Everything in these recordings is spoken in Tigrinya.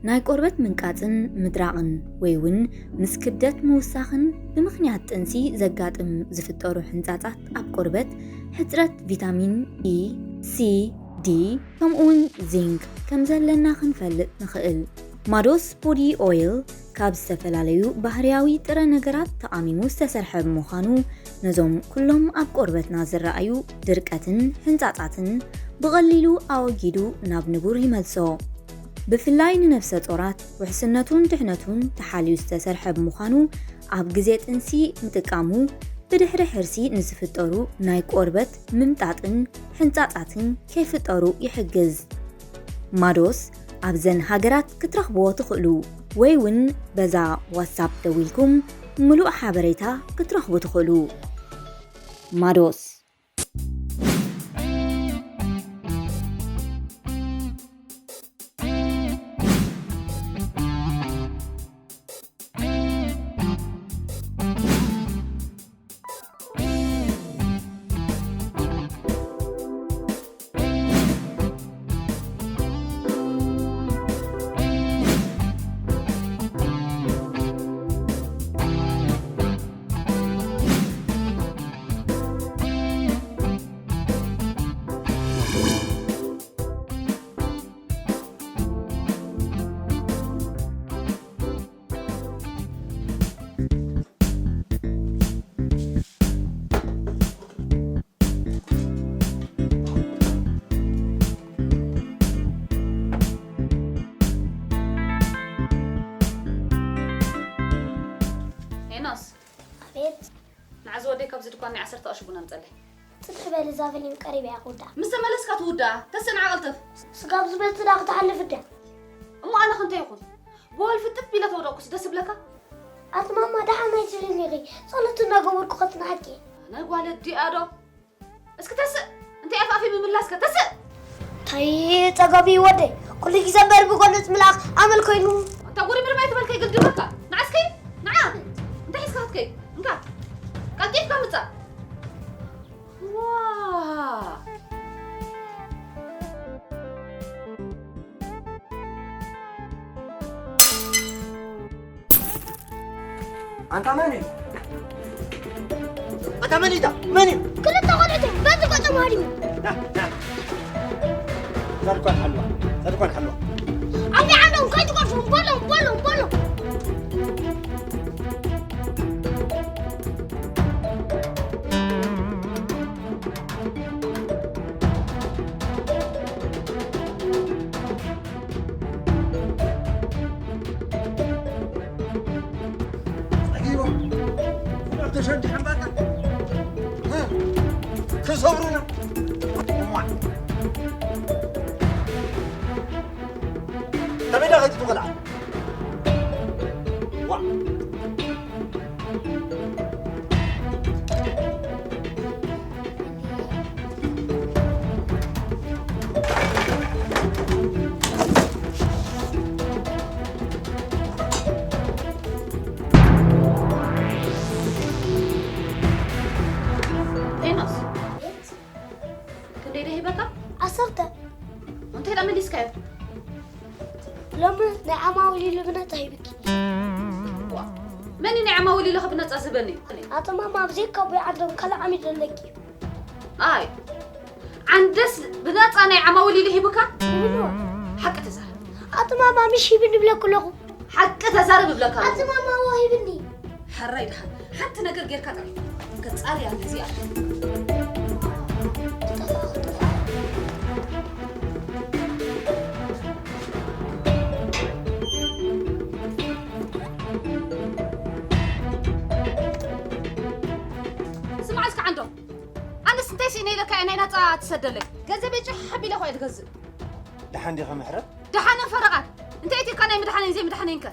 ናይ ቆርበት ምንቃጽን ምድራቕን ወይ እውን ምስ ክብደት ምውሳኽን ብምኽንያት ጥንሲ ዘጋጥም ዝፍጠሩ ሕንጻጻት ኣብ ቆርበት ሕጽረት ቪታሚን ኢ፣ ሲ፣ ዲ ከምኡ እውን ዚንክ ከም ዘለና ክንፈልጥ ንኽእል። ማዶስ ቦዲ ኦይል ካብ ዝተፈላለዩ ባህርያዊ ጥረ ነገራት ተቓሚሙ ዝተሰርሐ ብምዃኑ ነዞም ኩሎም ኣብ ቆርበትና ዝረኣዩ ድርቀትን ሕንጻጻትን ብቐሊሉ ኣወጊዱ ናብ ንቡር ይመልሶ። ብፍላይ ንነፍሰ ጾራት ውሕስነቱን ድሕነቱን ተሓልዩ ዝተሰርሐ ብምዃኑ ኣብ ግዜ ጥንሲ ምጥቃሙ ብድሕሪ ሕርሲ ንዝፍጠሩ ናይ ቆርበት ምምጣጥን ሕንጻጻትን ከይፍጠሩ ይሕግዝ። ማዶስ ኣብዘን ሃገራት ክትረኽብዎ ትኽእሉ ወይ እውን በዛ ዋትሳፕ ደዊልኩም ምሉእ ሓበሬታ ክትረኽቡ ትኽእሉ። ማዶስ። ሄኖስ፣ ኣቤት። ንዓዚ ወደይ ካብዚ ድኳን ናይ ዓሰርተ ቅርሺ ቡን ኣምፀለይ። ፅንሕ በል፣ እዛ ፊልም ቀሪባ እያ ክውዳእ። ምስ ተመለስካ ትውዳኣ። ተስእ ንዓ ቀልጥፍ። ስጋብ ዝበፅእ ዳ ክትሓልፍ እዳ። እሞ ኣነ ክንተ ይኹን? ብወልፊ ጥፍ ኢለ ተወደቅኩስ ደስ ይብለካ? ኣቲ ማማ፣ ደሓን ኣይትብልን ኢኺ። ጸሎት እናገበርኩ ከጽንሓኪ። ኣነ ጓል ኣዲኣ ዶ? እስኪ ተስእ፣ እንታይ ኣፋፊ ምምላስከ? ተስእ! ታይ ጸገም እዩ ወደይ? ኩሉ ግዜ እምበር ብጎነጽ ምልኣኽ ኣመል ኮይኑ። ኣንታ ጉሪ ምንም ኣይትበል ከይግልድመካ። ንዓ እስኪ፣ ንዓ። እንታይ ሒዝካ ክትከይ? እንካ። ቀልጢፍካ ምጻእ። ዋ! ኣንታ መን እዩ? ኣታ መን እዩ? መን እዩ? ክልተ ቆልዑት እዮም። በዚ ገጾም ሃዲሙ። ና፣ ና። ዛድኳን ሓልዋ፣ ዛድኳን ሓልዋ። ኣቢ ዓለም ከይትቆርፉ፣ በሎም፣ በሎም፣ በሎም። ጸጊቦም። ተሸንዲሖም በቃ። እ፣ ክሰብሩና። እማ። ከመይ ዳ ከይትትቆልዓ? ዋ። ሄኖስ፣ ክንደይ ደሂበካ? ዓሰርተ። እንታይ ደኣ መሊስካዮ? ሎሚ ናይ ዓማዊል ኢሉ ብነጻ ሂብኪ። ዋ፣ መን እዩ ናይ ዓማዊል ኢሉ ብነጻ ዝህበኒ? ኣቶ ማማ፣ ኣብ ዘይካቦይ ዓንዶም ካልእ ዓሚል ኣለኪ። ኣይ፣ ዓንደስ ብነጻ ናይ ዓማዊል ኢሉ ሂቡካ? ይብልዎ። ሓቂ ተዛረብ። ኣቶ ማማ፣ ምሽ ሂብኒ ብለኩ ኣለኹ። ሓቂ ተዛረብ እብለካ ኣለኹ። ኣቲ ማማ፣ እዎ ሂብኒ። ሕራይ ደሓን። ሓንቲ ነገር ጌርካ ጥራይ። ከጻርያ ነዚኣ። ስማዕ እስከ ዓንዶ። ኣነስ እንታይ ስኢነ ኢለካ እየ ናይ ናጻ ትሰደለይ? ገንዘበይ ጭሕ ኣቢለ እኮ እየ ዝገዝእ። ደሓን ዲኻ ምሕረት? ደሓንን ፈረቓን። እንታይ ኣትዩካ ናይ ምድሓነይን ዘይምድሓነይን ከ?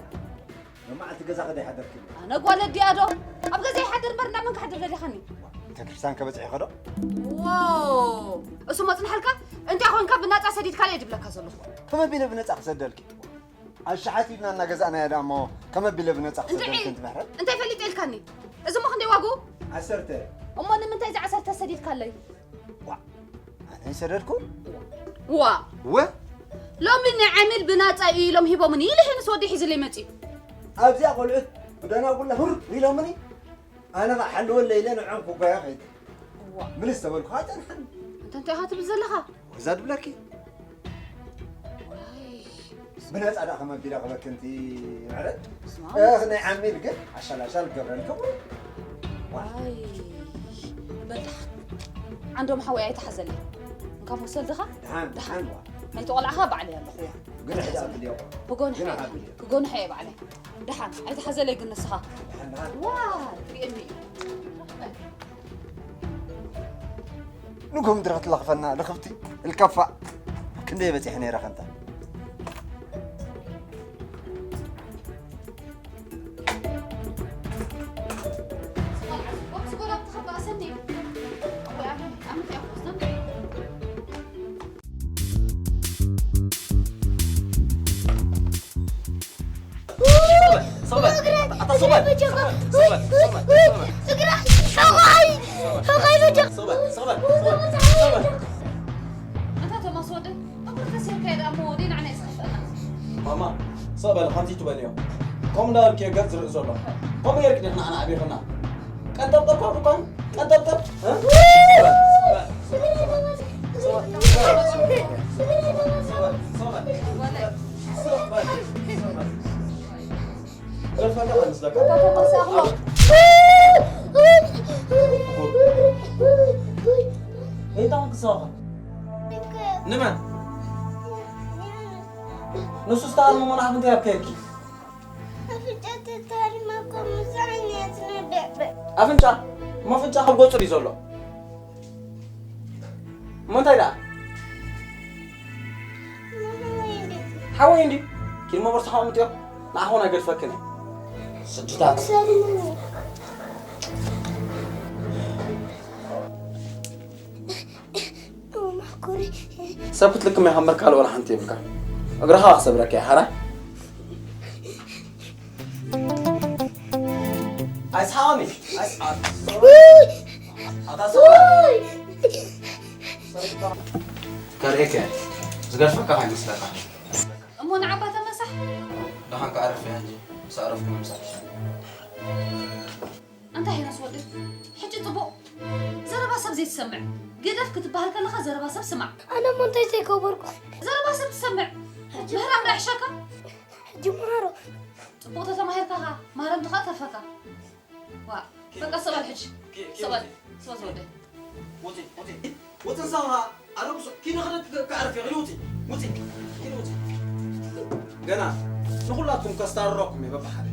መዓልቲ ገዛ ከደ ይሓደርክኒ? ኣነ ጓል ኣዲኣ ዶ? ኣብ ገዛ ይሓድር እምበር፣ ናብ መን ክሓድር ደሊኻኒ? ቤተክርስትያን ከበጽሕ ይኸዶ? ዎ! እሱ መጽንሐልካ? እንታይ ኾንካ ብናጻ ሰዲድካ እየ ድብለካ ዘለኹ? ከመ ቢለ ብነጻ ክሰደልኪ? ኣሻሓት ኢልና እናገዛእናያ ደኣ እሞ ከመ ቢለ ብነጻ ክሰደልኪ እንድዒ! እንት ምሕረት? እንታይ ፈሊጠ ኢልካኒ? እዚ እሞ ክንደይ ዋግኡ? ዓሰርተ። እሞ ንምንታይ እዚ ዓሰርተ ሰዲድካለይ? ዋ! ኣነ ይሰደድኩ? ዋ! ወ? ሎሚ ናይ ዓሚል ብናጻ እዩ ኢሎም ሂቦምኒ ኢሉ ሕንስ ወዲ ሒዝለይ መጺኡ። ኣብዚኣ ቆልዑት ብደና ኩላ ሁር ኢሎምኒ። ኣነ ኸዓ ሓልወለይ ኢለ ንዕኦም ክጓየ ኸይደ። እዋ። ምልስ ተበልኩ ኸዓ ጸንሓኒ። እንተ እንታይ ኢኻ ትብል ዘለኻ? ወዛ ድብለኪ። ዋይ። ብነጻ ደኣ ከመቢላ ክበክንቲ ምሕረት? ስማ። እኽ፣ ናይ ዓሚል ግን ኣሻላሻል ገብረልኩም። ዋይ። በል ደሓን። ዓንዶም ሓወይ ኣይተሓዘለይ። እንካ መውሰል ድኻ? ደሓን፣ ደሓን። ደሓን ዋ። ናይቲ ቆልዓ ኸዓ ባዕለይ ኣለኹ። እያ። ግን ሕጂ ኣብልዮ። ክጎንሐ ግን እየ። ኣብልዮ። ክጎንሐ እየ ባዕለይ። ደሓን። ኣይተሓዘለይ ግን ንስኻ። ደሓን፣ ደሓን። ዋይ፣ ሪኤኒ እዩ። ንጉም ድረኽ ትለኽፈና ልኽፍቲ እልከፋ። ክንደይ በጺሐ ነይረ ኸንታ። ኣታ ቶማስ ወደይ፣ እግሩ ተሲርካዮ ደኣ እሞ ወደይ ንዓና እዩ ዝኸፍአና። ማማ፣ ስቕ በሊ፣ ከምዚ ትበልዮ። ከምኡ እንዳበልክዮ ገጽ ዝርኢ ዘሎ። ከምኡ ጌርኪ ዲኺ ንዓና ኣዕቢኽና? ቀንጠብጠብ ካብ ድኳን፣ ቀንጠብጠብ፣ እ? ስቕ በል፣ ስቕ በል፣ ስቕ በል፣ ስቕ በል፣ ስቕ በል፣ ስቕ በል፣ ስቕ በል። እንታይ ክሳኻ? ንመን? ንሱ ዝተሃርሞ መልኣኽ እንታይ ኣብከየኪ? ኣፍንጫ? እሞ ኣፍንጫ ካብ ገጹ ድዩ ዘሎ? እሞ እንታይ ደኣ? ሓወይ እንድዩ። ኪድ እሞ ቦርሳኻ ኣምጥዮ። ንዓኻ እውን ኣይገድፈክን እየ። ስድታት። ማኩሪ። ሰብ ክትልክም እያ ካብ ምርካል ወላ ሓንቲ የብልካ። እግርኻ ክሰብረካ እየ ሓራይ። ኣይስሓቐኒ፣ ኣይስሓቐኒ። ኣታ ሰብ። ከርእየካ እየ። ዝገድፈካ ከይመስለካ። እሞ ንዓባ ተመሳሕ። ደሓን ከዓርፍ እያ እንጂ፣ ምስ ኣረፍኩ ምምሳሕ ይሻል። ኣንታ ሄኖስ ወዲ፣ ሕጂ ጽቡቕ ዘረባ ሰብ ዘይትሰምዕ። ግደፍ ክትበሃል ከለኻ ዘረባ ሰብ ስማዕ። ኣነ እሞ እንታይ ዘይገበርኩ? ዘረባ ሰብ ትሰምዕ። ሕጂ ምህራም ዶ ይሕሸካ? ሕጂ መሃሮ። ጽቡቕ ተተማሂርካ ኸኣ ማረምቲ ኸኣ ተርፈካ። ዋ፣ በቃ ሰባል ሕጂ። ሰባል፣ ሰባል ወዲ። ውጺ፣ ውጺ። ውጺ ንስኻ ኣረጉሶ። ኪዲ ክልተ ክዕርፍ እየ። ውጺ፣ ውጺ። ኪዲ ውጺ። ገና ንኹላትኩም ከስታርረኩም እየ በብሓደ።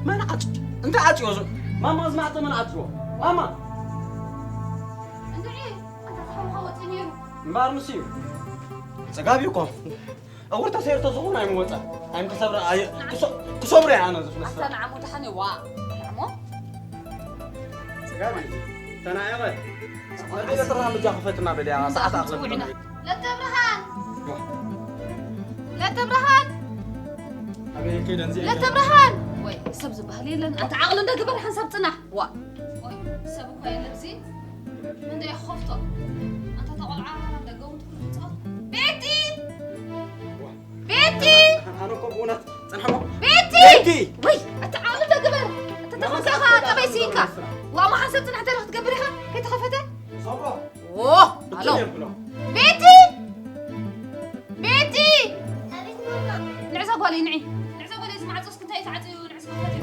መን ዓጽ-፣ እንታይ ዓጽዮ ዝ-፣ ማማ፣ እዚ ማዕጾ መን ዓጽዮ? ማማ! እንድዒ፣ ኣታ ተሓውኻ ወጺኡ ነይሩ። እምበኣር ምስ እዩ። ጽጋብ እዩ እኮ። እውር ተሰይሩ ተዝኾን ኣይምወጸን። ኣይም ክሰብረ-፣ ኣይ-፣ ክሶ-፣ ክሰብሮ እየ ኣነ ዝፍለስ ኣታ ስራሕ። ንዓሞ ደሓን እዋ። ንዓሞ? ጽጋብ እዩ። ተናየቐ። መበለ ጥራ ምጃ ክፈትና በልያ፣ ሰዓት ኣኽለፍ ጽውዕና። ለተብርሃን! ለተብርሃን! ኣበይ ከይደን ዚ ለተብርሃን! ወይ ሰብ ዝበሃል የለን። ኣንተ ዓቕሊ እንደ ግበር ሓንሳብ ጽናሕ። ዋ። ወይ ሰብ እኮ የለን እዚ። እንደ ይኸፍቶ። ኣንተ ተቆልዓ ደገ እውን ትኩሉ ትጻወት። ቤቲ! ቤቲ! ኣነ እኮ ብእውነት ጽንሕሞ። ቤቲ! ቤቲ! ወይ ኣንተ ዓቕሊ እንደ ግበር። ኣንተ ተኸፍቶ ኢኻ ጠበይ ስኢንካ። ዋ፣ እሞ ሓንሳብ ጽናሕ እንታይ ክትገብር ኢኻ? ከይተኸፈተ? ሰብሮ። ዎ፣ ኣሎ። ቤቲ! ቤቲ! ንዕዛ ጓለይ፣ ንዒ። ንዕዛ ጓለይ፣ እዚ ማዕጾ እስኪ እንታይ ተዓጽዩ፣ ንዕዛ ጓለይ።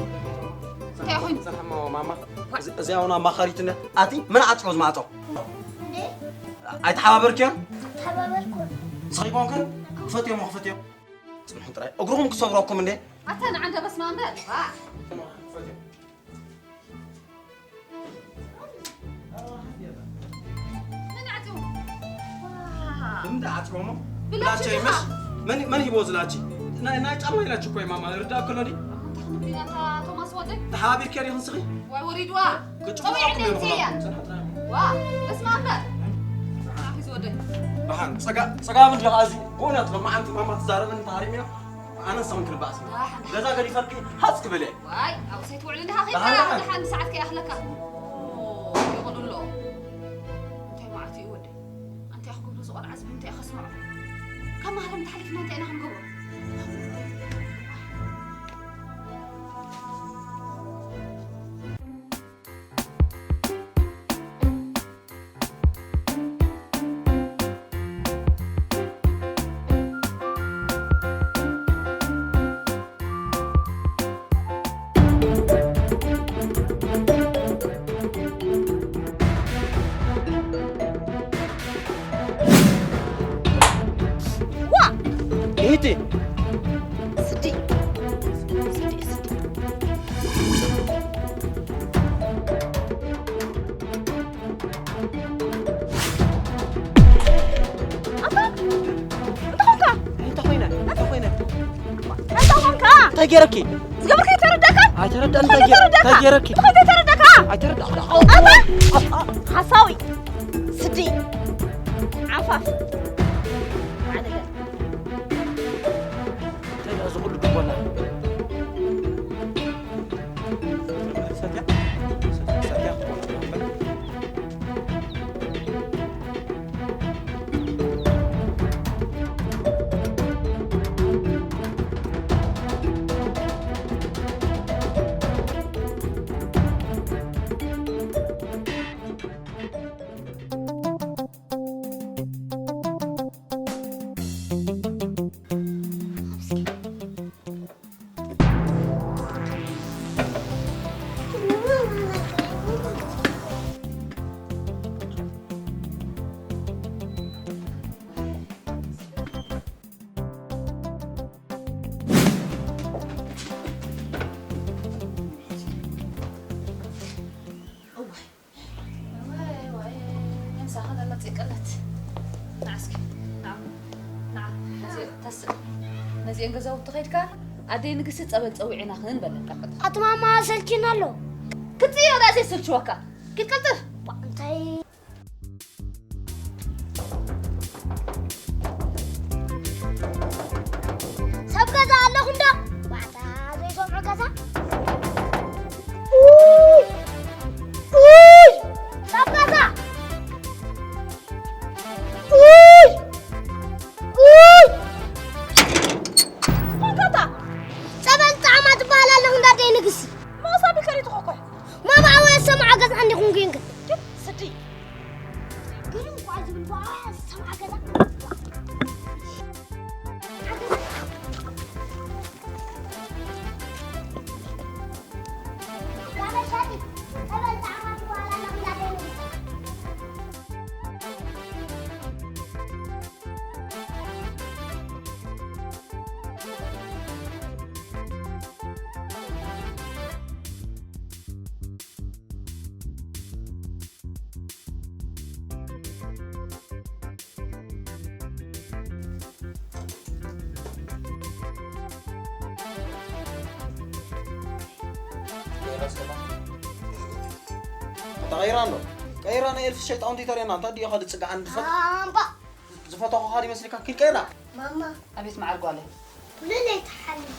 እንታይ ኮይኑ? ሰላም ማማ። እዚ፣ እዚ ኣሁን ኣማኻሪትነ ኣቲ ምን ዓጽዮ እዚ ማዕጾ? እንዴ? ኣይተሓባበርክዮን? ተሓባበርኩ። ዝኸይኮንክን? ክፈትዮም፣ ክፈትዮም። ጽንሑ ጥራይ። እግርኹም ክሰብረኩም እንዴ? ኣታ ንዓንደ በስመ ኣብ በል። ዋ። መን ዓጽዎ? ዋ። እንዳ ዓጽዎሞ? ብላቺ ብላቺ ዲኻ? ይመሽ? መን፣ መን ሂቦ ዝላቺ? ናይ፣ ናይ ጫማ ኢላች እኮ ማማ፣ ርዳእ ክሎ ዲ? ኣታ ክንብል ኢና፣ ኣታ ቶማስ ወደይ? ተሓባቢርኪ ዲኽን ስኺ? ዋይ ወሪድዋ። ክጭወኩም ጸዊዕኒ እዮም እትያ። ጽንሑ ጥራይ። ዋ፣ በስመ ኣብ በል። ኣኺ ዝወደይ። ብሓን፣ ጸጋ-፣ ጸጋም እንዲኻ እዚ? ብእውነት፣ ሎማዓንቲ ማማ ትዛረበኒ ተሃሪምዮ። ኣነ ንስኽን ክንባእስ ኢና። ዳሓን፣ ዳሓን። ገዛ ገዲፈልኪ ሃጽ ክብል እየ። ዋይ፣ ኣብኡ ሰይትውዕል እንዲኻ ዳሓን፣ ኬድካ፣ ዳሓን። ዳሓን ሰዓት ከይኣኽለካ። ኦ፣ ይቕሉ ኣሎ። እንታይ መዓት እዩ ወደይ? ኣንታይ ክገብሮ ዝቖልዓ እዚ ብምንታይ ከስምዖ? ካብ ማህረም ተሓሊፍና እንታይ ኢና ክንገብሮ? ዋ! እህቲ! ስዲ! ስዲ! ስዲ! ኣታ! እንታይ ኾንካ? እንታይ ኮይነ? እንታይ ኮይነ? እንታይ ኾንካ? እንታይ ገይረኪ? ዝገበርካዮ ተረዳእካ? ኣይተረዳእን። እንታይ እንታይ ገይረ-፣ ተረዳእካ? እንታይ ገይረኪ? እንታይ ተረዳእካ? ኣይተረዳ-፣ ኣታ! ሓሳዊ! ስዲ! ዓፋፍ! ማዕነገር! እንታይ ደኣ እዚ ኩሉ ድቦና? ሰትያ? ሰትያ? እዋይ፣ እዋይ፣ እዋይ፣ ምሳኻ ደላ ጸቀለት። ንዓ እስኪ፣ ንዓ፣ ንዓ፣ ነዚ ተስእ። ነዚአን ገዛውቲ ኸይድካ፣ ኣደይ ንግስቲ ጸበል ጸዊዕና ኽን በለካ ቀልጥፍ። ኣቲ ማማ፣ ሰልችና ኣሎ። ክትጽዮ ዳእሲ ስልችወካ። ኪድ ቀልጥፍ። ባ-፣ እንታይ ሰብ ገዛ ኣለኹም ዶ? ዋዕታ ዘይሰምዑ ገዛ። ኡይ! ኡይ! ሰብ ገዛ! ኡይ! ኡይ! ኮንካታ! ጸበል ጣዕማ ትበሃል ኣለኹም ዶ ኣደይ ንግስቲ? መቕሳቢ ከሪቱ ኾኮይ። ማማ፣ ኣወ ሰምዓ ገዛ እንዲኹም ግን ግን። ስዲ። ግን እንኳ ዝብል ጓ ሰምዓ ገዛ። ተቐይራ ኣሎ። ቀይራ ናይ ኤልፊ ሸይጣውንቲ ተርእየና። እንታይ ድዮ ኻድ ጽግዓን ዝፈት-፣ ኣምባ። ዝፈተኹ ኻድ ይመስልካ? ኪድ ቀይራ። ማማ። ኣቤት መዓር ጓለይ። ኩሉ ናይ ተሓልፍ።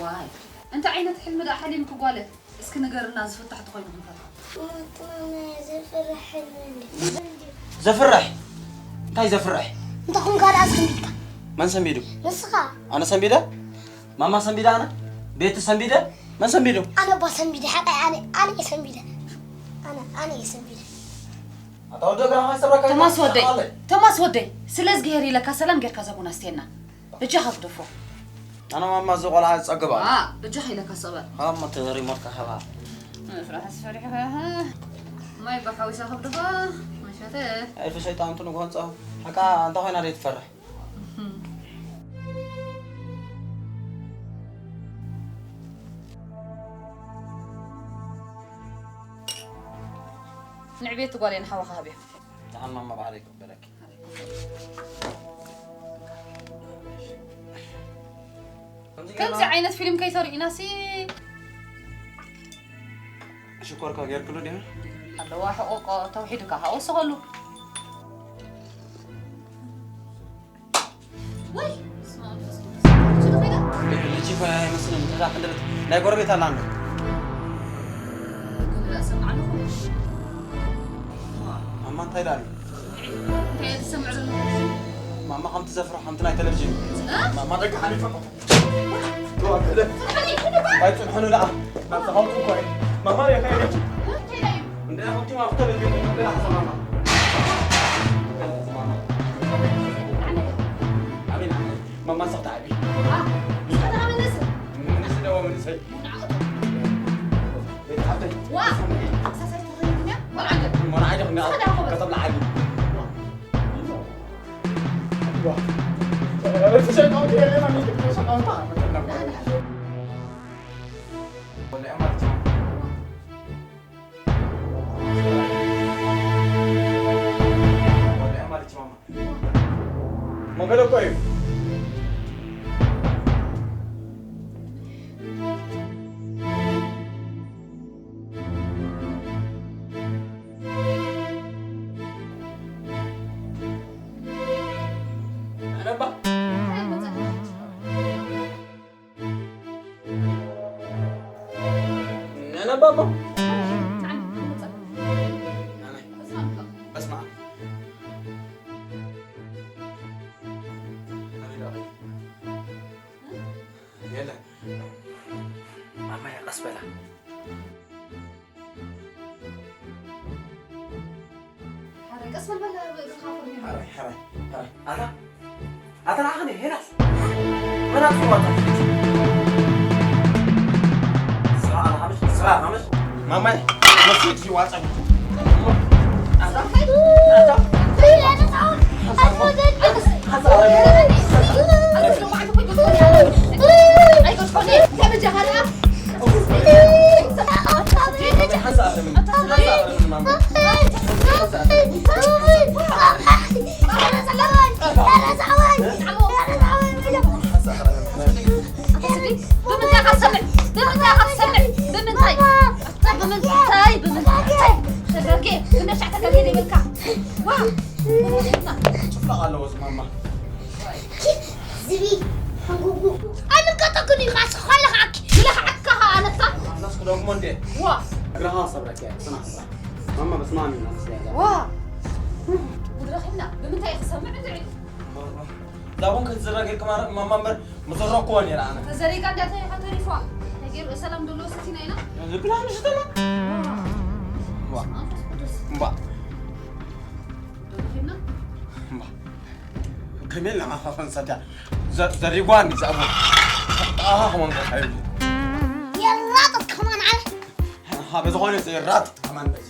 ዋይ። እንታይ ዓይነት ሕልሚ ደኣ ሓሊምኪ ጓለ? እስኪ ንገርና፣ ዝፍታሕ ተኾይኑ ክንፈትሖ። ማማ፣ ዘፍርሕ ሕልሚ እንዲ። ዘፍርሕ? እንታይ ዘፍርሕ? እንተኹም ካልኣ ሰንቢድካ። መን ሰንቢዱ? ንስኻ። ኣነ ሰንቢደ? ማማ ሰንቢደ ኣነ? ቤቲ ሰንቢደ? መን ሰንቢዱ? ኣነ እባ ሰንቢደ፣ ሓቀይ ኣነ፣ ኣነ እየ ሰንቢደ። ኣነ፣ ኣነ እየ ሰንቢደ። ኣታ ወዲ እግራ ኸማይ ሰብረካ ቶማስ ወደይ፣ ቶማስ ወደይ፣ ስለ እዝግሄር ኢለካ ሰላም ጌርካ ዛቡና ኣስትየና። በጃኻ ግደፎ። ኣነ ማማ እዚ ቆልዓ ዝጸግባ። ዋ፣ በጃኻ ኢለካ ስቕ በል። ሃሞ እቲ ሪሞት ከኸባ። ምፍራሕ ኣስፈሪሕካ። ማይ ብሓዊሳ ከብድኻ፣ መሸተ። ኣልፊ ሸይጣን እንቱ ንግሆ ንጸው። ሓቃ እንታ ኮይና ደይ ትፈርሕ። ንዕቤት ጓል እየ ንሓወኻ ሃብዮ። ደሓን ማማ ባዕለይ ክቕበለኪ። ከምዚ ዓይነት ፊልም ከይተርእዩናሲ። ሽኮርካ ጌርክሉ ዲኻ? ኣለዋ ሕቆቆ ተውሒድካ ሃወስኸሉ። ወይ ስማ መንፈስ ቅዱስ። ሽሉ ከይዳ? ልጅ እኮ ኣይመስልን። ተዛ ክንደበት ናይ ጎረቤት ኣላ እንዶ። ግን ርእሰ ማዕለኹ። ማማ እንታይ ዳኒ? እንታይ ዝሰምዕ ዘሎ? ማማ ከምቲ ዘፍርሖ ከምቲ ናይ ቴሌቪዥን። እ? ማማ ደቂ ሓሊፈ። ኣይጽንሕኑ ደኣ ናብ ዝኸውቱ እኮ እዩ። ማማ ሪእኻ ኢለኪ። እንደ ኸውቲ ማፍተ ልቢ እንደ ሓሰማማ። ኣሜን ኣሜን። ማማ ሰኽታ ዓቢ። ምንስ ደዋ መንእሰይ። ቤት ዓብደይ። መርዓ ደኽና ከተብላ ዓቢ። መገለቆ እዩ። ነባ ነነባባ በስመ አብ። የለ ማማየ ቀስ በላ። ሓረ ቀስ በል በል እግርኻ ኮርኒ። ሓራይ ሓራይ ሓራይ ኣታ ኣታ ንዓኻ ነይ ሄናስ መናት ዋጣ ስራ ኣላ ሓምሽ ስራ ሓምሽ ማማይ መስጊድ ይዋጣ ኣታ ኣታ ብምንታይ? ብምንታይ? ተጋጌ፣ ብነሻዕ ተጋጌ ዘይብልካ። ዋ! ጭፍላቕ ኣለዎ እዚ ማማ። ዝቢ፣ ሕንጉጉ። ኣይምልከተኩን እዩ፣ ኻስ ኳይለ ኻዓኪ። ዝለኽዓካ ኸዓ ኣነታ። ኣናስ ክደግሞ እንዴ? ዋ! እግራኻ ሰብረኪ እያ፣ ጽናሕ፣ ጽናሕ። ማማ፣ በስመ ኣብ ኢና፣ በስመ ኣብ። ዋ! ጉድ ረኺብና። ብምንታይ እዩ ክሰምዕ እንድዒ? ዛቡን ክትዝረግ ኢልክ ማረ-፣ ማማ እምበር ምዘረኩዎ ነይረ ኣነ። ተዘሪጋ እንዳተሪፋ ተሪፋ። ተጌሩ ሰላም ደሎ ሰቲና ኢና። ዝብላ ምሽ ተላ። ዋ። መንፈስ ቅዱስ። እምባ። ዶ ረኺብና? እምባ። ከመይ ኢልና ኸ ክንሰድያ? ዘ-፣ ዘሪጓ እንዲ ዛቡ። ኣሃ፣ ከማን ከ ኣይብል። የራጥጥ ከማን ዓለ። ሃ፣ በዝኾነ የራጥጥ ከማን በዚ።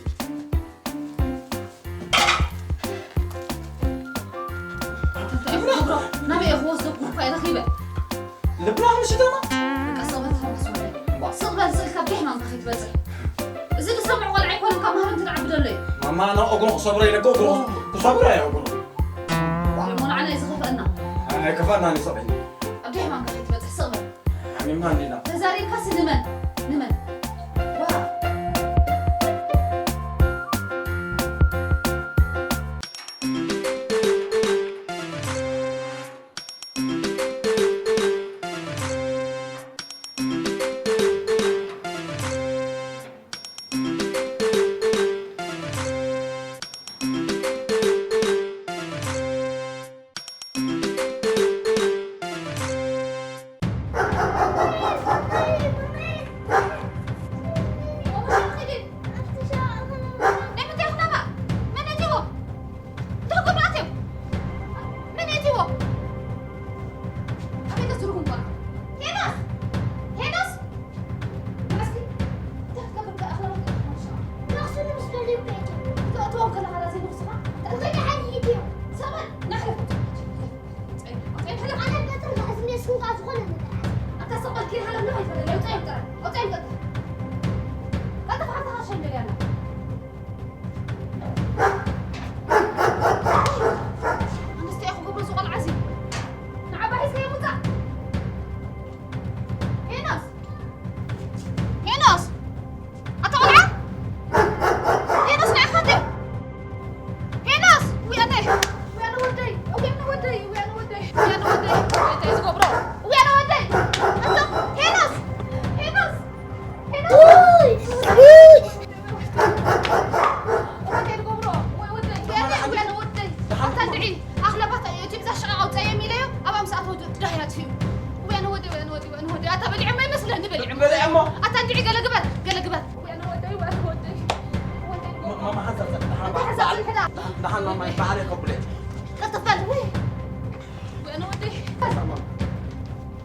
እንታይ እየ ክገብሮ? ናበይ እየ ክወስዶ? ጉድ እኳ እየ ረኺበ። ልብና ምሽ ደማ? በቃ፣ ስቕ በል፣ ተሓጎስ በል። ስቕ በል፣ ስቕ ኢልካ ብደይ ማንካ ከይትበጽሕ። እዚ ዝሰምዕ ቆልዓ ኣይኮነን፣ ካብ ማህረምቲ ዝዓቢ ዘሎ እዩ። ማማ፣ ኣነ እግሩ ክሰብሮ ኢለ እኮ እግሩ ክሰብሮ እየ እግሩ። እሞ ንዓና እዩ ዝኸፍአና። ኣይከፍአናን እዩ፣ ስቕ ኢልና። ኣብ ደይ ማንካ ከይትበጽሕ፣ ስቕ በል። ሓሚምና እንዲና። ተዛሪብካሲ ንመን? ንመን? ዋ! ኣታ እንድዒ ኣኽለባት እቲ ብዛ ሽቓቕ ኣውጻእዮም ኢለዮ፣ ኣብ ኣምሳእ ኣተወድኡ እቲ ዳህያ ኣጥፊኡ። ወይ ኣነ ወደይ፣ ወይ ኣነ ወደይ፣ ወይ ኣነ ወደይ። ኣታ በሊዖሞ ይመስለኒ፣ በሊዖሞ። በሊዖሞ። ኣታ እንድዒ ገለ ግበር፣ ገለ ግበር። ወይ ኣነ ወደይ፣ ወይ ኣነ ወደይ። ወደይ፣ ማ-፣ ማማ ሓንሳብ፣ ደሓን፣ ኣታ ሓንሳብ ጽንሕዳ። ደሓን፣ ደሓን ማማ፣ በዓል የቀብለ። ቀልጥፍ በል፣ ወይ። ወይ ኣነ ወደይ። ሓንሳብ ማማ።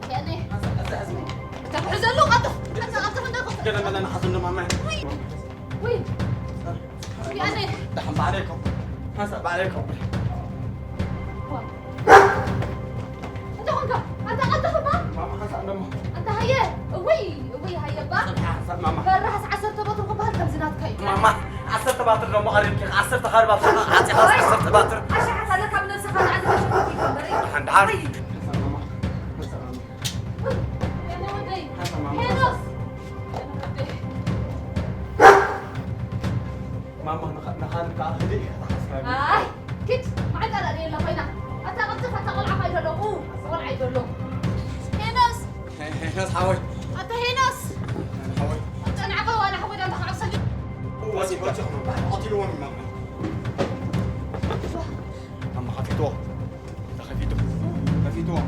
ወይ ኣነ። ሓንሳብ፣ እዚ፣ እዚ። እታ ክሕዘሉ፣ ቀልጥፍ፣ ቀልጥፍ፣ ቀልጥፍ እንዳበልኩ። ገለ መለ ንሓዘሉ ማማ። ወይ፣ ወይ። ያኔ ደሓን ባዕለይኩም። ሓንሳብ ባዕለይኩም። ዋ። እንታይ ኾንካ? ኣንታ ቀልጥፍ እባ። ማማ ሓንሳብ እንደሞ። ኣንታ ሃየ። እውይ፣ እውይ፣ ሃየ እባ። ጽንሓ ሓንሳብ ማማ። በራህስ ዓሰርተ ባትሪ ክበሃል ከምዚ ናትካ እዩ። ማማ፣ ዓሰርተ ባትሪ ደሞ ቀሪብኪ፣ ዓሰርተ ካልእ ባትሪ ዓጺኻ፣ ዓሰርተ ባትሪ። ኣሽሓት ኣለካ ብነብስኻ ዝዓዘዘ ሽጉርቲ ይግበር። ደሓን፣ ደሓን። እይ። ሓንሳብ ማማ። ሓንሳብ ማማ። እይ፣ የኔ ወደይ። ሓንሳብ ማማ። ሄኖስ። የኔ ወደይ። ማማ፣ ንኻ-፣ ንኻልእ ከዓ ህድእ ኢኻ ተሓስባቢ። ኣይ፣ ኪድ፣ መዓልቲ ኣላ ደየላ ኮይና። ኣታ ቅልጥፍ፣ ኣታ ቆልዓ ካይዶ ኣለኹ። ቆልዓ ይዶ ኣለኹ። ሄኖስ! ሄ-፣ ሄኖስ ሓወይ። ኣታ ሄኖስ! ሓወይ። ኣታ ንዓኻ ዋላ ሓወይ ዳንታ ካብ ሰሊ-፣ ወፂ፣ ወፂ፣ ማማ። ቀቲልዎም እዩ፣ ማማ። ማማ፣ ከፊትዎ። ተኸፊቱ። ከፊትዎ።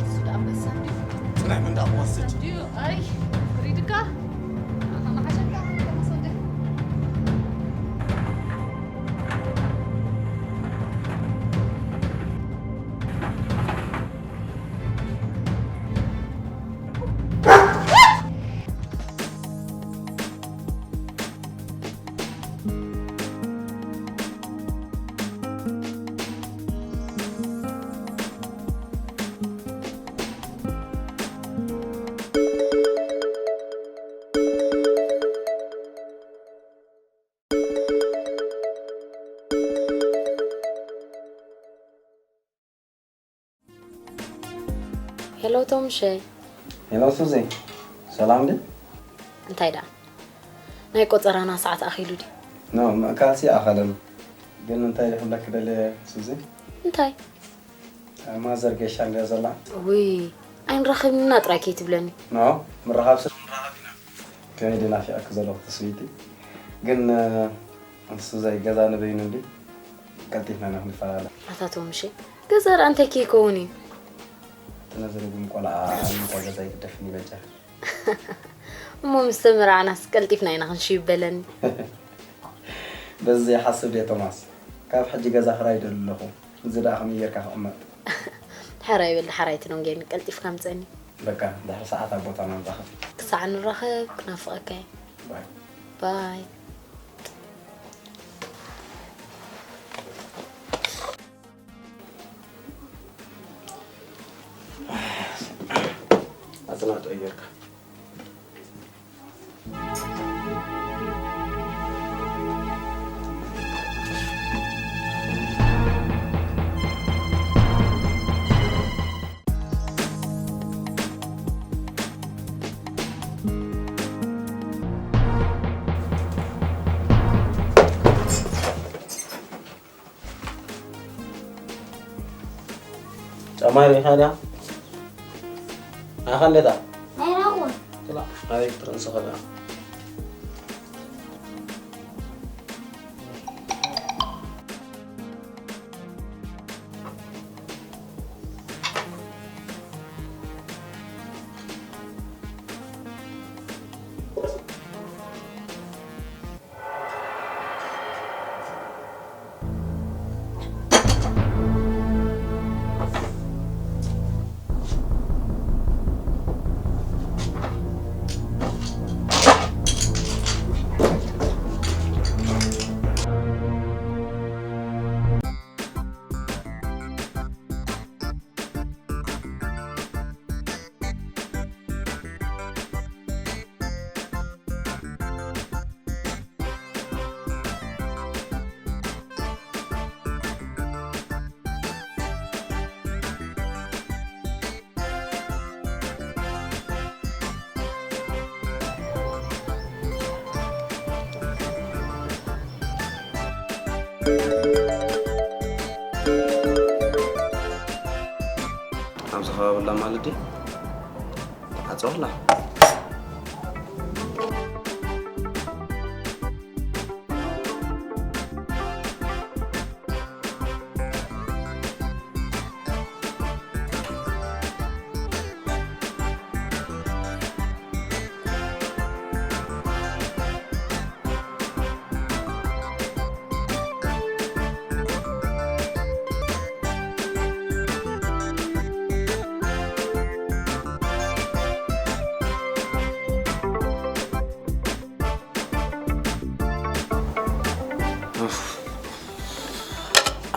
እሱ ደኣ ኣንበሳ እንድዩ። ጽናሕ መንደቕ ክወስድ። እንድዩ። ኣይ፣ ፍሪድካ። ኣኻ መሓሸካ፣ ኣኻ መሰንደ። ሄሎ ቶምሸ። ሄሎ ሱዚ፣ ሰላም ድዩ? እንታይ ደኣ? ናይ ቆጸራና ሰዓት ኣኺሉ ድዩ? ኖ፣ ምእካልሲ ኣኸለን። ግን እንታይ ክብለኪ ደልየ ሱዚ? እንታይ? ማዘር ጌሻ እንድያ ዘላ። ውይ፣ ኣይንራኸብን ኢና ጥራይ ከይትብለኒ። ኖ፣ ምርኻብ ስለ ምርኻብ ኢና። ከመይ ድየ ናፊቐኪ ዘለኹ ትስዊቲ። ግን፣ እ፣ ሱዘይ ገዛ ንበይኑ እንድዩ። ቀልጢፍና ኢና ክንፈላለ። ኣታ ቶምሸ፣ ገዛ ደኣ እንታይ ከይከውን እዩ? እቲ ነዚ ርጉም ቆልዓ ኣብ ምንታይ ገዛ ይግደፍኒ በጃ። እሞ ምስ ተመርዓናስ ቀልጢፍና ኢና ክንሽይብ በለኒ። በዚ ዘይሓስብ ድየ ቶማስ? ካብ ሕጂ ገዛ ክራይ ይደሊ ኣለኹ። እዚ ደኣ ከመይ ጌርካ ክቕመጥ? ሕራይ በል፣ ደሓር ኣይትደንጉየኒ፣ ቀልጢፍካ ምጸኒ። በቃ፣ ድሕሪ ሰዓት ኣብ ቦታና ንራኸብ። ክሳዕ ንራኸብ፣ ክናፍቐካ እየ። ባይ። ባይ። ኣጽናቶ ጌርካ። ጫማ ርኢኻ ድያ? ኣኻ እንዴታ? ናይ ናወ። ጥላ፣ ኣይ፣ ክትርእን ዝኽእል እያ። ኣብዚ ከባቢ ኣላ ማለት ድዩ? ዓጸወላ።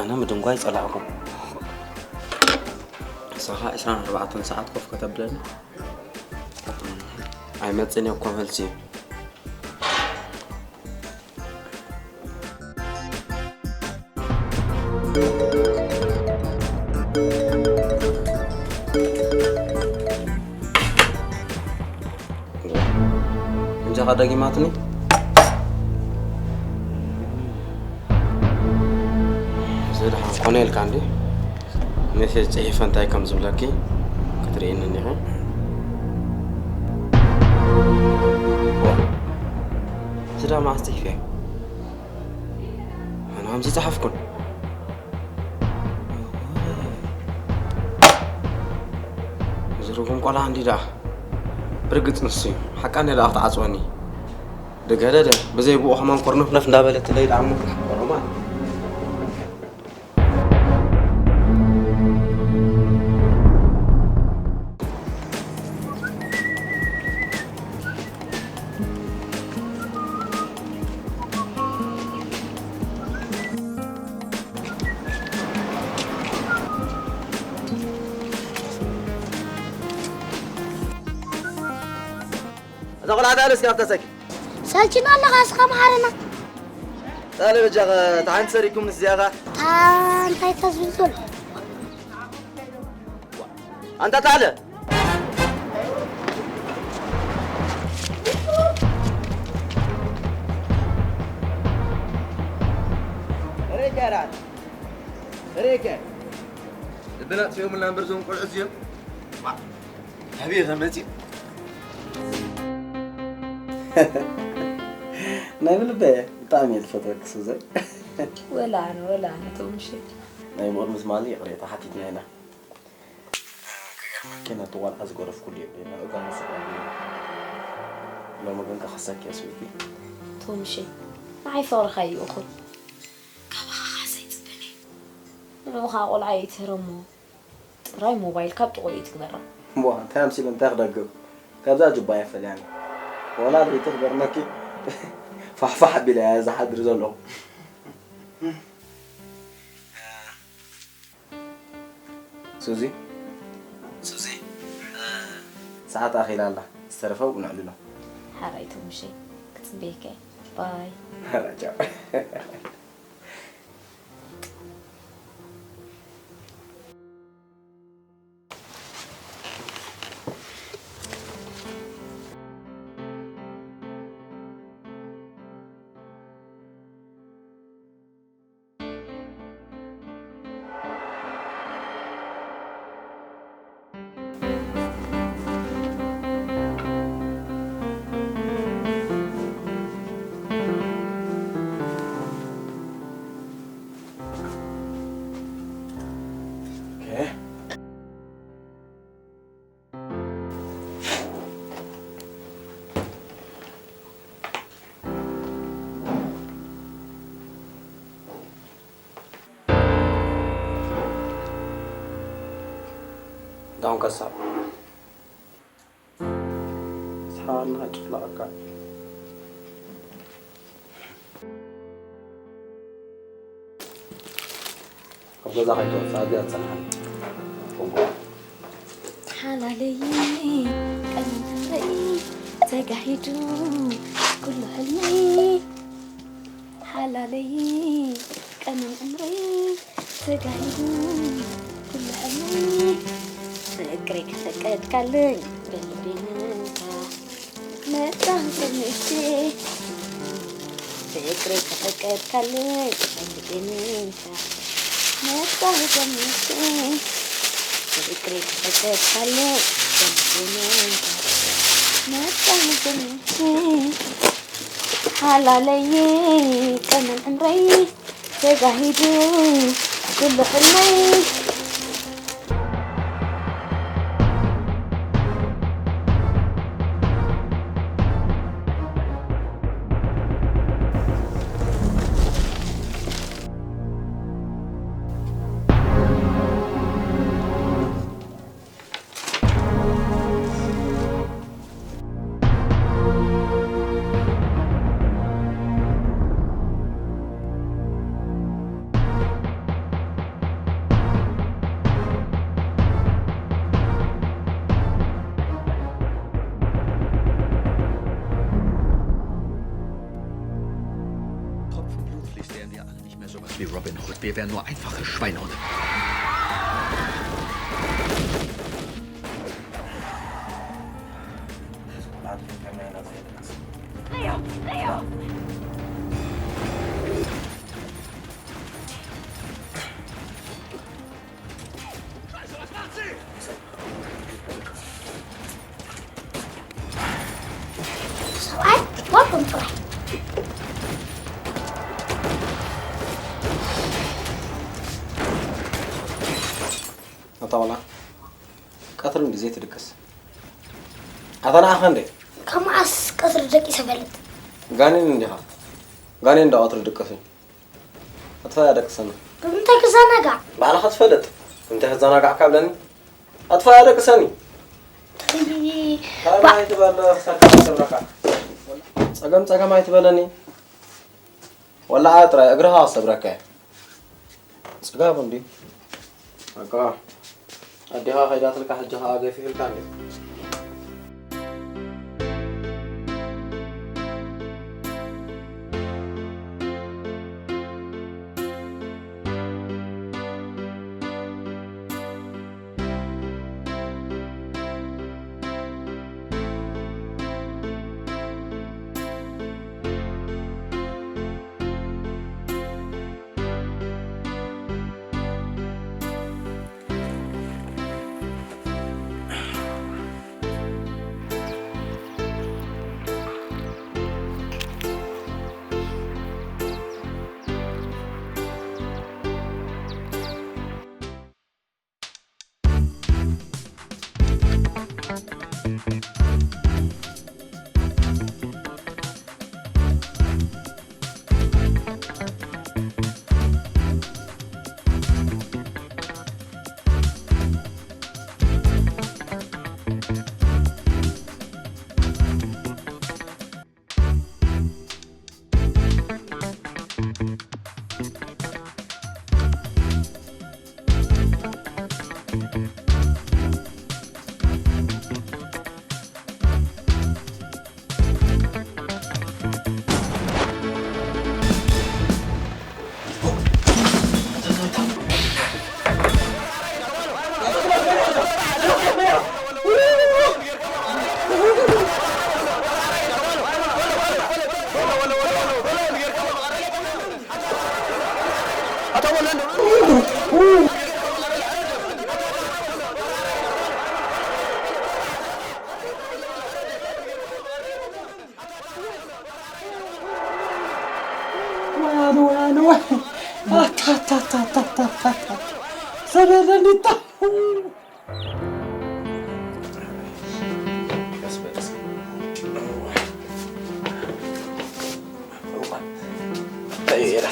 ኣነ ምድንጓይ ጸላእኩ። ንስኻ ዕስራን ኣርባዕተን ሰዓት ኮፍ ከተብለኒ ኣይመጽእን እየ እኮ መልሲ። እንጃኻ ደጊማትኒ። እዚ ደሓን ኮነ ኢልካ እንዲ ሜሴጅ ጽሒፈ እንታይ ከም ዝብለኪ ክትርእይኒ እኒኺ። ዋ፣ እዚ ደኣ መዓስ ጽሒፈ? ኣነ ከምዚ ጸሓፍኩን። ዝርጉም ቆልዓ እንዲ ደኣ። ብርግጽ ንሱ እዩ። ሓቃ እንዲ ደኣ ክትዓጽወኒ። ድገደደ፣ ብዘይ ብኡ ከማን ኮርነፍነፍ እንዳበለትለይ ደኣ እሞ ክትሓቆሮ ማለት። እዛ ቆልዓ ታለ እስኪ ኣብታ ሰኪ። ሰልችና ኣለኻ እስኻ መሓረና። ታለ በጃኻ፣ እታ ሓንቲ ሰሪኩም ንስዚያኻ። እታ እንታይ ተዝብል ዘሎ? ኣንታ ታለ። ሬከ ራት። ሬከ። ልብና ጥፊኦምልና እምበር እዞም ቆልዑ እዚኦም። ዋ። ኣበይ ከመጽእ? ናይ ብልበ ብጣዕሚ እየ ዝፈትወኪ ሱዘን። ወላ ኣነ፣ ወላ ኣነ ቶምሸ። ናይ ብቕድሚ ትማሊ ይቕሬታ ሓቲትና ኢና። ክገርመኪ ነቲ ቆልዓ ዝገደፍኩሉ የብለይን፣ እዛ መሰል የብለይን። ሎሚ ግን ክኸሰኪ እየ ስዊቲ። ቶምሸ፣ ንዓይ ፍቕርኻ እዩ እኹል። ካባኻ ካሕሳ ኣይጽበን እየ። ንዕኡ ኸኣ ቆልዓ እየ ትህረሞ። ጥራይ ሞባይል ካብ ጥቕኡ ይትግበራ። እሞ እንታይ ኣምሲለ እንታይ ክደግም? ካብዛ ጁባ እየ ፈልያኒ። ወላ ለይቲ ክገርመኪ ፋሕፋሕ ኣቢለ እየ ዝሓድር ዘለኹ። ሱዚ፣ ሱዚ፣ ሰዓት ኣኺላ ኣላ። ዝተረፈ ኣብኡ ነዕልሎ። ሓራይ ቶምሸይ፣ ክጽበየካ እየ። ባይ። ሓራ ቻው። ዳውን ከሳብ ሰሓና ጭፍላቕካ። ኣብ ገዛ ከይትወጽእ ኣብዚኣ ትጸንሓኒ። እወ። ሓላለይ ቀንረይ ተጋሂዱ ኩሉ ሕልመይ። ሓላለይ ቀንን ዕምረይ ተጋሂዱ ኩሉ ሕልመይ። ፍቅረይ ከፈቀድካለይ በልቤ መንታ መጣህ ዘምቼ። ፍቅረይ ከፈቀድካለይ በልቤ መንታ መጣህ ዘምቼ። ፍቅረይ ከፈቀድካለይ በልቤ መንታ መጣህ ዘምቼ። ሓላለይ ቀንን ዕምረይ ተጋሂዱ ኩሉ ሕልመይ። Wären wir alle nicht mehr sowas wie Robin Hood, wir wären nur einfache Schweinehunde. ሰብኣይ ዋልኩም ጥራይ። ኣታ ቆልዓ፣ ቀትሪ እንዲ ዘይትድቅስ። ኣታ ንዓኻ እንዴ? ካብ መዓስ ቀትሪ ደቂሰ እፈልጥ? ጋኔን እንዲኻ። ጋኔን ዶ ቀትሪ ድቅስ እዩ? ኣጥፋ ያደቅሰና። ብምንታይ ክዘናጋዕ? ባዕልኻ ትፈልጥ። እንታይ ክዘናጋዕካ ብለኒ? ኣጥፋ ያደቅሰኒ። ተይ፣ ታባ ኣይትበል ክሳካ ሰብረካ። ጸገም ጸገም ኣይትበለኒ። ወላ ጥራይ እግርኻ ክሰብረካ እየ። ጽጋብ እንዲ ኣካ ኣዴኻ ከይዳትልካ ሕጂ ኸኣ ገፊሑልካ እንዲ። ወያነ ወያነ ወይ ኣታታታታታታ ሰበለኒታ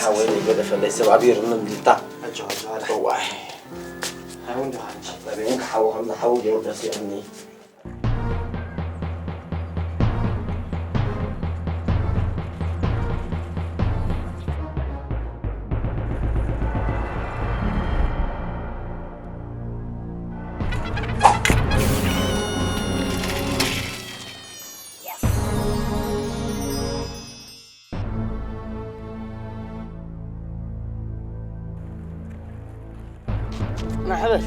ሓወይ ገደፈለይ ሰብ ኣቢርኒ እንዲታ ዋይ ሓወ ከምዚ ሓወ ገይሩ ደሲዕኒ ማሕበል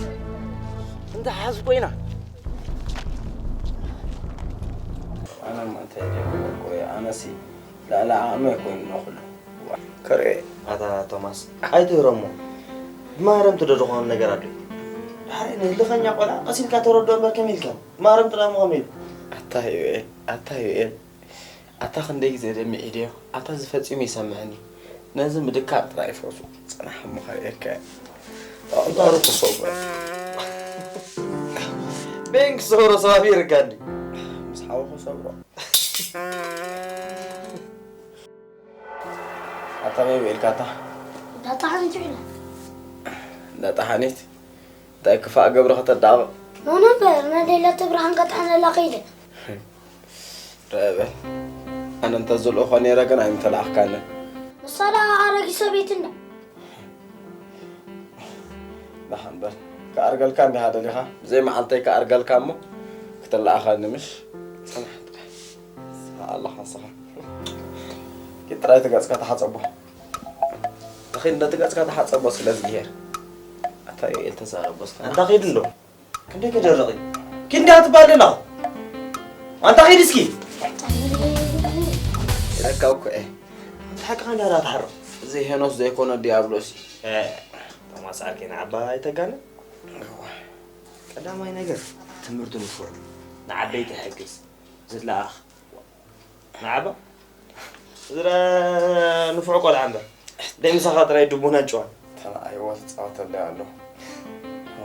እንታይ ሓዝ ኮይና ኣነ እንታይ ደቆይ ኣነሲ ላላ ኣመ ኮይኑ ኩሉ ከርኤ ኣታ ቶማስ ኣይትህረሞ። ብማህረምቲ ዶ ዝኾነ ነገር ኣሎ? ድሓር ንህልኸኛ ቆልዓ ቀሲልካ ተረድኦ እምበር ከመይ ኢልካ? ብማህረምቲ ደኣ ምኾመ ኢሉ? ኣታ ዩኤል፣ ኣታ ዩኤል፣ ኣታ ክንደይ ግዜ ደሚዒ ድዮ? ኣታ እዚ ፈጺሙ ይሰምዐኒ። ነዚ ምድካቕ ጥራይ ፈሱ። ጽናሕ እሞ ከርእየካ እየ። ኣቕጣሩ ክሰቡ። ቤን ክሰብሮ ሰባቢርካ እንዲ። ምስ ሓወኹ ሰብሮ። ኣታ በይ ውዒልካ ኣታ? እንዳጣሓኒት ውዒለ። እንዳጣሓኒት? እንታይ ክፋእ ገብረ ከተዳቕቕ? ኖኖ እምበር፣ ናይ ሌላ ትብርሃን ከጥሕነላ ከይደ። ረአ በል። ኣነ እንተዝልእኾ ነይረ ግን ኣይምተላእኽካንን። ንሳ ደኣ ኣረጊት ሰበይቲ እንዳ። ደሓን በል። ክኣርገልካ እንዲኻ ደሊኻ? ብዘይ መዓልተይ ክኣርገልካ እሞ ክትለኣኸኒ ምሽ? ጽናሕ ጥራይ። ንስኻ ኣለኻ ንስኻ። ኪድ ጥራይ እቲ ገጽካ ተሓጸቦ። ነቲ ገጽካ ተሓጸቦ ስለ ዝግሄር። ኣታ ዮኤል ተዛረቦ እስከ። ኣንታ ኺድ እንዶ። ክንደይ ከደረቕ እዩ? ክንደይ ኣትባል ኣለኻ? ኣንታ ኺድ እስኪ። ኢለካ እኮ እየ። ኣንታ ሓቅኻ እንዳ ትሓርቕ። እዚ ሄኖስ ዘይኮነ ዲያብሎስ እዩ። እ፣ ተማሳኪ ንዓባ ኣይተጋነ። ቀዳማይ ነገር ትምህርቲ ንፉዕ። ንዓበይቲ ይሕግዝ። ዝለኣኽ። ንዓባ? ዝረ ንፉዕ ቆልዓ እምበር። ደይ ምሳኻ ጥራይ ድቡና ጭዋን። ተናኣይዎ ትጻወተለይ ኣሎ።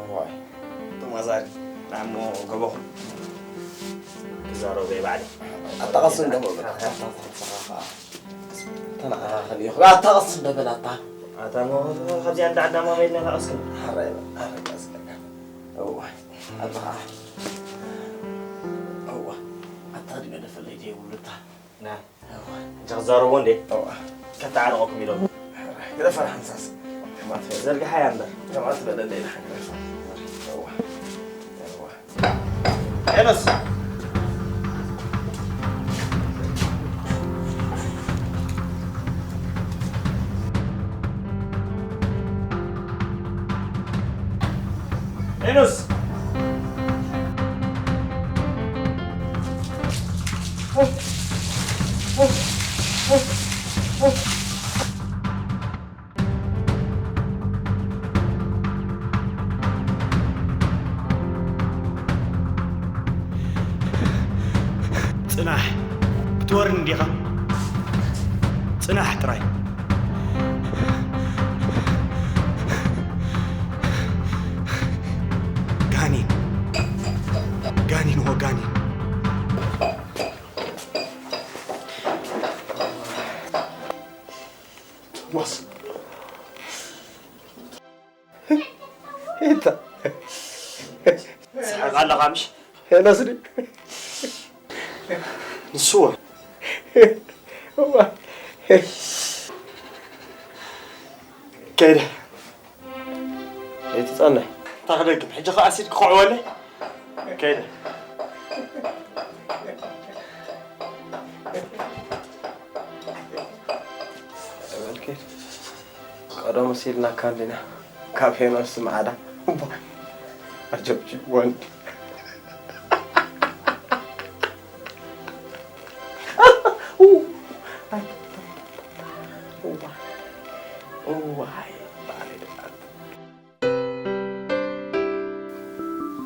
እዋይ። ተማሳሪ። ንዓሞ ገበኹ። ክዛረቡ እየ ባዕለይ። ኣታ ቀስ እንደ በል። ኣታ ቀስ እንደ በል ኣታ። ኣታ ሞ ካብዚኣ እንዳ ዓዳማ መይድና ኢኻ ቀስክን። ሓራይ በል፣ ሓራይ ቀስ በል። እዋ፣ ኣታ ኸዓ። እዋ፣ ኣታ ድገደፈለይ ደይ ውልታ። ና። እዋ። እንተ ክዛረቦ እንዴ? እዋ። ከተዓርቐኩም ኢሎም። ግደፈር ሓንሳስ። ከማት በል። ዘርግሓያ እምበር። ከማት በለለይ ኢልካ ግደፈር። እዋ። እዋ። ኤኖስ። ኤኖስ። ጽናሕ፣ ክትወርን እንዲኻ። ጽናሕ ጥራይ። ጋኒን፣ ጋኒን፣ ወጋኒን። ቶማስ። ኤታ። ትስሕቕ ኣለኻ ምሽ? ሄኖስ ድዩ? ንስዋ። እዋ። ከይደ። ኣይትጸንሕ። ታኽደግም። ሕጂ ኸኣ ኣሲድ ክኸዕወለይ። ከይደ። በልኪ፣ ቀደም ሲልናካ እንዲና ካብ ሄኖስ ማዕዳ። እባ፣ ኣጀብጅብ ወንድ። እዋ፣ እዋ፣ እዋ፣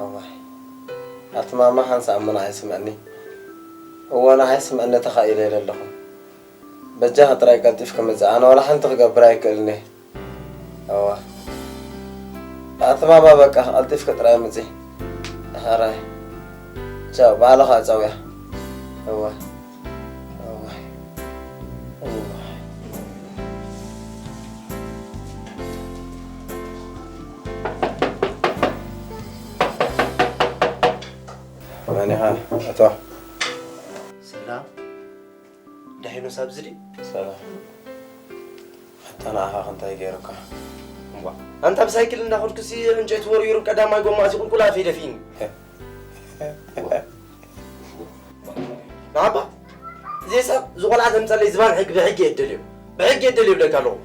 እዋይ፣ ኣቲ ማማ ሓንሳእ እሞ ንዓይ ስምዕኒ። እወ፣ ንዓይ ስምዕኒ ተኻኢለ ኢለ ኣለኹ። በጃኻ ጥራይ ቀልጢፍኪ ምጻእ፣ ኣነ ዋላ ሓንቲ ክገብር ኣይክእልን እየ። እወ። ኣቲ ማማ በቃ ቀልጢፍኪ ጥራይ ምጺ። ሕራይ። ቻው፣ ባዕልኻ ኣጻውያ። እወ። እዋይ፣ እዋይ። መን ኢኻ? ኣቶ። ሰላም። ደሓን ዶ ኣብዚ ድዩ? ሰላም። ኣታ ንዓኻ ከ እንታይ ገይሩካ? እምቧ፣ ኣንታ ብሳይክል እንዳኸድኩሲ ዕንጨይቲ ወርዊሩ ቀዳማይ ጎማ እዚ ቁልቁል ኣፈይ ደፊእኒ። ንዓባ፣ እዚ ሰብ፣ እዚ ቆልዓ ተምጸለይ ዝባን ሕጊ ብሕጊ የደልዮ። ብሕጊ የደልዮ ይብለካ ኣለኹ።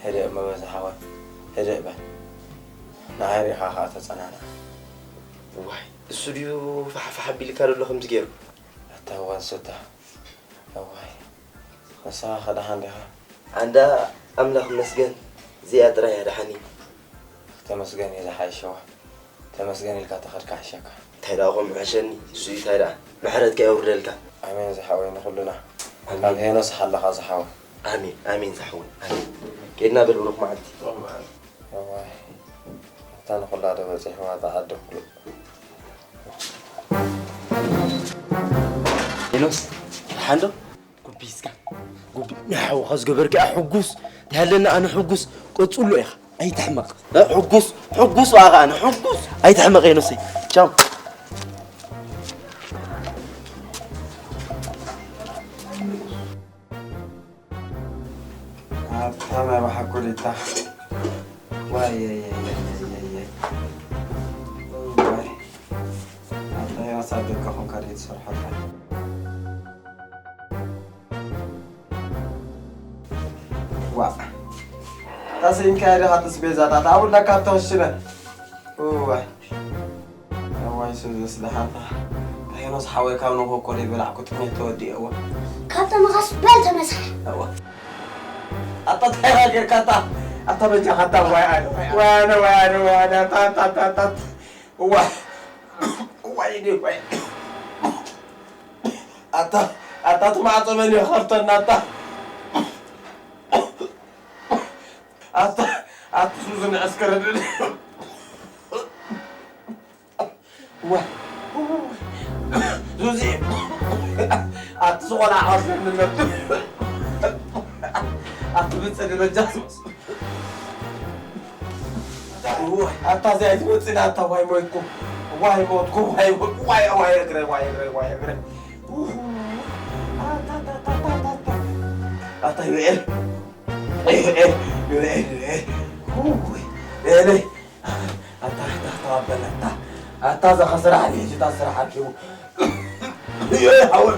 ህደእ እሞ በዛ ሓወይ፣ ህደእ በል። ንዓይ ሪኢኻ ኸኣ ተጸናንዓ። እዋይ፣ እሱ ድዩ ፋሕፋሕ ኣቢልካ ዘሎ ከምዚ ገይሩ? ኣታ እዋን ሱታ። እዋይ፣ ንስኻ ከ ደሓን ዲኻ? ኣንዳ ኣምላኽ ይመስገን፣ እዚኣ ጥራይ እያ ደሓኒ። ተመስገን እዩ ዝሓይሸዋ። ተመስገን ኢልካ ተኸድካ ይሕሸካ። እንታይ ደኣ ከምኡ ሕሸኒ፣ እሱ እዩ እንታይ ደኣ፣ ምሕረትካ የውርደልካ። ኣሜን ዝሓወይ ንኹልና። ኣሜን። ካብ ሄኖስ ሓለኻ ዝሓወ። ኣሜን፣ ኣሜን ዝሓወይ፣ ኣሜን። ኬድና በል ብሩኽ መዓልቲ። እዋይ፣ እታ ንኹላ ዶ በጺሕዋ እታ ዓዲ ኩሉ። ሄኖስ፣ ደሓን ዶ? ጉቢ እስካ፣ ጉቢ። ንሓውኻ ዝገበርክያ ሕጉስ፣ ተሃለና ኣነ ሕጉስ፣ ቀጽሎ ኢኻ። ኣይትሕመቕ። እ፣ ሕጉስ፣ ሕጉስ ዋጋ ኣነ ሕጉስ። ኣይትሕመቕ ሄኖሰይ። ቻው። ኣታ ናይ ብሓቂ ዲታ። ዋይ፣ የይ፣ የይ፣ የይ፣ የይ፣ የይ። ዋይ። ኣታ ዮናስ ኣብ ደገ ኾንካ ድዩ ትሰርሖ? ዋእ። ታሰይንካ ዲኻ ኣስቤዛታት ኣብኡ እንዳካብ ተኽሽነ። እዋይ። እዋይ፣ ሱዚ ስለ ሓንታ። ሄኖስ ሓወይ ካብ ንጎ እኮ ዘይበላዕኩ ጥሜት ተወዲኤ፣ እዋ። ካብ ተመኻስ በል ተመሳሕ። እዋ። ኣታ እንታይ ጌርካ ኣታ? ኣታ በጃኻ ኣታ፣ ዋይ ኣነ፣ ዋይ ኣነ፣ ዋይ ኣነ፣ ኣታ፣ ኣታ፣ ኣታ፣ ኣታ፣ ኣታ። እዋ። እዋይ፣ እኔ፣ እዋይ። ኣታ፣ ኣታ፣ እቲ ማዕጾ መን እዩ ክኸፍተና ኣታ? ኣታ፣ ኣቲ ሱዚ ንዕስከረ ድል። ዋ፣ ሱዚ፣ ኣቲ ዝኾነ ዓወት ዘንነቱ። ኣቲ ብጽ ደረጃ። ኣታ እዚኣ ኣይትመጽእን ኣታ፣ ዋይ ሞይትኩ፣ ዋይ ሞትኩ፣ ዋይ ሞ-፣ ዋይ፣ ዋይ እግረ፣ ዋይ እግረ፣ ዋይ እግረ። ኣታ፣ ኣታ፣ ኣታ፣ ኣታ፣ ኣታ። ኣታ ዩኤል፣ ዩኤል፣ ዩኤል፣ ዩኤል። ውይ፣ ዩኤለይ። ኣታ፣ ኣታ፣ ኣታ፣ ኣበል፣ ኣታ። ኣታ፣ እዛ ኸስራሕ፣ ሕጂ እታ ስራሕ ኣኪቡ። ዩኤል፣ ሓወይ።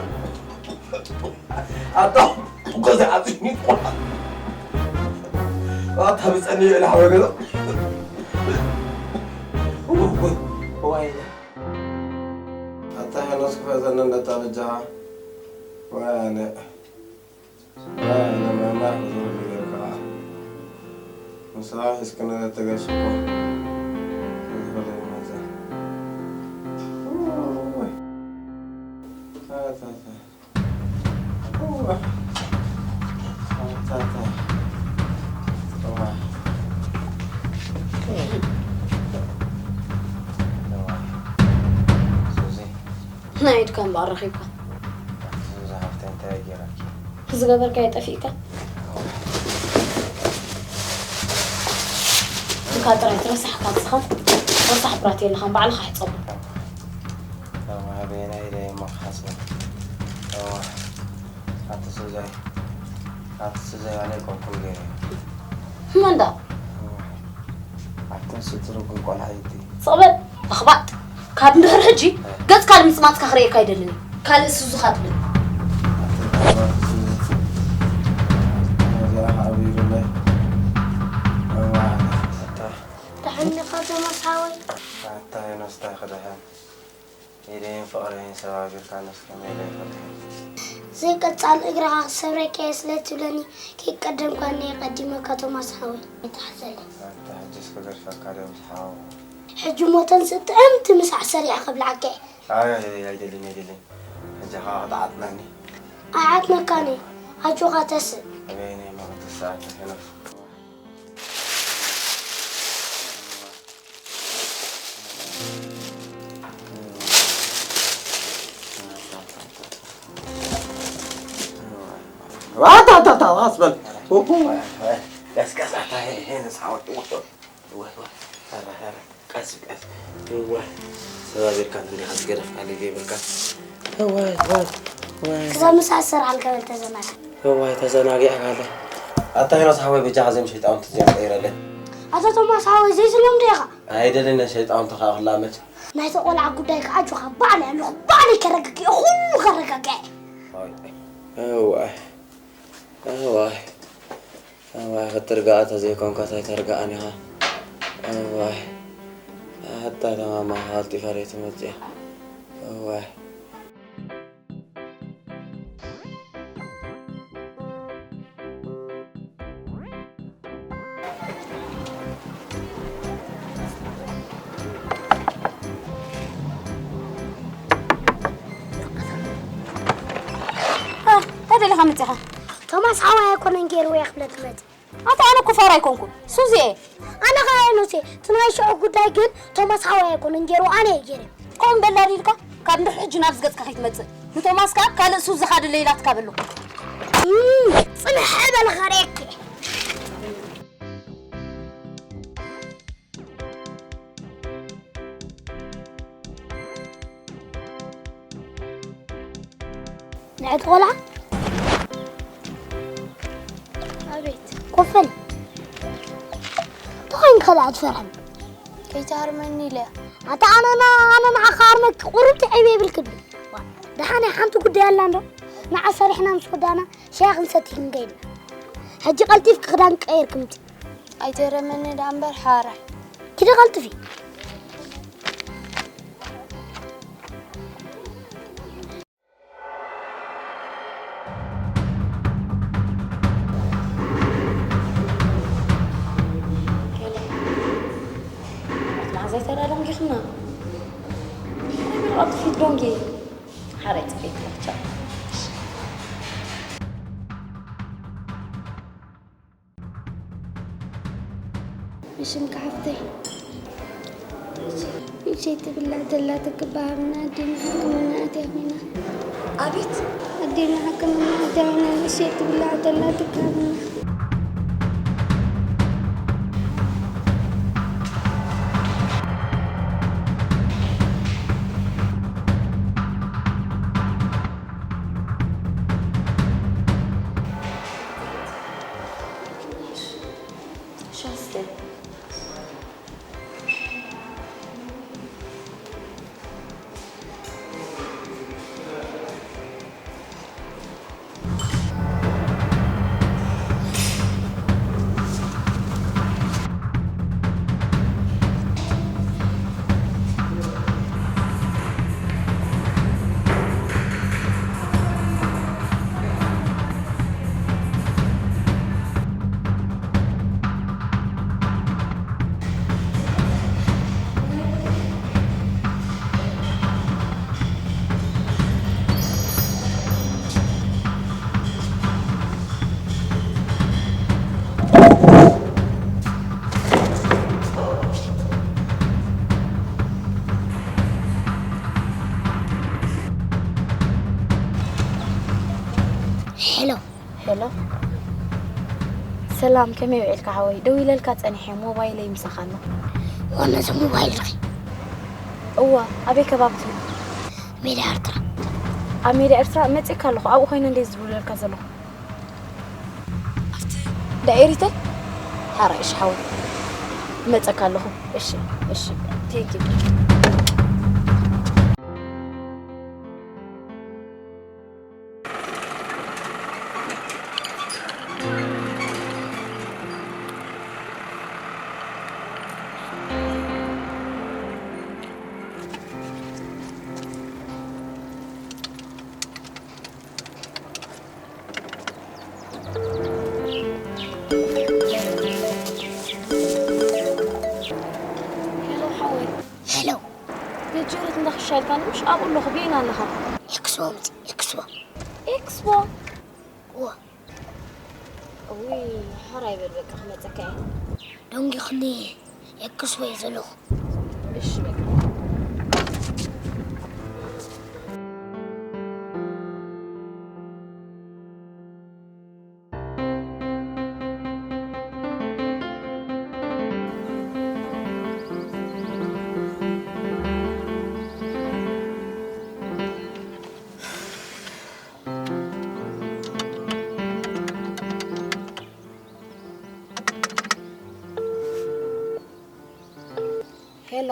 ኣታ፣ ገዛ ዓጽዩ። ኣታ፣ ብጸኒ፣ ዩኤል፣ ሓወይ፣ ገዛ። ውይ፣ ዋይ። ኣታ፣ ሄኖስ፣ ክፈተኒ፣ እንዳታ፣ በጃኻ። ዋይ፣ ኣነ። ኣነ መማር ብዙ ነገር ከዓ ምሳሌ እስክነ ተገሽኮ ይፈለግ መዘ። ናይ ኢድካ እምበኣር ረኺብካ። ሱዚ ሓፍተይ እንታይ ገይራኪ? ዝገበርካዮ ጠፊእካ? እካ ጥራይ ትረሳሕካ ንስኻ። ረሳሕ ብራት የለኻን፣ ባዕልኻ ሕጸቦ። እዋ፣ በየናይ ኢደ እሞ ክሓጽቦ? እዋ፣ ኣቲ ሱዛይ፣ ኣቲ ሱዛይ፣ ኣነ ኣይኮንኩን ገይረ። መን ደኣ? እዋ፣ ኣቲ ንሱ ትርጉም ቆልዓ እዩ። ስቕ በል፣ ለኽባጥ። ካብ እንድሕር ሕጂ ገጽካ ንምጽማጽካ ክርእየካ ኣይደልን እየ። ካልእ ሱዙኻ ትብል። ደሓን ዲኻ ቶማስ ሓወይ? ኣታ ሄኖስ፣ እንታይ ክደሓን? ኢደይን ፍቕረይን ሰባቢርካ ነስ ከመይ ኢለ ይፈትሕ? ዘይቀጻል እግርኻ ክሰብረካ እየ ስለ ትብለኒ ከይቀደምካ እየ ቀዲመካ ቶማስ ሓወይ። ኣይትሓዘለይ። ኣታ ሕጂስ ክገድፈካ ድየ ምስ ሓወቦ? ሕጂ ሞተን ስጥዕምቲ ምሳሕ ሰሪዐ ከብልዓካ እየ። ኣይ፣ ኣይ፣ ኣይ፣ ኣይደልን፣ ኣይደልን። ሕጂ ኸዓ ክትዓጥነኒ። ኣይዓጥነካን እየ። ኣጆኻ ተስእ። ኣበየነይ እሞ ክትስእ ኣንተ ሄኖስ? ኣታ፣ ኣታ፣ ኣታ፣ ቀስ በል። ቀስ፣ ቀስ፣ ኣታ፣ ሄ-፣ ሄኖስ ሓወይ። እወ፣ እወ፣ እወ። ኧረ፣ ኧረ፣ ቀስ፣ ቀስ። እወ፣ ሰባቢርካ እንዲኻ ዝገደፍካለይ ዘይብልካ። እወ፣ እወ፣ እወ። ክዛ ምሳሕ ዝሰርዓልካ በል ተዘናግዕ። እወ፣ ተዘናጊዕካ ኣለ። ኣታ ሄኖስ ሓወይ፣ በጃኻ እዞም ሸይጣውንቲ እዚኦም ቀይረለይ። ኣታ ቶማስ ሓወይ፣ ዘይስሎም ዶ ኢኻ? ኣይደልን፣ ሸይጣውንቲ ኸኣ ክላመድ። ናይታ ቖልዓ ጉዳይ ከኣ ኣጆኻ፣ ባዕለይ ኣለኹ፣ ባዕለይ ከረጋግኦ፣ ኩሉ ከረጋግአ። እወ። እዋይ፣ እዋይ፣ ክትርጋኣ ተዘይኮንካ ታይ ተርጋኣን ኢኻ? እዋይ፣ ኣታ ተማማ ቀልጢፋ ደይ ትመጽእ? እዋይ። እ፣ እንታይ ደሊኻ መጺኻ? ቶማስ ሓወይ ኣይኮነን ገይርዎ እየ ክብለኪ መጺ። ኣታ ኣነ እኮ ፋራ ኣይኮንኩን፣ ሱዚ እየ። ኣነ ኸኣ ሄኖስ እየ። እቲ ናይ ሽዑ ጉዳይ ግን ቶማስ ሓወይ ኣይኮነን ገይርዎ፣ ኣነ እየ ገይረ። ከምኡ በል ዳር ኢልካ፣ ካብ እንድሕር ሕጂ ናብዚ ገጽካ ከይትመጽእ። ንቶማስ ከኣ ካልእ ሱዚ ኻድለ ኢላትካ በሎ። እም፣ ጽንሕ በል ኸርእየኪ። ንዕድ ቆልዓ። ኣቤት። ኮፍ በል። እንታይ ኮይንካ ደኣ ትፈርሐኒ? ከይትሃርመኒ ኢለ። ኣታ ኣነ ና-፣ ኣነ ንዓኻ ሃርመኪ ቁሩብ ትዕብ የብልክን። ዋ፣ ደሓን እያ፣ ሓንቲ ጉዳይ ኣላ እንዶ። ንዓ ሰሪሕና ምስ ወዳእና ሻሂ ክንሰቲ ክንከይድ ኢና። ሕጂ ቀልጢፍኪ ክዳን ቀይርኪ ምጺ። ኣይትህረመኒ ደኣ እምበር ሓራይ። ኪዲ ቀልጥፊ። ሄሎ። መዓዝ ኣይተራ ደንጊኽና? ናይ ብርቓ ጥፊት ደንጊ። ሓራይ ጽፈይ ትላቻ። ብሽምካ ሓፍተይ። ንእሽተይ ትብላዕ ዘላ ትክባሃብና ኣዴና ሕክምና ኣትያ ኮይና። ኣቤት። ኣዴና ሕክምና ኣትያ ኮይና ንእሽተይ ትብላዕ ዘላ ትክሃብና። ሻስተ። ሄሎ። ሄሎ። ሰላም፣ ከመይ ውዒልካ ሓወይ? ደዊለልካ ጸኒሐ፣ ሞባይለይ ምሳኻ ኣሎ። ዋና እዚ ሞባይል ርኺ? እወ፣ ኣበይ ከባቢ ትህሉ? ሜዳ ኤርትራ። ኣብ ሜዳ ኤርትራ መጺእካ ኣለኹ፣ ኣብኡ ኮይነ እንደ ዝድውለልካ ዘለኹ። ኣብቲ እንዳ ኤሪተል? ሓራይ፣ እሺ ሓወይ። እመጸካ ኣለኹ። እሺ፣ እሺ። ቴንክ ዩ። ሄሎ ሓወይ። ሄሎ። ገጀረት እንዳ ክሻልካ ምሽ ኣብኡ ኣለኹ፣ በይና ኣለኻ? ኤክስቦ ምጽ-፣ ኤክስቦ። ኤክስቦ? እወ። እውይ፣ ሓራይ በል በቃ ክመጸካ እየ። ደንጊኽኒ፣ ኤክስቦ እየ ዘለኹ። እሺ በቃ። ሄሎ።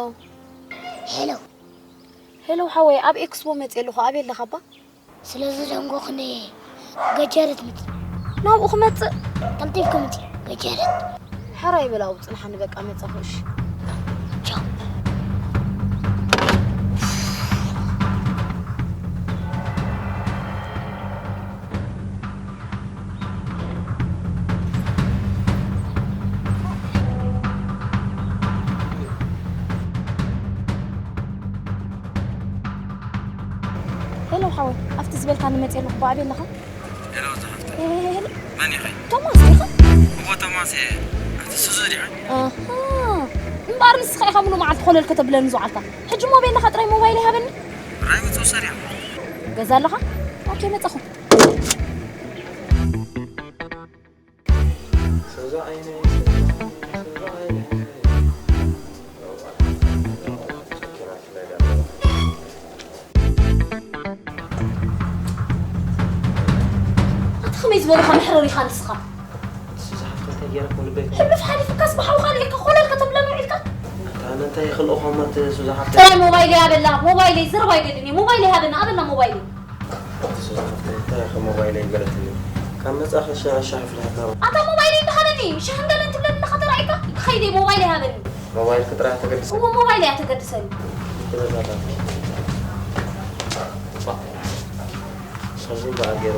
ሄሎ። ሄሎ ሓወይ፣ ኣብ ኤክስፖ መጽየ ኣለኹ። ኣበይ ኣለኻ እባ? ስለ ዝደንጎኽኒ ገጀረት ምጽ። ናብኡ ክመጽእ? ቀልጢፍኪ ምጺ፣ ገጀረት። ሕራይ በል ኣብኡ ጽንሓኒ፣ በቃ መጻኹ፣ እሺ። ቻው። ሄሎ ሓወይ፣ ኣብቲ ዝበልካኒ መጽየ ኣለኹ፣ ብኣበይ ኣለኻ? ሄሎ ዝሓፍተይ። ሄሎ። መን ኢኺ? ቶማስ ዲኻ? እወ ቶማስ እየ። ኣንቲ ሱዙ ዲኺ? ኣሃ። እምበኣር ንስኻ ኢኻ ሙሉእ መዓልቲ ኮለል ከተብለኒ ዝውዓልካ። ሕጂ ሞባይል ኣለኻ ጥራይ ሞባይለይ ሃበኒ። ራይ መጽኡ ሰሪያ። ገዛ ኣለኻ? ኦኬ መጻኹ። ሱዙ ዓይነይ፣ ሱዙ ዓይነይ። ኣቲ ከመይ ዝበልኻ መሕረር ኢኻ ንስኻ? ሱዙ ሓፍተይ እንታይ ገይረኩም ልበይ? ሕሉፍ ሓሊፉካስ ብሓውኻ ርኢካ ኮለል ከተብለኒ ውዒልካ? ኣታ ኣነ እንታይ ይኽልእኹም ኣቲ ሱዙ ሓፍተይ? ጥራይ ሞባይለይ ኣበላ፣ ሞባይለይ ዘረባ ኣይደልን እየ፣ ሞባይለይ ሃበና፣ ኣበላ ሞባይለይ። ኣቲ ሱዙ ሓፍተይ እንታይ ኢኺ ሞባይለይ ገለትኒ? ካብ መጻኺ ሻ-፣ ሻሂ ኣፍልሐካ። ኣታ ሞባይለይ እንዶ ሃበኒ፣ ሻሂ ገለን ትብለኒ ኣለኻ ተራኢካ? ኢለይ ሞባይል ይሃበኒ። ሞባይል ክጥራ ተገድሰ እሞ ሞባይል እያ ተገድሰኒ። ትበዛታ ሰርዙ በኣገሮ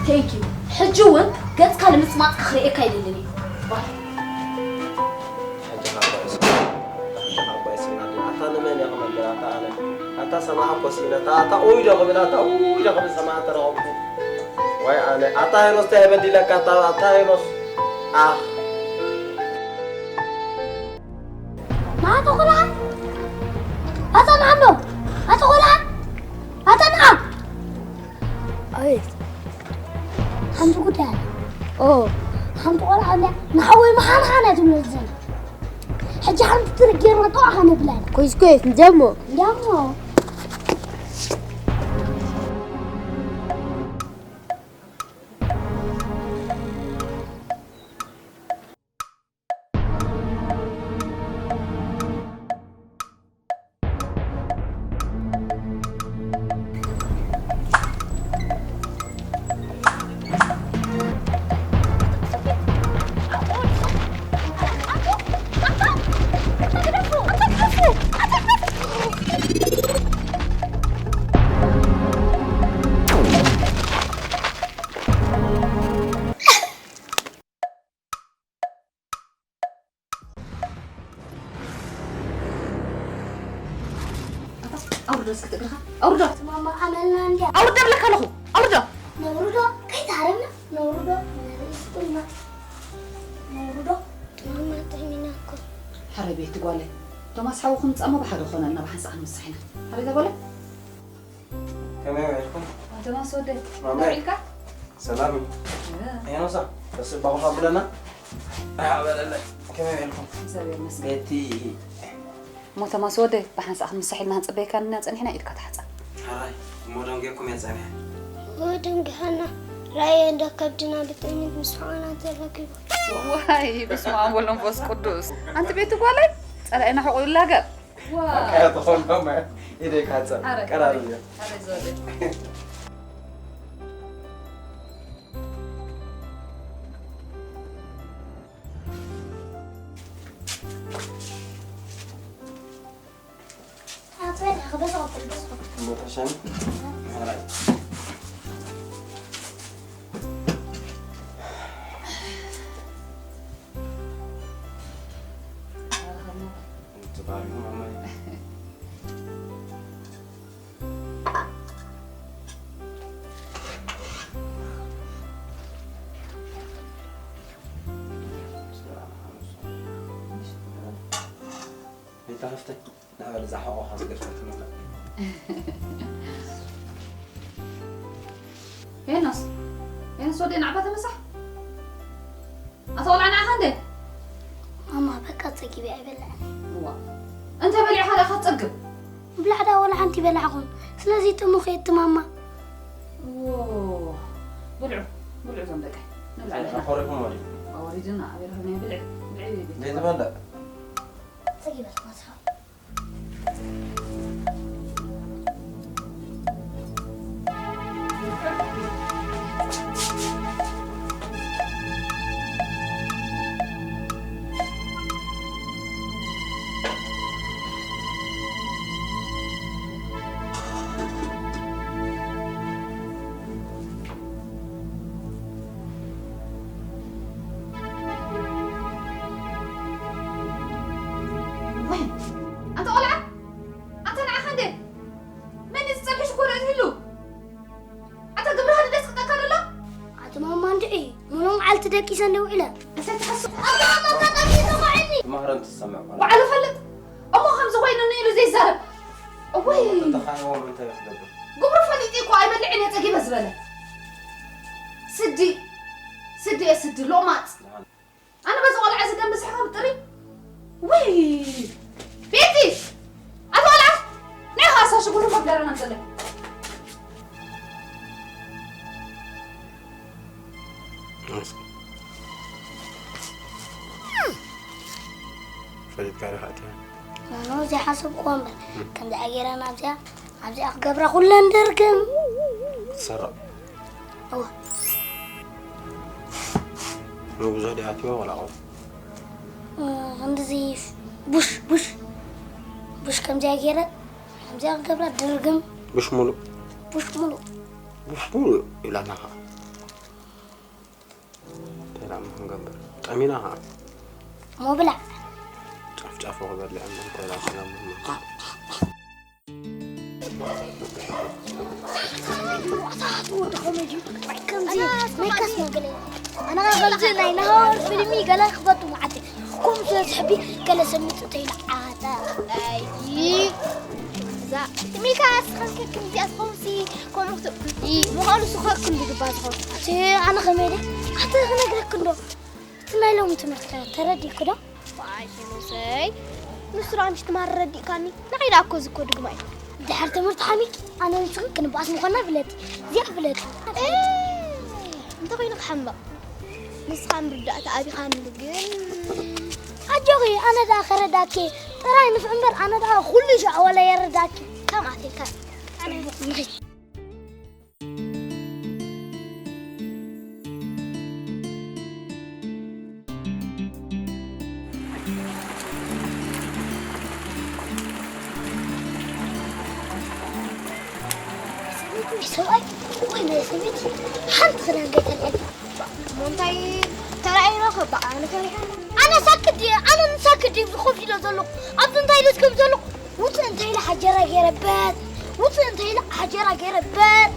Thank you። ሕጂ እውን ገጽካ ንምጽማጽ ክኽርእየካ ይደልን እዩ። ኣታ ንመን እያ ክመልእ ኣታ ኣነ ኣታ ሰማዓ ኮሲነ ኣታ ኣታ ኡይ ዶ ክብል ኣታ ኡይ ዶ ክብል ሰማዓ ተረኸብኩ ዋይ ኣነ ኣታ ሄኖስ እንታይ በዲለካ ኣታ ኣታ ሄኖስ ኣኽ ኣታ ቆልዓ ኣታ ንዓሞ ኣታ ቆልዓ ኣታ ንዓ ኣቤት ሓንቲ ጉዳይ ኣላ ኦ ሓንቲ ቆልዓ ኣላ ንሓወይ መሓንሓና ትብሎ ዘላ ሕጂ ሓንቲ ትርጌር መጠዋዕኻ ነብላ ኮይስ ኮይስ ንጀሞ ንጀሞ ኣውርዶ እስኪ ትእግርኻ ኣውርዶ ማማ ሓመልና እንድያ ኣውርዶ ብለካ ኣለኹ ኣውርዶ ነውርዶ ከይትሃረምና ነውርዶ ነርእስኩልና ነውርዶ ማማ ጥዕሚና እኮ ሓረ ቤት ጓለይ ቶማስ ሓውኹም ጻሞ ብሓደ ኾነልና ብሓንሳእ ክንምሳሕ ኢና ሓረ እዛ ጓለይ ከመይ ውዒልኩም ቶማስ ወደይ ማማይ። ኢልካ ሰላም እዩ ሄኖሳ ተስባኹ ብለና ራበለለ ከመይ ውዒልኩም እግዚኣብሔር ይመስገን ቤቲ እሞ ቶማስ ወደይ ብሓንሳእ ክንምሳሕ ኢልና ክንጽበየካ ንና ጸኒሕና ኢድካ ተሓጻ ሓራይ እሞ ደንጌኩም እየ ጸኒሐ ወደንግሃና ራእየ እንደ ከብድና ብጥሚት ምስ ሕቆና ተረኪቡ ዋይ በስመ ኣብ ወወልድ ወመንፈስ ቅዱስ ኣንቲ ቤት ጓለይ ጸላኢና ሕቑ ይላገብ ቀያጥኾም ኢደይ ካጸ ኣረ፣ ቀራር ኣረ። እዩ ኣረ ዘወደ ኣትበል ክበስቕ ክበስቕ እሞ ተሻሚ ምሕራይ ጽባሪኹም ኣማይ ቤታ ሃፍተይ ናበል ዝሓቆኻ ዝገድፈት መላ ሄኖስ ሄኖስ ወደ ናዕባ ተመሳሕ ኣታ ቆልዓ ንዓኻ እንደ ማማ በቃ ጸጊበ ኣይበልዕን እዋ እንተ በሊዕኻ ደኣ ክትጸግብ ምብላዕ ደኣ ወላ ሓንቲ ይበላዕኹም ስለዚ ጥሙኽ እየ እቲ ማማ እዎ ብልዑ ብልዑ ዞም ደቀይ ንብላዕ ንሕና ኮሪኹም ወዲኹም ወሪድና ኣበይ ረኸብናዮ ብልዒ ብልዒ ቤት ዘይትበልዕ ጸጊበ ተማስኻ ወይ ኣንተ ቆልዓ ኣንተ ንዓኻ እንደ መን እዩ ዝጸብሒ ሽኮር እትህሉ ኣታ ግብርኻ ድደስ ክጠካ ደሎ ኣቲ ማማ እንድዒ ሙሉ መዓልቲ ደቂሰ እንደ ውዒለ እንታይ ትሓስብ ትማህረን ትሰምዕ ቆልዓ ባዕሉ ፈልጥ እሞ ከምዚ ኮይኑኒ ኢሉ ዘይዛረብ እወይ እንተኻይዎም እንታይ ክገብር ግብሩ ፈሊጢ እኮ ኣይበልዕን እየ ጸጊበ ዝበለ ስዲ ስዲ እየ ስዲ ሎማጽ ኣነ በዚ ቆልዓ እዚ ደም ብዝሕኻ ብጥሪ ወይ ቤቲ ኣቲ ቆልዓ ናይ ኻሳ ሽጉሩ መፍደረና ንጽለ ፈሊጥካ ዲኻ ኣትያ ኖኖ ዘይሓሰብክዎ እምበር ከምዚ ኣገይረ ናብዚኣ ኣብዚኣ ክገብራ ኩለን ድርግም ትሰርቕ እወ ንብዙሕ ዲኣትዮ ወላ ቆም እ፣ እንደዚ ቡሽ፣ ቡሽ፣ ቡሽ ከምዚኣ ገይረ፣ ከምዚኣ ክንገብራ ድርግም። ቡሽ ሙሉእ። ቡሽ ሙሉእ። ቡሽ ሙሉእ ኢላትና ኸዓ። እንታይ ደኣ እሞ ክንገብር? ጠሚና ኸዓ። እሞ ብላዕ። ጫፍ ጫፉ ክበልዕ እሞ እንታይ ደኣ ክንገብር? ኣታ ወዲ ኮሜዲ፣ ከምዚ ናይ ከስ መገለ። ኣነ ከምዚ ናይ ናሆር ፊልሚ ገለ ክፈቱ መዓት። ከምዚ ዝሕቢ ገለ ሰሚጡ ተይሉ ዓታ። ኣይ። እዛ ሚልካ ስኸንከ ከምዚኣ ዝኾንሲ፣ ከምኡ ክት-፣ ይ-፣ ምዃኑ ስኸ ክንዲ ግባ ዝኾን። ኣቲ ኣነ ከመይ ኢለ? ኣቲ ክነግረክ እንዶ። እቲ ናይ ሎሚ ትምህርትካ ተረዲእኩ ዶ? ዋይ ሄኖሰይ፣ ንሱ ደኣ ምሽ ትማር ረዲእካኒ። ንዓይ ደኣ እኮ እዚ እኮ ድግማ እዩ። ድሕሪ ትምህርቲ ሓሚድ ኣነ ንስኽን ክንበኣስ ምዃንና ፍለጢ። እዚኣ ፍለጢ። ኤ፣ እንተኾይኑ ክሓምቕ። ንስኻ ምርዳእታ ኣቢኻኒ ግን። ኣጆኺ፣ ኣነ ደኣ ከረዳእኪ ጥራይ ንፍዕ እምበር ኣነ ደኣ ኩሉ ሻዕ ወላ የረዳእኪ። ከምኣ ኢልካ። ኣነ ንኺድ። ሰብኣይ ወይ ናይ ሰበይቲ ሓንቲ ክዳን ከይተልዕል። እሞ እንታይ ተራእይና ከ በዓል ከሪሐ? ኣነ ሳክት ድየ? ኣነ ንሳክት ድየ ዝኸፍ ኢለ ዘለኹ? ኣብዚ እንታይ ኢለ ዝከፍ ዘለኹ? ውፅእ እንተ ኢለ ሓጀራ ገይረ በር። ውፅእ እንተ ኢለ ሓጀራ ገይረ በር።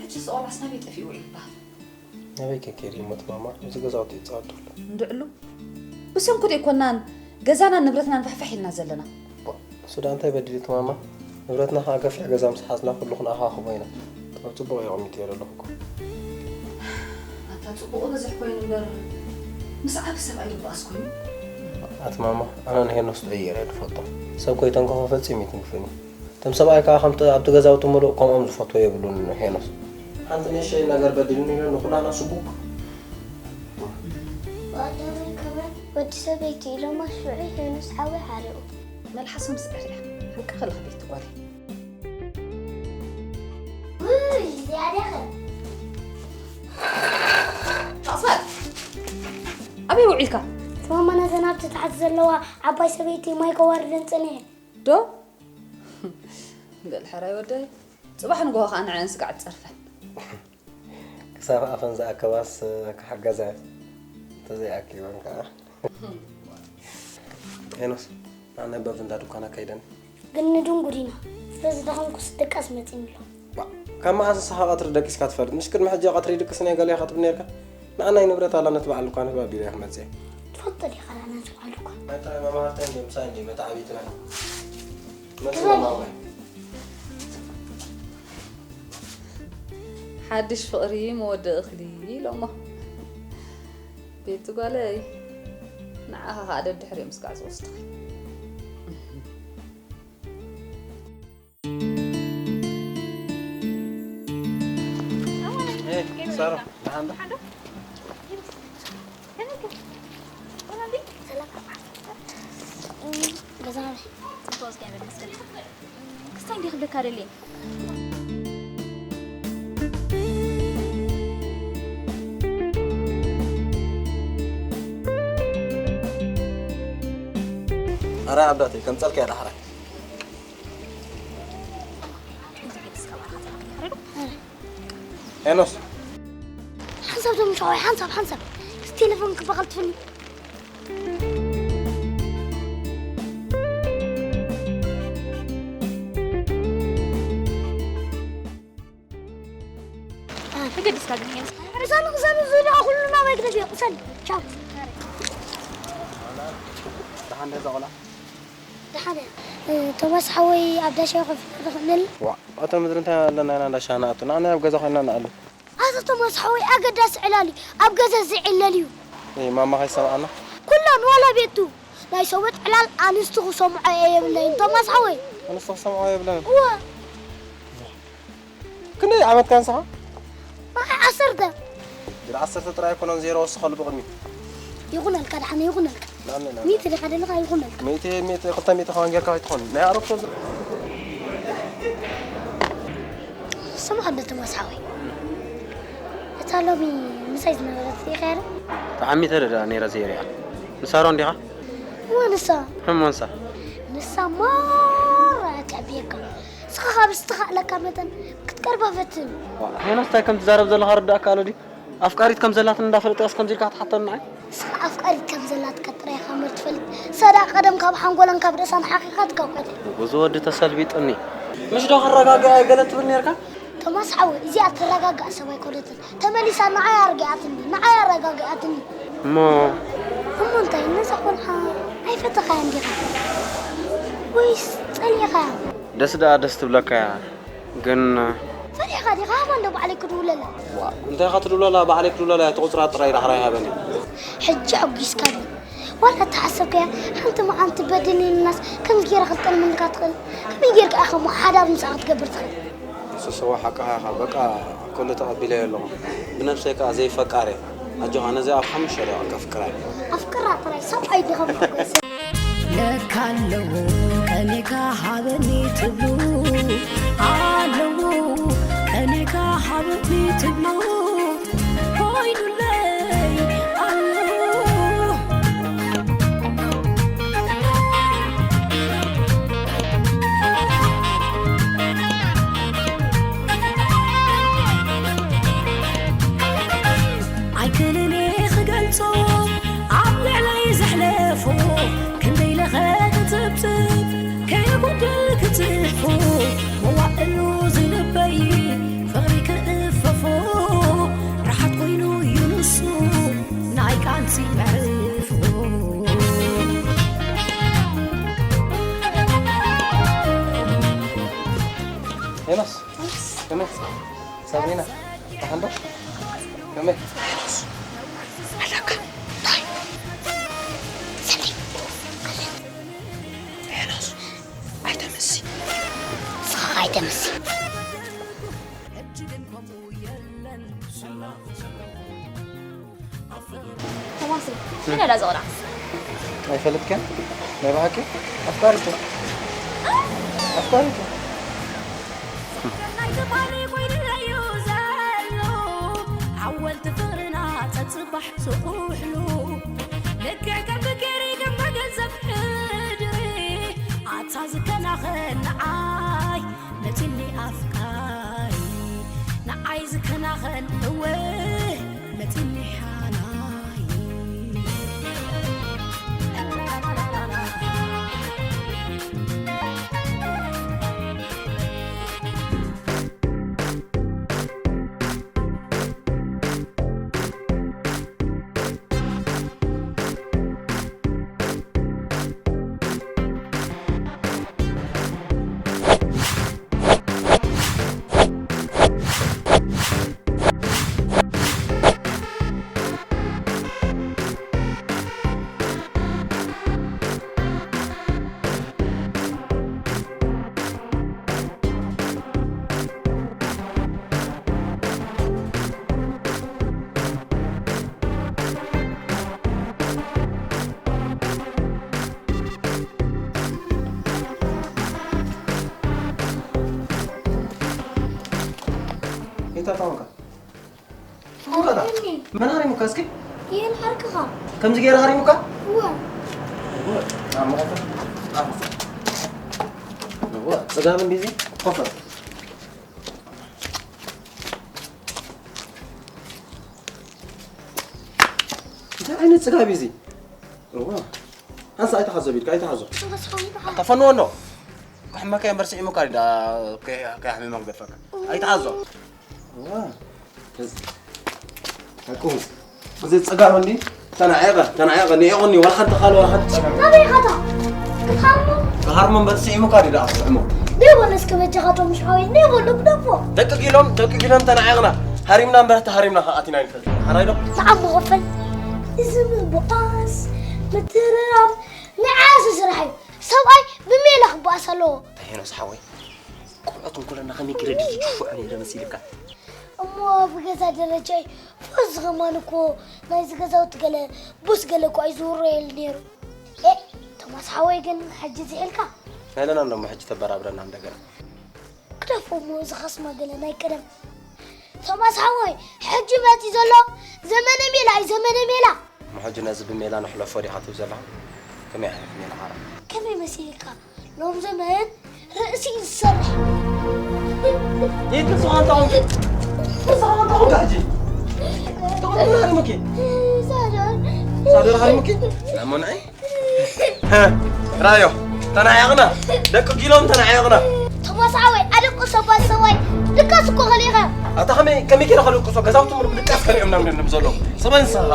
ሕጂ ስቆላስ ናበይ ጠፊኡ ውዒሉ ይበሃል? ናበይ ከ ከይዱ ይሞት ማማ? እዚ ገዛውቲ ይጻወት ኣሎ። እንድዕሉ ብሰንኩ ደይኮናን ገዛናን ንብረትናን ፋሕፋሕ ኢልና ዘለና። ቧ፣ እሱ ደኣ እንታይ በዲሉት ማማ? ንብረትና ከኣ ገፊሕ ገዛ ምስ ሓዝና ኩሉ ክንኣኻኽቦ ኢና። ኣብ ጽቡቕ እዩ ኣቐሚጠዮ ዘለኹ እኮ። ኣታ ጽቡቕ በዝሕ ኮይኑ እምበር ምስ ዓቢ ሰብኣይ ድበኣስ ኮይኑ። ኣቲ ማማ፣ ኣነ ንሄኖስ ጠይረ ድፈልጦ። ሰብ ከይተንከፎ ፈጺሙ ይትንክፍን እዩ። እቶም ሰብኣይ ከኣ ከምቲ ኣብቲ ገዛውቲ ምሉእ ከምኦም ዝፈትዎ የብሉን ሄኖስ። ሓንቲ ንእሽተይ ነገር በዲሉኒ ኢሉ ንኹላና ስቡክ። ብቐዳማይ ክብረት ወዲ ሰበይቲ ኢሎማ ሽዑ ሄኖስ ሓወይ ሓሪቑ። መልሓሶም ስዕር እያ። ሓቂ ከለኺ ቤት ጓለይ። ውይ፣ እዚኣ ድያ ኸ? ታቕሳት! ኣበይ ውዒልካ? ማማ፣ ነዘን ኣብቲ ታሕቲ ዘለዋ ዓባይ ሰበይቲ ማይ ከዋርደን ጸኒሐ። ዶ? በል ሕራይ ወደይ፣ ጽባሕ ንግሆ ኸኣ ንዐን ስጋዕ ትጸርፈን። ክሳብ ኣፈን ዝኣከባስ ክሕገዛ እየ። እንተዘይኣኪበን ከኣ። ሄኖስ፣ ንዓና በብንዳ ድኳና ከይደን። ግን ንድንጉር ኢና። ስለዚ ደኸምኩስ ድቃስ መጺኒ ኣሎ። ባ፣ ካብ መኣስ ንስኻ ቀትሪ ደቂስካ ትፈልጥ? ምሽ ቅድሚ ሕጂ ቀትሪ ይድቅስ እየ ገለ ኢኻ ትብል ነርካ? ንዓናይ ንብረት ኣላ ነቲ በዓል ድኳን ህባ ቢለ ክመጽእ እየ። ትፈልጦ ዲኻ ናይዚ በዓል ድኳን? ናይ ጥራይ መማህርታይ እንድዮም፣ ምሳይ እንድዮም መተዓብይትና። መጺና ማማይ። ሓድሽ ፍቕሪ መወደኢ እኽሊ ኢሎሞ። ቤቲ ጓለይ፣ ንዓኻ ኸኣ ደድሕሪኦም ስጋዕ ዝወስዱኺ። ኤ፣ ሳሮ፣ ደሓን ዶ? ሰላም። ገዛ ኣበይ? ጽቡቕ፣ እግዚኣብሔር ይመስገን። ክስታይ እንዲህ ክብለካ ደልየ። ኣረ ዓብዳተይ፣ ከምጸልካ እያ ዳሕራይ። ሄኖስ። ሓንሳብ ቶም ሸዋይ፣ ሓንሳብ፣ ሓንሳብ። እስቲ ቴሌፎን ክበኸልትፍኒ። ተገዲስካ ግን ሄኖስ። ቅሰኒ፣ ቅሰኒ፣ እዚ ደኣ ኩሉ ናባይ ክደፊኦ። ቅሰኒ። ቻው። ደሓን ዶ እዛ ቆልዓ? ደሓን እያ። እ፣ ቶማስ ሓወይ ኣብ ዳሻ ኮፍ ኢልና ዶ ክንብል? ዋ፣ ኣቶ ምድሪ እንታይ ኣለና ኢና እንዳ ሻሂ ንኣቱ? ንዓና ኣብ ገዛ ኮይንና ንኣሉ። ኣቶ ቶማስ ሓወይ ኣገዳሲ ዕላል እዩ። ኣብ ገዛ ዘይዕለል እዩ። እይ፣ ማማ ከይሰምዓና። ኩለን ዋላ ቤቱ ናይ ሰበት ዕላል ኣንስቲ ክሰምዖ እየ የብለይን ቶማስ ሓወይ። ኣንስቲ ክሰምዖ የብለን። እወ። ክንደይ ዓመትካ ንስኻ? ኣይ ዓሰርተ። ድር ዓሰርተ ጥራይ ኣይኮነን ዜሮ ወስኸሉ ብቕድሚ። ይኹነልካ ደሓን ይኹነልካ። ናነ ናነ። ሚእቲ ዲኻ ደለኻ ይኹነልካ። ሚእቲ ሚእቲ ክልተ ሚእቲ ከማን ጌርካ ኣይትኾን። ናይ ኣረብቶ ስምዓ እንዶ ቶማስ ሓወይ። እታ ሎሚ ምሳይ ዝነበረት ርኢኻያ ዶ? ተዓሚተ ዶ ደኣ ነይረ ዘይሪኣ። ንሳሮን ዲኻ? እወ ንሳ። ሕሞንሳ? ንሳ ማራ እያ ትዕብየካ። ንስኻ ካብ ዝተኻእለካ መጠን ክትቀርባ ፈትን። ሄኖስ እንታይ ከም ትዛረብ ዘለኻ ርዳእካ ኣሎ ድዩ? ኣፍቃሪት ከም ዘላትኒ እንዳፈለጥካስ ከምዚ ኢልካ ክትሓተኒ ንዓይ? ንስኻ ኣፍቃሪት ከም ዘላትካ ጥራይ ኢኻ እምበር ትፈልጥ። እሳ ደኣ ቀደም ካብ ሓንጎላን ካብ ርእሳን ሓኺኻትካ እኮ። ንጉዝ ወዲ ተሰልቢጥኒ። ምሽ ዶ ክረጋግኣ እየ ገለ ትብል ኔርካ? ቶማስ ሓወይ እዚኣ ትረጋጋእ ሰብ ኣይኮነትን። ተመሊሳ ንዓይ ኣርጊኣትኒ፣ ንዓይ ኣረጋጊኣትኒ። እሞ እሞ እንታይ ነዛ ቆልዓ ኣይፈተኻያን ዲኻ? ወይስ ጸሊእኻያ? ደስ ደኣ ደስ ትብለካ እያ ግን ፈሪሕኻ ዲኻ? ሃባ እንዶ ባዕለይ ክድውለላ። ዋ እንታይ ኢኻ ትድውለላ? ባዕለይ ክድውለላ እያ። እቲ ቁጽራ ጥራይ ዳሕራይ ሃበኒ። ሕጂ ኣጒስካኒ። ዋላ እተሓሰብካያ ሓንቲ መዓልቲ በዲልኒናስ ከምዚ ገይረ ክትጠልመኒ ኢኻ ትኽእል? ከመይ ጌርካ ኢኻ እሞ ሓዳር ምስኣ ክትገብር ትኽእል? ሱስዋ ሓቅኻ ኢኻ በቃ ኩሉ ተቐቢለዮ ኣለኹ ብነብሰይ ከኣ ዘይፈቃር እየ ኣጆኻ ነዚኣ ኣብ ሓሙሽተ ደቂቕ ከፍቅራ እየ። ኣፍቅራ ጥራይ ሰብኣይ ዲኻ መሓጎስ። ለካ ኣለዉ ቀኒካ ሃበኒ ትብሉ ኣለዉ ቀኒካ ሃበኒ ትብሉ ኮይኑለይ ኣሎ። ኣይክእልን እየ ክገልጾ ኣብ ልዕለይ ዘሕለፎ ክንደይ ለኸ ክጽብጽብ ከይጉድል ክትፎ መዋእሉ ዝልበይ ፍቕሪ ክእፈፎ ራሓት ኮይኑ እዩ ንሱ ናይ ቃልሲ መዕርፎ። ሄኖስ ከመይ? ሳብሪና ደሓን ዶ? ከመይ? ኣላካ እንታይ? ሰኒ ሄኖስ ኣይተምሲ ንስኻ ኣይተምሲ። ቶማስ፣ መን ኣላ እዛ ቆልዓ? ኣይፈልጥክን? ናይ ብሓቂ ኣፍቃሪቶ ኣፍቃሪቶ ናይ ትማሊ ኮይኑለዩ ዘሎ ሓወልቲ ፍቕርና ጸጽባሕ ዝቑሕሉ ልክዕ ከም ብኬሪ ከም መገንዘብ ሕድሪ ኣታ ዝከናኸን ንዓይ መጺኒ ኣፍቃሪ ንዓይ ዝከናኸን እወ መጺኒ ሓላይ። ይታጣውካ ሱቁ ቀጣ መን ሃሪሙካ እስኪ? ይህን ሓርክኻ ከምዚ ገይረ ሃሪሙካ? እወ እወ እወ ጽጋብ እንዲዚ ኮፈር እንታይ ዓይነት ጽጋብ እዩ እዚ? እወ ሓንሳ ኣይተሓዞ ቢልካ ኣይተሓዞ ተፈንዎ እንዶ ክሕመካ እምበር ስዒሙካ ዳ ከይሕምመ ክገድፈካ ኣይተሓዞ እወ ሓቁ እዚ ጽጋብ እንዲ ተናዒቐ ተናዒቐ ኒዒቑኒ ዋላ ሓንቲ ኻል ዋላ ሓንቲ ናበይ ኢኻ እታ ክትሃርሞ ክሃርሞ እምበር ስዒሙካ ድዩ ደኣ ክትስዕሞ ደይ በሎ እስከ በጃኻ ቶም ሽሓወይ ደይ በሎ ግደፎ ደቂ ጊሎም ደቂ ጊሎም ተናዒቕና ሃሪምና እምበር ተሃሪምና ከኣ ኣቲና ኣይንፈልጥ ሓራይ ዶ ተዓሞ ኸፈል እዚ ምብኣስ ምትርራብ ንዓዚ ስራሕ እዩ ሰብኣይ ብሜላ ክበኣስ ኣለዎ እንታይ ሄኖስ ሓወይ ቆልዑት እንኮለና ከመይ ክረዲ ድፉዕ ነይረ መሲልካ? እሞ ብገዛ ደረጃ እዩ። ፎዝ ዝኸማን እኮ ናይዚ ገዛውቲ ገለ ቡስ ገለ እኮ ኣይዝውረየሉ ነይሩ። ኤ፣ ቶማስ ሓወይ ግን ሕጂ ዝሒልካ? ናይለና እንዶሞ ሕጂ ተበራብረና እንደገና። ክደፎ እሞ እዚ ኸስማ ገለ ናይ ቀደም። ቶማስ ሓወይ፣ ሕጂ መጺኡ ዘሎ ዘመነ ሜላ እዩ፣ ዘመነ ሜላ። እሞ ሕጂ ነዚ ብሜላ ንሕለፎ ዲኻ ትብል ዘለኻ? ከመይ ዓይነት ሜላ ሓራ? ከመይ መሲልካ? ሎም ዘመን ርእሲ እዩ ዝሰርሕ። ይህ ንስኻ እንታይ ኾንክ? ንስኻ እንታይ ኾንክ ሕጂ? ተቐጥሎ ሃሪሙኪ? ሳደር። ሳደር ሃሪሙኪ? ናሞንዐይ? ራዮ፣ ተናዒቕና። ደቂ ጊሎም ተናዒቕና። ቶማስ ሓወይ፣ ኣደቅሶ ጓል ሰብኣይ ድቃስ እኮ ከሊእኻ። ኣታ ከመይ፣ ከመይ ገይረ ከልቅሶ? ገዛውቲ ሙሉ ብድቃስ ከሊኦም ኢና ንብሎም ዘለዉ። ሰበን ንስኻ።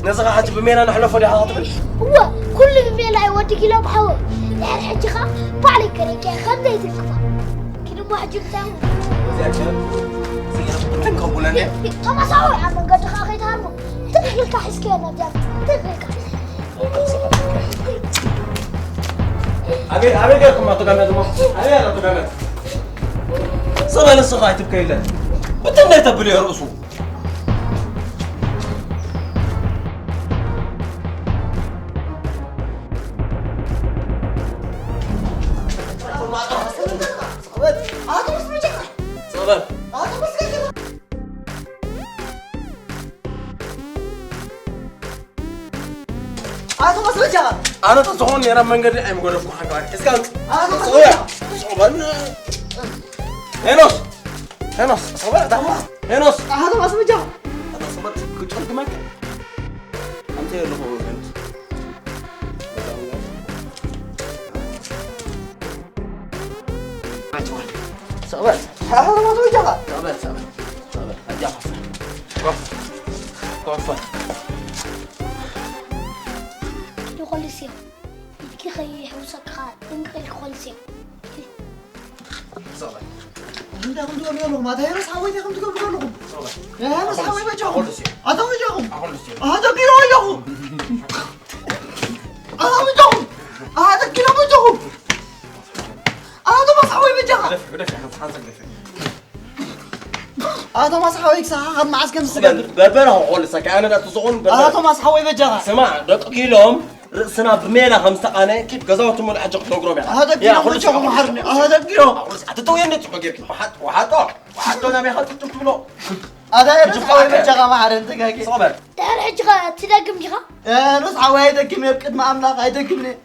ነዚ ኸዓ ሕጂ ብሜላ ንሕለፎ ዲኻ ክትብል? እወ፣ ኩሉ ብሜላ እዩ ወዲ ጊሎም ሓወይ። ድሕሪ ሕጂ ኸዓ ባዕለይ ከሪቀ ከምዘይ ትንክፋ። ኪድ እሞ ሕጂ እንታይ? እዚኣ ከ፣ እዚኣ ብትን ከቡለኒ። ቶማስ ሓወይ፣ ኣብ መንገዲ ኸዓ ከይትሃርሞ። ትኽ ኢልካ ሒዝካዮ ናብዚኣ። ትኽ ኢልካ። ኣበይ፣ ኣበይ ገርኩማ ተጋመት እሞ? ኣበይ ኣላ ተጋመት? ሰበን ንስኻ ኣይትብከይለን። ብትን ናይ ተብልዮ ርእሱ። ኣቶ ማስረጃ። ኣነ ተዝኾን ነይረ መንገዲ ኣይምገደፍኩ ሓንካ እስካ ኣቶ ጽውያ። ማስረጃ። ጽውያ። ሄኖስ። ሄኖስ፣ ሰበር፣ ዳማ። ሄኖስ። ኣቶ ማስረጃ። ኣታ ሰበር፣ ክጮር ግመክ። ኣንተ የለኹ ሄኖስ። ሰበር። ኣቶ ማስረጃ። ሰበር፣ ሰበር። ሰበር። ኣጃ ኮፈ። ኮፈ። ኮፈ። ይኾልስ እዩ። ኢድኪ ከይሕውሰካ ጥንቅቕ ኢልኪ ኮልሲ። ሶባይ። እንታይ ከም ትገብሩ ኣለኹም? ኣታ ሄኖስ ሓወይ እንታይ ከም ትገብሩ ኣለኹም? ሶባይ። ሄኖስ ሓወይ በጃኹም። ኮልሲ። ኣታ በጃኹም። ኮልሲ። ኣታ ቢሮ በጃኹም። ኣታ በጃኹም። ኣታ ኪሎ በጃኹም። ኣታ ቶማስ ሓወይ በጃኻ። ግደፍ፣ ግደፍ፣ ሓንሳ፣ ሓንሳ ግደፍ። ኣቶ ማስሓወይ ክሳኻ ካብ መዓስ ከም ዝስገድ? በበረ ኾልሰ ከኣነ ዳቱ ዝኾን በበረ። ኣቶ ማስሓወይ በጃኻ። ስማ፣ ደቂ ኪሎም ርእስና ብሜላ ከም ዝተቃነ ኪድ ገዛውቲ ሙሉ ሕጂ ክትነግሮም ኢኻ። ኣቶ ያ፣ ኪሎም ኩሉ በጃኹም ስማ። ሓርኒ፣ ኣቶ ኪሎም። ኣቶ ተውየነ ጽሑፍ ጌርኪ፣ ወሓጥ-፣ ወሓጦ፣ ወሓጦ ናበይ ኢኻ ትጥም ትብሎ? ኣቶ ኤርትራዊ በጃኻ መሓረን ተጋጊ። ሶበር። ድሕሪ ሕጂ ኸ ትደግም ዲኻ? እ፣ ኖስ ሓወይ ኣይደግም እየ፣ ኣብ ቅድሚ ኣምላኽ ኣይደግምን እየ።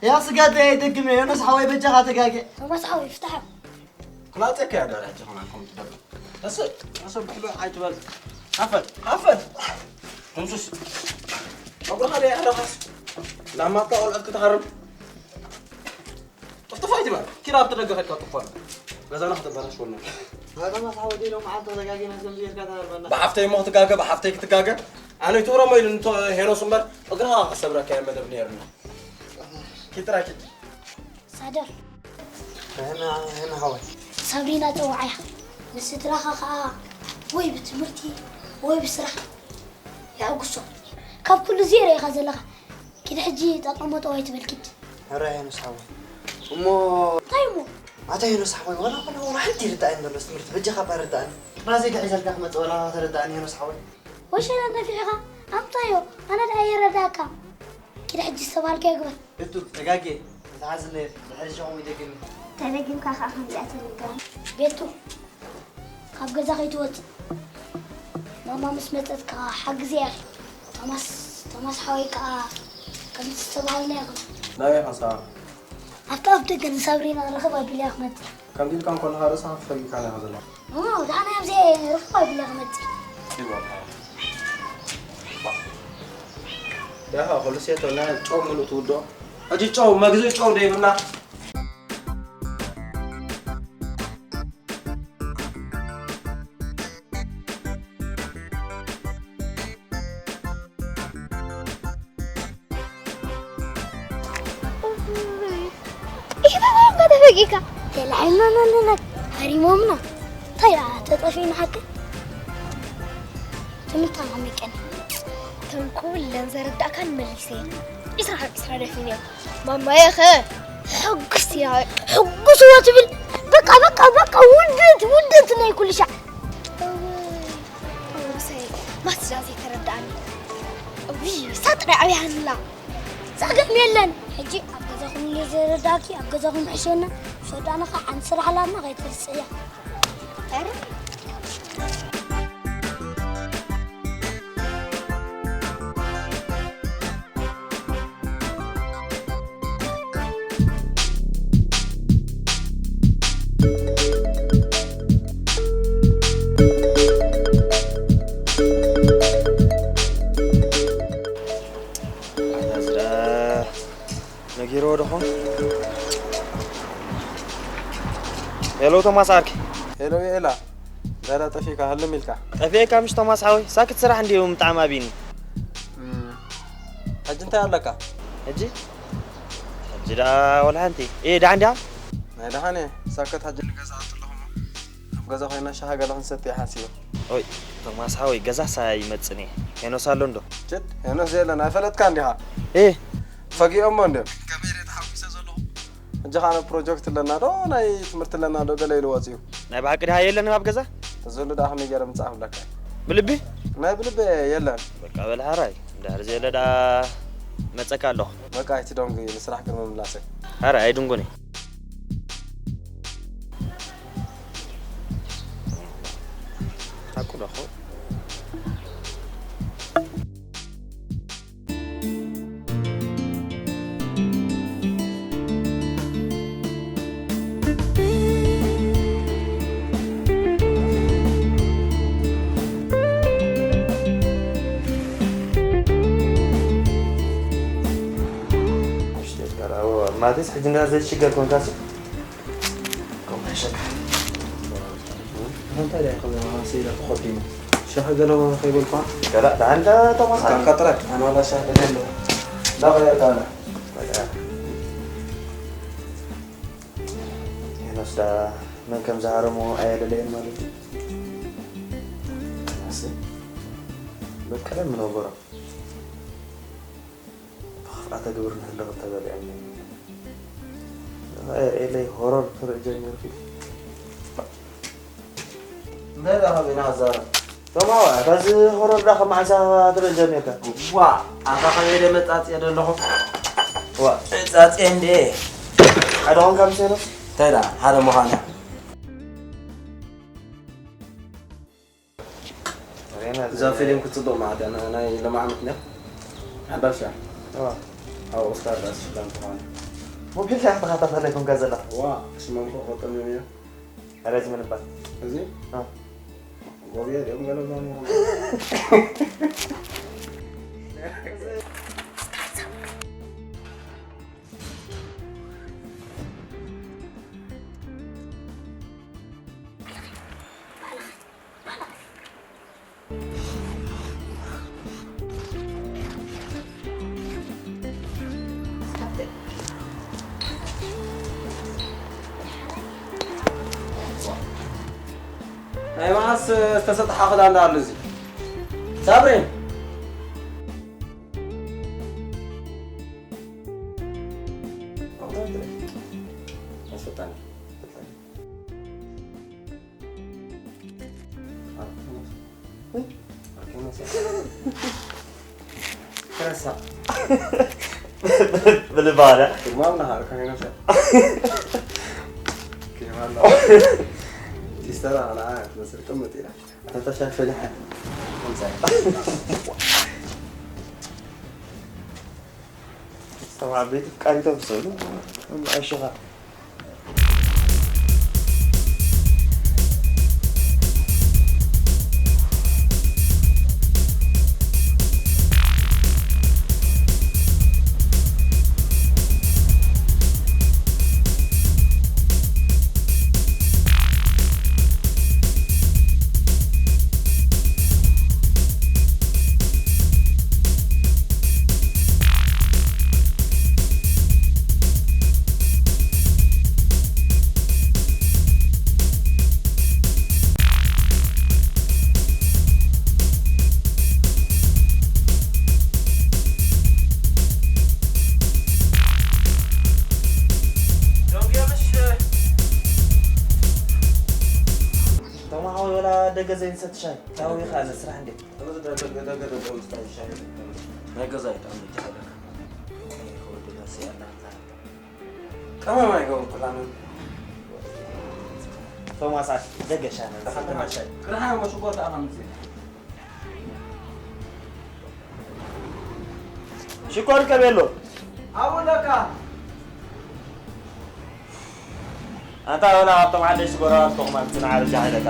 ያ ስጋት ኣይደግም እየ፣ ኖስ ሓወይ በጃኻ ተጋጊ። ቶማስ ሓወይ ፍታሕ። ክላጸካ እያ ዳርያ ጀኸና ከም ትደብር። እስ፣ እስ ብሕዶ ኣይትበል። ሓፈል፣ ሓፈል። ትንሱስ። ጸጉርኻ ደይ ኣረኻስ። ላማትካ ቆልዑት ክትሃርም። ጥፍጥፍ ኣይትበል። ኪድ ኣብቲ ደገ ከድካ ጥፎ ኣሎ። ገዛና ከተበላሽወና። በጣም ኣስሓወት ኢሎም መዓልቲ ተጋጊና ከምዚ ጌርካ ትሃርመና። ብሓፍተይ እሞ ክትጋገ፣ ብሓፍተይ ክትጋገ። ኣነ ይትብረሞ ኢሉ እንቶ ሄኖስ እምበር፣ እግርኻ ክሰብረካ እየ መደብ ነይሩና። ኪድ ጥራይ ኪድ። ሳደር። ሄና፣ ሄና ሓወይ። ሳብሪና ጸውዓያ። ንስድራኻ ኸኣ ወይ ብትምህርቲ ወይ ብስራሕ የሐጉሶም። ካብ ኩሉ ዜሮ ኢኻ ዘለኻ። ኪድ ሕጂ ጠጠው መጠው ኣይትበል ኪድ። ሕራይ ሄኖስ ሓወይ። እሞ እንታይ እሞ? ኣታ ሄኖስ ሓወይ፣ ዋላ ኮነ ዋላ ሓንቲ ይርዳእኒ ዘሎስ ትምህርቲ በጃኻ እባ ርዳእኒ። ራዘይ ክሕዘልካ ክመጽእ ዋላ ተረዳእኒ ሄኖስ ሓወይ። ወሸላ ነፊዕኻ ኣምጻዮ፣ ኣነ ደኣ የረዳእካ። ኪድ ሕጂ ዝተባሃልካዮ ግበር። እቱ ተጋጌ፣ ተተሓዝነ፣ ድሕሪ ሸኹም ይደግም። ተደጊምካ ከኣ ከምዚኣ ትንገር። ቤቱ፣ ካብ ገዛ ከይትወጽእ። ማማ ምስ መጸት ከኣ ሓግዝያ ኢኺ። ቶማስ፣ ቶማስ ሓወይ ከኣ ከምዚ ዝተባሃልና ኢኹም። ናበይ ኢኻ ንስኻ? ኣብቲ ኣፍ ደገ ንሳብሪና ርኽብ ኣቢለያ ክመጽእ። ከምዚ ኢልካ እንከለኻ ርእስኻ ፈጊእካኒ ኢኻ ዘለኻ። ኦ፣ ደሓን ኣብዚ ርኽብ ኣቢለ ክመጽእ። ይግባእ። ደሓ፣ ኩሉ ሴቶና ጨው ምሉእ ትውድኦ። ሕጂ ጨው፣ መግዝኢ ጨው ዶ ይብልና? ኢኻ ተፈቂካ። ተላዒልና ኣለና፣ ሃሪሞምና። እንታይ ደኣ ተጠፊእና ሓቂ? ትምህርትና ከመይ ቀኒ? እቶም ኩለን ዘረዳእካን መሊሰ። ዒስራ ካብ ዒስራ ደፊነ። ማማየ ኸ? ሕጉስ እያ። ሕጉስ እዎ ትብል። በቃ፣ በቃ፣ እንትን ናይ ኩሉ ሻዕ። እውይ፣ እውይ፣ ምሳይ ማስዳ ዘይተረድኣኒ። እውይ፣ እሳ ጥራይ ኣብያሃንላ። ጸገም የለን። ሕጂ ኣብ ገዛኹም እንድየ ዘረዳእኪ፣ ኣብ ገዛኹም ሕሸና። ሸዳና ኸዓ ዓንዲ ስራሕ ኣላትና፣ ከይትርስዕያ። ኣረ። ኣታ ዝዳ ነጊርዎ ዶ ኾን? ሄሎ ቶማስ ዓርኪ። ሄሎ ኤላ። ዛዳ ጠፊእካ፣ ሃልም ኢልካ። ጠፊኤካ ምሽ ቶማስ ሓወይ፣ ሳክት ስራሕ እንድዩ ብጣዕሚ ኣብዩኒ። እም፣ ሕጂ እንታይ ኣለካ? ሕጂ? ሕጂ ደኣ ወላ ሓንቲ። ኤ፣ ደሓን ዲኻ? ናይ ደሓን እየ። ሳክት ሕጂ ንገዛ ኣቱ ኣለኹ እሞ፣ ኣብ ገዛ ኮይና ሻሂ ገለ ክንሰቲ እየ ሓሲበ። ኦይ፣ ቶማስ ሓወይ፣ ገዛስ ኣይመጽእን እየ። ሄኖስ ኣሎ እንዶ? ችድ፣ ሄኖስ የለን፣ ኣይፈለጥካን ዲኻ? ኤ። ፈጊኦሞ እንድዮም። ከመይ ኢለ ተሓጒሰ ዘለኹ? ሕጂ ኸኣ ፕሮጀክት ኣለና ዶ ናይ ትምህርቲ ኣለና ዶ ገለ ኢሉ ወጺኡ። ናይ ብሓቂ ድሃ የለንን ኣብ ገዛ? ተዘሉ ደኣ ከመይ ገይረ ምጻእ ክብለካ? ብልቢ? ናይ ብልቢ የለን። በቃ በል ሓራይ፣ እንድሕር ዘየለ ደኣ መጸካ ኣለኹ። በቃ ኣይትደንጉ፣ ንስራሕ ቅድሚ ምላሰይ። ሓራይ ኣይድንጉን እየ። ሓቁ ዶ ኾ? ማቴስ ሕጂ እንዳ ዘይሽገር ኮንካስ። እንታይ ደኣ ከምዚ ስኢለ ተኾዲኑ? ሻሂ ገለ ከይበልኳ? ገለ፣ ደሓን ዶ ቶማስ? ካካ ጥራይ፣ ኣነ ዋላ ሻሂ ደልየ ኣለኹ። እንዳ ኸይደ ኣነ። ሄኖስ ደኣ መን ከም ዝሃረሞ ኣየለለየን ማለት እዩ። እሺ። በቃ ለምን ነገሮ? ብኽፍኣተ ግብር ንህልኽ እንተበሊዐኒ። ኤለይ ሆረር ክርኢ ጀሚርኩ። እንታይ ደኣ ከመይ ኢና ክዛረብ? ቶማዋ፣ በዚ ሆረር ደኣ ከም መዓስ ኢኻ ትርኢ ጀሚርካ? ዋ፣ ኣታ ከመይ ኢለ መጻጽየ ዘለኹ? ዋ። መጻጽየ እንዴ? ሓደ ኾንካ ምስ ሄኖስ? እንታይ ደኣ ሓደ ምዃና? እዛ ፊልም ክትጽብቕ መዓዳ ና-፣ ናይ ሎሚ ዓመት እንድያ። ሓዳሽ እያ። እዋ። ኣብ ኦስካር ዳስ ሽላም ትኾነ። ሞቢል ዳስ ተኸታተለ ኮንካ ዘለኻ? ዋ፣ ሽሞም እኮ ቆጠም እዮም እዮም። ረጅም ንባል። እዚ? አ። ጎብየ ድኦም ገለ ዞም። ናይ መዓስ ዝተሰጥሓ ክዳን ደኣ ኣሎ እዚ? ሳብሪን! ኣስፈጣኒ። ረሳ። ብልባዳ። ግርማም ናሃር ከይነሳ። ኬማላ። ሲስተራ ኣና ትመስል ቅምጥ ኢላ። ኣታ ተሻፈለ። ከምሳይ። ሰብዓ ቤት ቃሪቶም ሰሉ። ኣሽኻ። ወላ ደገ ዘይንሰቲ ሻሂ። ታዊ ኻነ ስራሕ እንዴ? ደገ ደገ ደገ ውስጥ ሻሂ። ናይ ገዛ ይጣም ይቻላል። ቀመም ኣይገበርኩላን። ቶማስ ኣሽ ደገ ሻሂ። ደሓን ደሓን። ሻሂ። ቅርሓ መሽኮት ኣኸምዚ። ሽኮር ከቤሎ። ኣብኡ ኣለካ። ኣንታ ወላ ኣብቶም ሓደሽ ጎረባብትኹም ኣብ ጽንዓት ርጃ ኢለካ።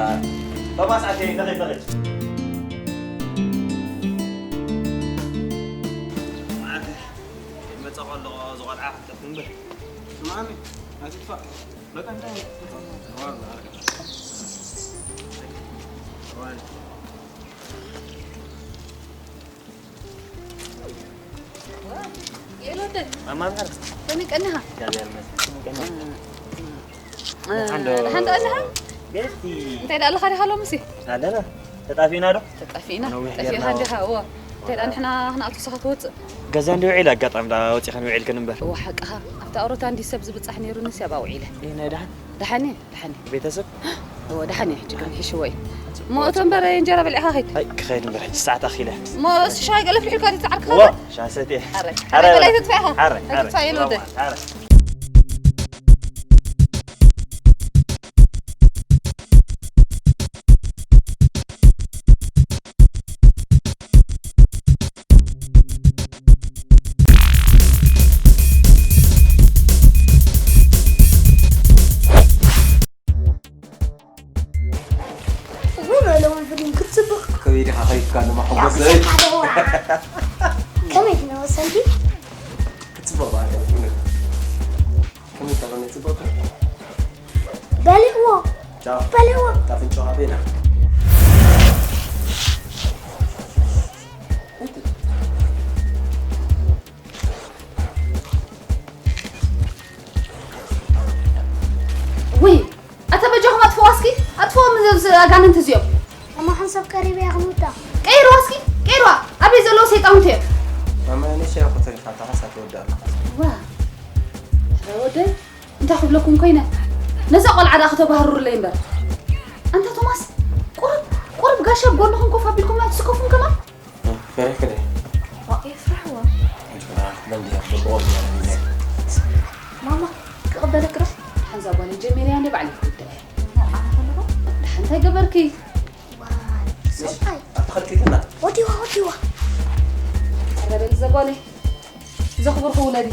ቶማስ ኣቴ፣ ንኺድ፣ ንኺድ። መጸ ከሎ ዝቖልዓ ክትጠፍ እምበር። ስምዓኒ፣ ኣይትጥፋእ። በቃ እንታይ? የሎደ። ማማ፣ ከመይ ቀኒኻ? ደሓን ዶ ኣለኻ? ቤቲ። እንታይ ደኣ ኣለኻ ዲኻ ሎምሲ? ኣለና። ተጣፊእና ዶ? ተጣፊእና። ነዊሕ ጠፊእኻ ጌርና። እንዲኻ፣ እወ። እንታይ ደኣ ንሕና ክንኣቱ ንስኻ ትወጽእ? ገዛ እንዲ ውዒል ኣጋጣሚ ደኣ ወጺእካ ንውዒልክን እምበር። እወ፣ ሓቅኻ። ኣብታ ኣውሮታ እንዲ ሰብ ዝብጻሕ ነይሩ ንስ ያባ ውዒለ። ይህ ናይ ደሓን? ደሓን እየ፣ ደሓን እየ። ቤተሰብ? እወ፣ ደሓን እየ። ሕጂ ግን ይሕሽዎ እዩ። እሞ እቶ እምበር እንጀራ በሊዕኻ ኸይድ። ኣይ፣ ክኸይድ እምበር ሕጂ ሰዓት ኣኺለ። እሞ ሻሂ ገለ ፍልሒልካ ዲዩ ዝዓርክኻ? እወ፣ ሻሂ ሰትየ። ኣረ፣ ኣረ፣ ኣረ፣ በላይ ተጥፋእኻ። ኣረ፣ ኣረ፣ ኣይትጥፋእ የለ ወደ። ኣረ። እሞ በሎም ፊልም ክትጽብቕ። ከመይ ዲኻ ከይድካ ድማ ሓጎሰይ? ያሰካ ደዋ። ከመይ ትነወሰንቲ? ክትጽብቕ በዓል። ከመይ ተበለ ጽብቕ? በልዕዎ። ቻው። በልዕዎ። ታፍንጫዋ ቤና። ውይ፣ ኣታ በጃኹም ኣጥፍዋ እስኪ፣ ኣጥፍዎም እዞም ኣጋንንቲ እዚኦም። እሞ ሓንሳብ ቀሪበ እያ ክንውዳ። ቀይርዋ እስኪ፣ ቀይርዋ። ኣበይ ዘለዉ ሰይጣውንቲ እዮም? ማማ፣ ንእሽተይ እኮ ተሪፋ፣ ኣታ ሓንሳብ ትወድእ ኣለኻ። ዋ፣ ኧረ ወደይ፣ እንታይ ክብለኩም ኮይነ? ነዛ ቆልዓ ደኣ ከተባህርሩለይ እምበር። ኣንታ ቶማስ፣ ቁሩብ፣ ቁሩብ ጋሻ ኣብ ጎንኹም ኮፍ ኣቢልኩም ትስከፉን ከማን? ፈሪሕኪ ዶ? ዋ፣ የፍርሕዋ። ማማ፣ ክቕበለኪ ዶ? ሓንዛ ጓለይ ጀሚረያ እንደ ባዕለይ ክውድእ እየ። ኣነ ከለኹ? ደሓን እንታይ ገበርኪ? ዋ፣ ሰብኣይ። ኣታ ኸልኪትና። ወዲዋ፣ ወዲዋ። ቀረበል ዘጓለይ። ዘኽብርኩ ውለዲ።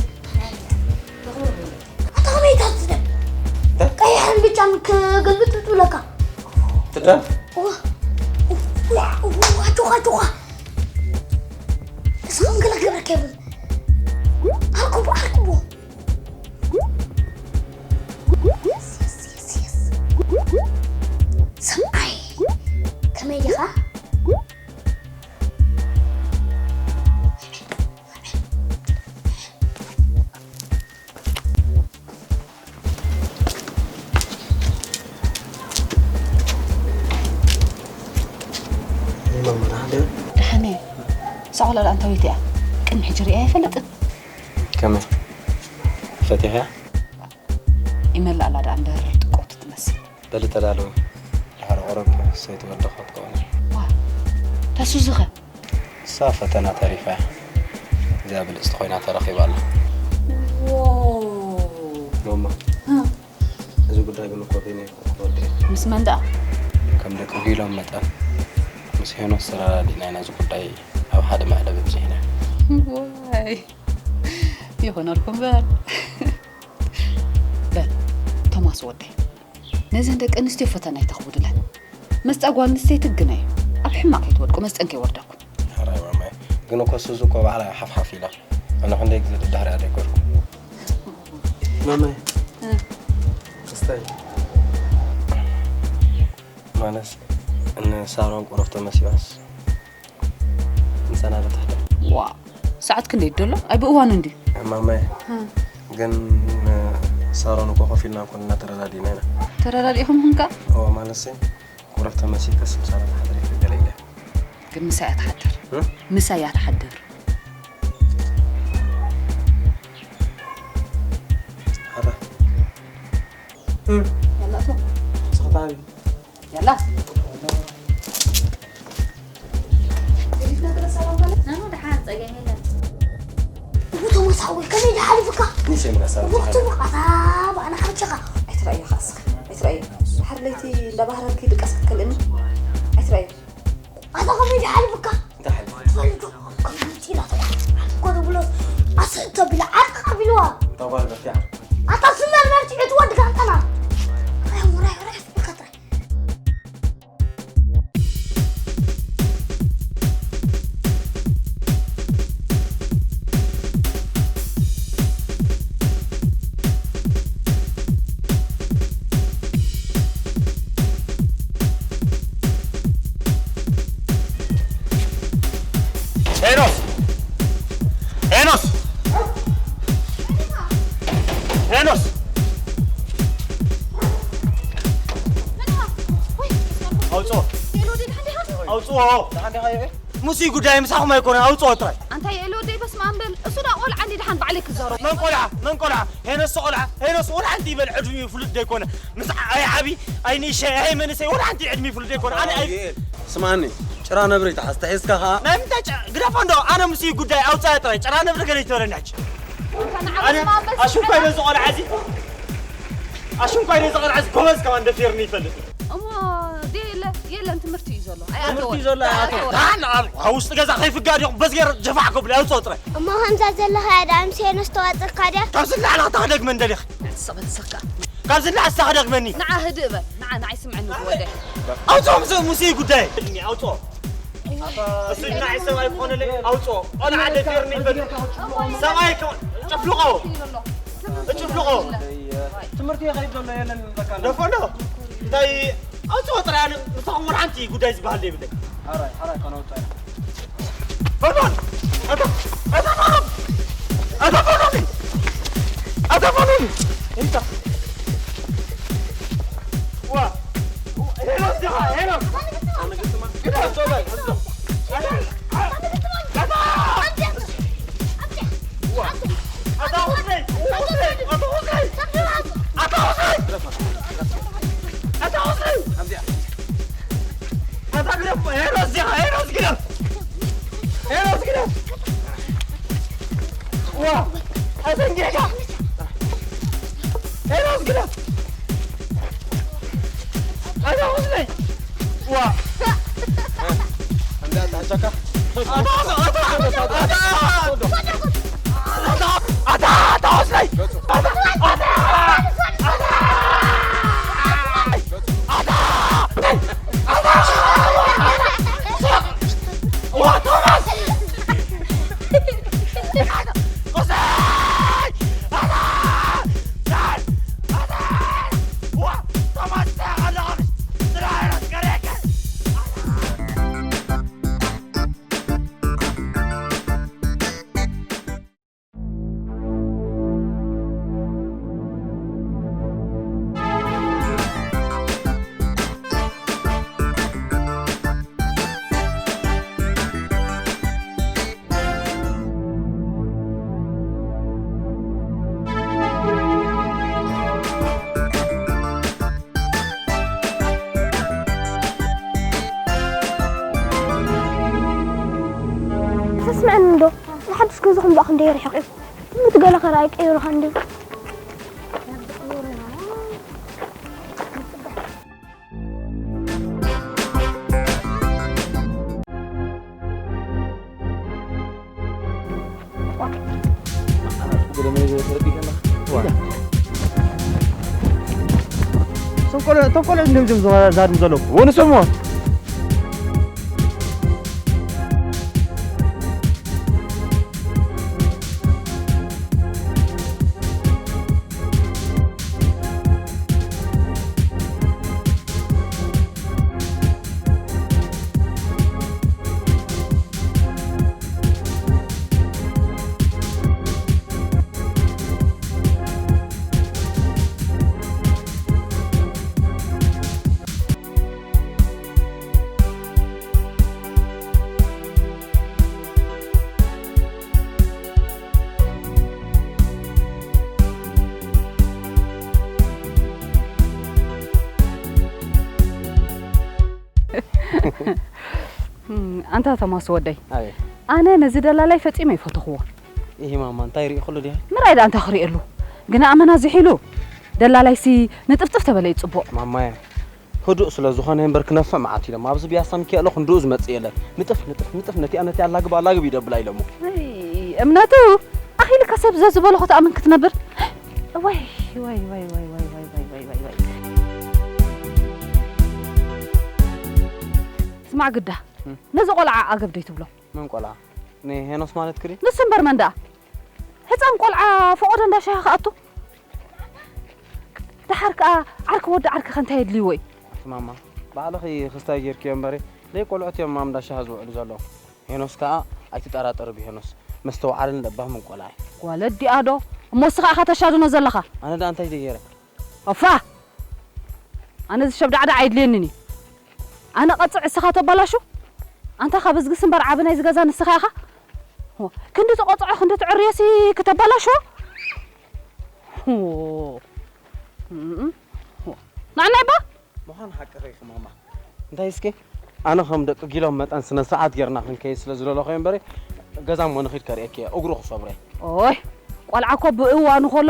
ዘኽብርኩ ውለዲ። ኣታ ከመይ ኢኻ ትስደድ? እንታይ? ቀይሕን ብጫን ክገልብጥ ትብለካ። ትደም? እዋ። እዋ፣ እዋ፣ ኣጆኻ፣ ኣጆኻ። ንስኻ ገለ ክገብረካ የብሉን። ኣርክቦ፣ ኣርክቦ። የስ፣ የስ፣ የስ፣ የስ። ሰብኣይ፣ ከመይ ዲኻ? ደሓን እየ። እዛ ቆልዓ ደኣ እንታወይቲ እያ? ቅድሚ ሕጂ ርእያ ኣይፈልጥን። ከመይ? ፈቲሕያ? ይመላእ ኣላ ደኣ እንድሕር ጥቆት ትመስል። በሊ ተዳለዊ። ድሕሪ ቁሩብ ሰይቲ ወዲ ክትከውን እያ። ዋ፣ እታ ሱዚ ኸ? እሳ ፈተና ተሪፋ እያ። እዚኣ ብልጽቲ ኮይና ተረኺባ ኣላ። ዎ። ማማ፣ እ። እዚ ጉዳይ ግን እኮ በይነይ ክወድእ እዩ። ምስ መን ደኣ? ከም ደቂ ጒሎም መጠን ምስ ሄኖስ ተረዳዲእና ኢና እዚ ጉዳይ ኣብ ሓደ መዕለቢ ኣብጺሕና። ዋይ። ይኹነልኩም በል። በል፣ ቶማስ ወደይ። ነዘን ደቂ ኣንስትዮ ፈተና ኣይተኽብዱለን። መስጣ ጓል ኣንስተይቲ ግነ እዩ። ኣብ ሕማቕ ከይትወድቁ፣ መስጠን ከይወርደኩም። ሕራይ ማማይ። ግን እኮ ሱዚ እኮ ባዕላ ሓፍሓፍ ኢላ። ኣነ ክንደይ ግዜ ድዳሕሪኣ ደይኮርኩ። ማማይ። እ። ክስታይ። ማለት፣ እነ ሳሮን ቁሩብ ተመሲባስ። ምሳና ዶ ትሕደር? ዋ፣ ሰዓት ክንደይ ደሎ? ኣይ ብእዋኑ እንድዩ። ማማይ፣ እ። ግን ሳሮን እኮ ኮፍ ኢልና እኮ እናተረዳዲእና ኢና። ተረዳዲእኹም ኹንካ? እዎ፣ ማለትሲ፣ ቁሩብ ተመሲከስ ምሳና ትሓድር ይፍገር ኢለ። ግን ምሳይ እያ ትሓድር። እ? ምሳይ እያ ትሓድር። ሓራ። እ። ያላ፣ እቶ። ስኽታቢ። ያላ። ናኑ ደሓን ጸገም የለን። እሞ ቶማስ ሓወይ፣ ከመይ ደሓሊፉካ? ንሸም ራሳ ወቅቱ በቃ፣ ኣታ በኣና ሓርቸኻ። ኣይትረኣዮ ከኣ እስኻ፣ ኣይትረኣዮ። ድሓር ለይቲ እንዳባህረርኪ ድቃስ ክትከልእኒ። ኣይትረኣዮ። ኣታ ከመይ ደሓሊፉካ? እንታይ ሓሊፉ? ትፈልጦ፣ ከምቲ ኢላቶ፣ ኣኮ ብሎስ፣ ኣስእቶ ቢላ፣ ዓጥቃ ቢልዋ። እታ ጓል መፍትያ። ኣታ ስመር መፍትያ፣ እቲ ወዲ ጋንጠና። ራይ፣ ራይ፣ ራይ፣ ራይ። ሄኖስ! ሄኖስ! ሄኖስ! ኣውፅኦ! ኣውፅኦ! ሙሲ ጉዳይ ምሳኹም ኣይኮነን፣ ኣውፅኦ ጥራይ። ኣንታ የእለ ወደይ በስመ ኣብ በል። እሱ ዳ ቆልዓ እንዲ ደሓን ባዕለይ ክዛረቦ። መን ቆልዓ? መን ቆልዓ? ሄኖስ ቆልዓ? ሄኖስ ወላ ሓንቲ ይበል ዕድሚኡ ፍሉጥ ደይኮነ። ምስ ኣይ ዓቢ፣ ኣይ ንእሸ፣ ኣይ መንእሰይ ወላ ሓንቲ ዕድሚኡ ፍሉጥ ደይኮነ። ኣነ ኣይ ዩኤል፣ ስማኒ፣ ጭራ ነብሪ ተሓዝ ተሒዝካ ኸዓ። ናይ ምንታይ ጭ-፣ ግደፎ እንዶ፣ ኣነ ምስ ጉዳይ ኣውፅኣ ጥራይ። ጭራ ነብሪ ገለ ይትበለኒ ሕጂ። ኣነ ኣሽንኳይ ነዚ ቆልዓ እዚ፣ ኣሽንኳይ ነዚ ቆልዓ እዚ ጎበዝ ከማን ደፊርኒ ይፈልጥ። እሞ የለ፣ የለን ትምህርቲ እዩ ዘሎ። ትምህርቲ እዩ ዘሎ፣ ኣይኣተወን። ኣይኣተወን። ደሓን ኣብ ውሽጢ ገዛ ከይፍጋ ዲኹም በዚ ገይረ ጀፋዕ ከብሉ ኣውፅኦ ጥራይ። እሞ ከምዛ ዘለኻ እያ ደኣ ምስ ሄኖስ ተዋፅእካ ድያ? ካብዚ ንላዕሊ ክተኽደግመ እንደሊኽ። ሰበትሰካ። ካብዚ ንላዕሊ ክተኽደግመኒ። ንዓ ህድእ በል። ንዓ፣ ንዓ ይስምዐኒ ወደ። ኣውፅኦ ምስ ሙሴ ጉዳይ። ኣውፅኦ። እሱ ንዓይ ሰብ ኣይኮነለይ፣ ኣውፅኦ። ቆልዓ ደፊርኒ ይበል። ሰብኣይ ከ-፣ ጨፍልቆ። እጭፍልቆ። ትምህርቲ ይኸይድ ዘሎ የለን በቃ። ደፈሎ። እንታይ ኣውፅኦ ጥራይ ኣነ ምሳኹም ወላ ሓንቲ ጉዳይ ዝበሃል ዘይብለይ። ሓራይ፣ ሓራይ ከነውፅኦ ኢና። በል በል። ኣታ፣ ኣታ በል። ኣታ በል። ኣታ በል። እንታ። ዋ። ሄሎ፣ ሄሎ። ግዳ፣ ዞባይ፣ ዞባይ። ተስምዐኒ እንዶ፣ ንሓድሽ ገዛኹም ደኣ ክንደይ ርሒቕ እዩ? ምትገለ ኸ ኣይቀይሩኻ እንድዩ? እቶም ቆልዑ፣ እቶም ቆልዑ እንዲዮም እዞም ዝዛረቡ ዘለዉ። ወንሶም እሞ። እም፣ ኣንታ ቶማስ ወደይ፣ ኣቤት። ኣነ ነዚ ደላላይ ፈጺመ ይፈተኽዎ። ይሄ ማማ እንታይ ርኢ ኩሉ ዲያ? ምራይ ደኣ እንታይ ክርእየሉ? ግና ኣመና ዝሒሉ ደላላይሲ ንጥፍጥፍ ተበለ እዩ ጽቡቕ። ማማየ፣ ህዱእ ስለ ዝኾነ እምበር ክነፍዕ መዓት ኢሎም። ኣብዚ ቢያሳ ሚካኤል ክንድኡ ዝመጽእ የለን። ንጥፍ ንጥፍ ንጥፍ፣ ነቲኣ ነቲኣ ኣላግብ ኣላግብ ይደብላ ኢሎሞ። ኣይ፣ እምነቱ ኣኺልካ ሰብ ዘዝበሎ ክትኣምን ክትነብር። ወይ ወይ ወይ ወይ ወይ ወይ ወይ ወይ ወይ። ስማዕ ግዳ፣ ነዚ ቆልዓ ኣገብ ደይ ትብሎ። መን ቆልዓ? ንሄኖስ ማለት ክዲ? ንሱ እምበር መን ደኣ? ህፃን ቆልዓ ፈቐዶ እንዳሻሂ ክኣቱ? ደሓር ከኣ ዓርኪ ወዲ ዓርኪ ከ እንታይ የድልይዎ እዩ? ኣቲ ማማ፣ ባዕልኺ ክስታይ ጌርክዮ እምበሪ፣ ደይ ቆልዑት እዮም ኣብ እንዳሻሂ ዝውዕሉ ዘለዉ። ሄኖስ ከኣ ኣይትጠራጠሪ ብሄኖስ፣ መስተውዓልን ለባምን ቆልዓ እዩ። ጓል ኣዲኣ ዶ? እሞ እስኻ ኢኻ ተሻድኖ ዘለኻ። ኣነ ደኣ እንታይ ደይ ገይረ? ኦፋ! ኣነ ዝሸብዳዕዳዕ ኣይድልየንን እዩ። ኣነ ቀጽዕ እስኻ ተባላሹ? ኣንታ ካብ እዝግስ እምበር ዓቢ ናይዚ ገዛ ንስኻ ኢኻ። ሆ፣ ክንዲ ትቐጽዖ ክንዲ ትዕርዮሲ ክተባላሹ? ሆ። እም፣ ሆ። ናዕናይ ባ? ምዃን ሓቅኺ ኢኺ ማማ። እንታይ እስኪ? ኣነ ከም ደቂ ጊሎም መጠን ስነ ስርዓት ጌርና ክንከይድ ስለ ዝደለኹ እየ እምበሪ፣ ገዛ እሞ ንኺድ ከርእየኪ እየ፣ እግሩ ክሰብሮ እየ። ኦይ፣ ቆልዓ እኮ ብእዋኑ ከሎ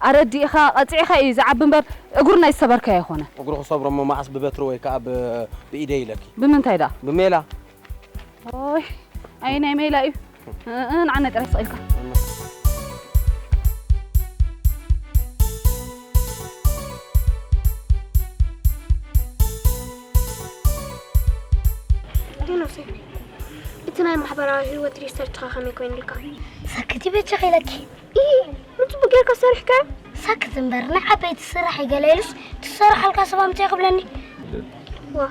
ኣረዲእኻ ቀጺዕኻ እዩ ዝዓቢ እምበር እግሩ ናይ ዝሰበርካዮ ኣይኮነ። እግሩ ክሰብሮ እሞ መዓስ ብበትሪ ወይ ከኣ ብ-፣ ብኢደይ ኢለኪ? ብምንታይ ደኣ? ብሜላ። ኦይ፣ ኣየናይ ሜላ እዩ? እ-፣ እ-፣ ንዓና ጥራይ ስቕ ኢልካ። ሄኖሰይ፣ እቲ ናይ ማሕበራዊ ህይወት ሪሰርችኻ ከመይ ኮይኑልካ? ሰክቲ በጃኺ ኢለኪ። ኢ፣ ንጽቡቕ ጌርካ ሰሪሕካዮ? ሰክት እምበር፣ ናይ ዓበይቲ ስራሕ እዩ ገለ ኢሉስ፣ ትሰርሓልካ ሰብ ኣምጽኦ ክብለኒ። ዋ፣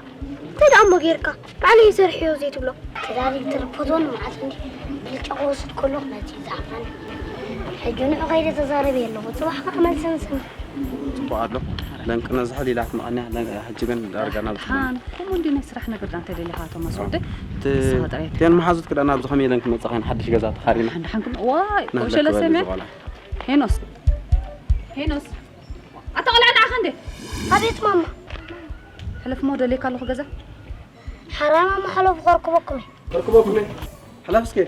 እንታይ ደኣ እሞ ጌርካ? ባዕለይ ይሰርሕዮ ዘይትብሎ? እቲ ዳይሬክተር ፎቶን መዓት እንዲ ብልጫ ክወስድ ከሎ ነቲ ዝዓፋኒ። ሕጂ ንዑ ከይደ ተዛረበ ኣለኹ። ጽባሕ ከዓ መልሲ ንስኒ። ጽቡቕ ኣሎ። ለንቅነ ዝሕል ኢላት መቐንያ፣ ለንቅነ ሕጂ ግን ዳርጋ ናብ ዝኮነ። ሓን፣ ከምኡ እንዲ ናይ ስራሕ ነገር ዳ እንታይ ደሊኻ ቶማስ ወደይ? እቲ ንስኻ ጥራይ። እተን መሓዙት ክዳን ኣብዚ ከመይ ኢለን ክመጻ ኸይን ሓድሽ ገዛ ተኻሪና። ሓን ሓን ክም-፣ ዋይ፣ ናህለ ቆሸለ ክበል ሰምያ። ዝቆላ። ሄኖስ። ሄኖስ። ኣታ ቆልዓ ንዓኻ እንዴ? ኣቤት ማማ። ሕለፍ እሞ ደልየካ ኣለኹ ገዛ። ሓራይ ማማ ሓለፉ ከርክበኩም እየ። ከርክበኩም እየ። ሕለፍ እስኪ።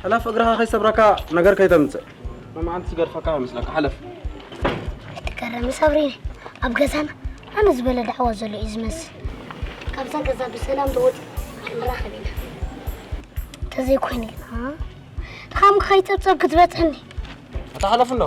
ሕለፍ እግርኻ ከይሰብረካ ነገር ከይተምጽእ። መማዓንቲ ዝገድፈካ ይመስለካ። ሕለፍ። ኣይትገረሚ ሳብሪነ። ኣብ ገዛና ኣነ ዝበለ ዳዕዋ ዘሎ እዩ ዝመስል። ካብዛ ገዛ ብሰላም ተወፂ ኣይንራኸብ ኢና። እንተዘይኮይኑ ግና ድኻም ከይፀብፀብ ክትበፅሐኒ። ኣታ ሓለፍ እንዶ።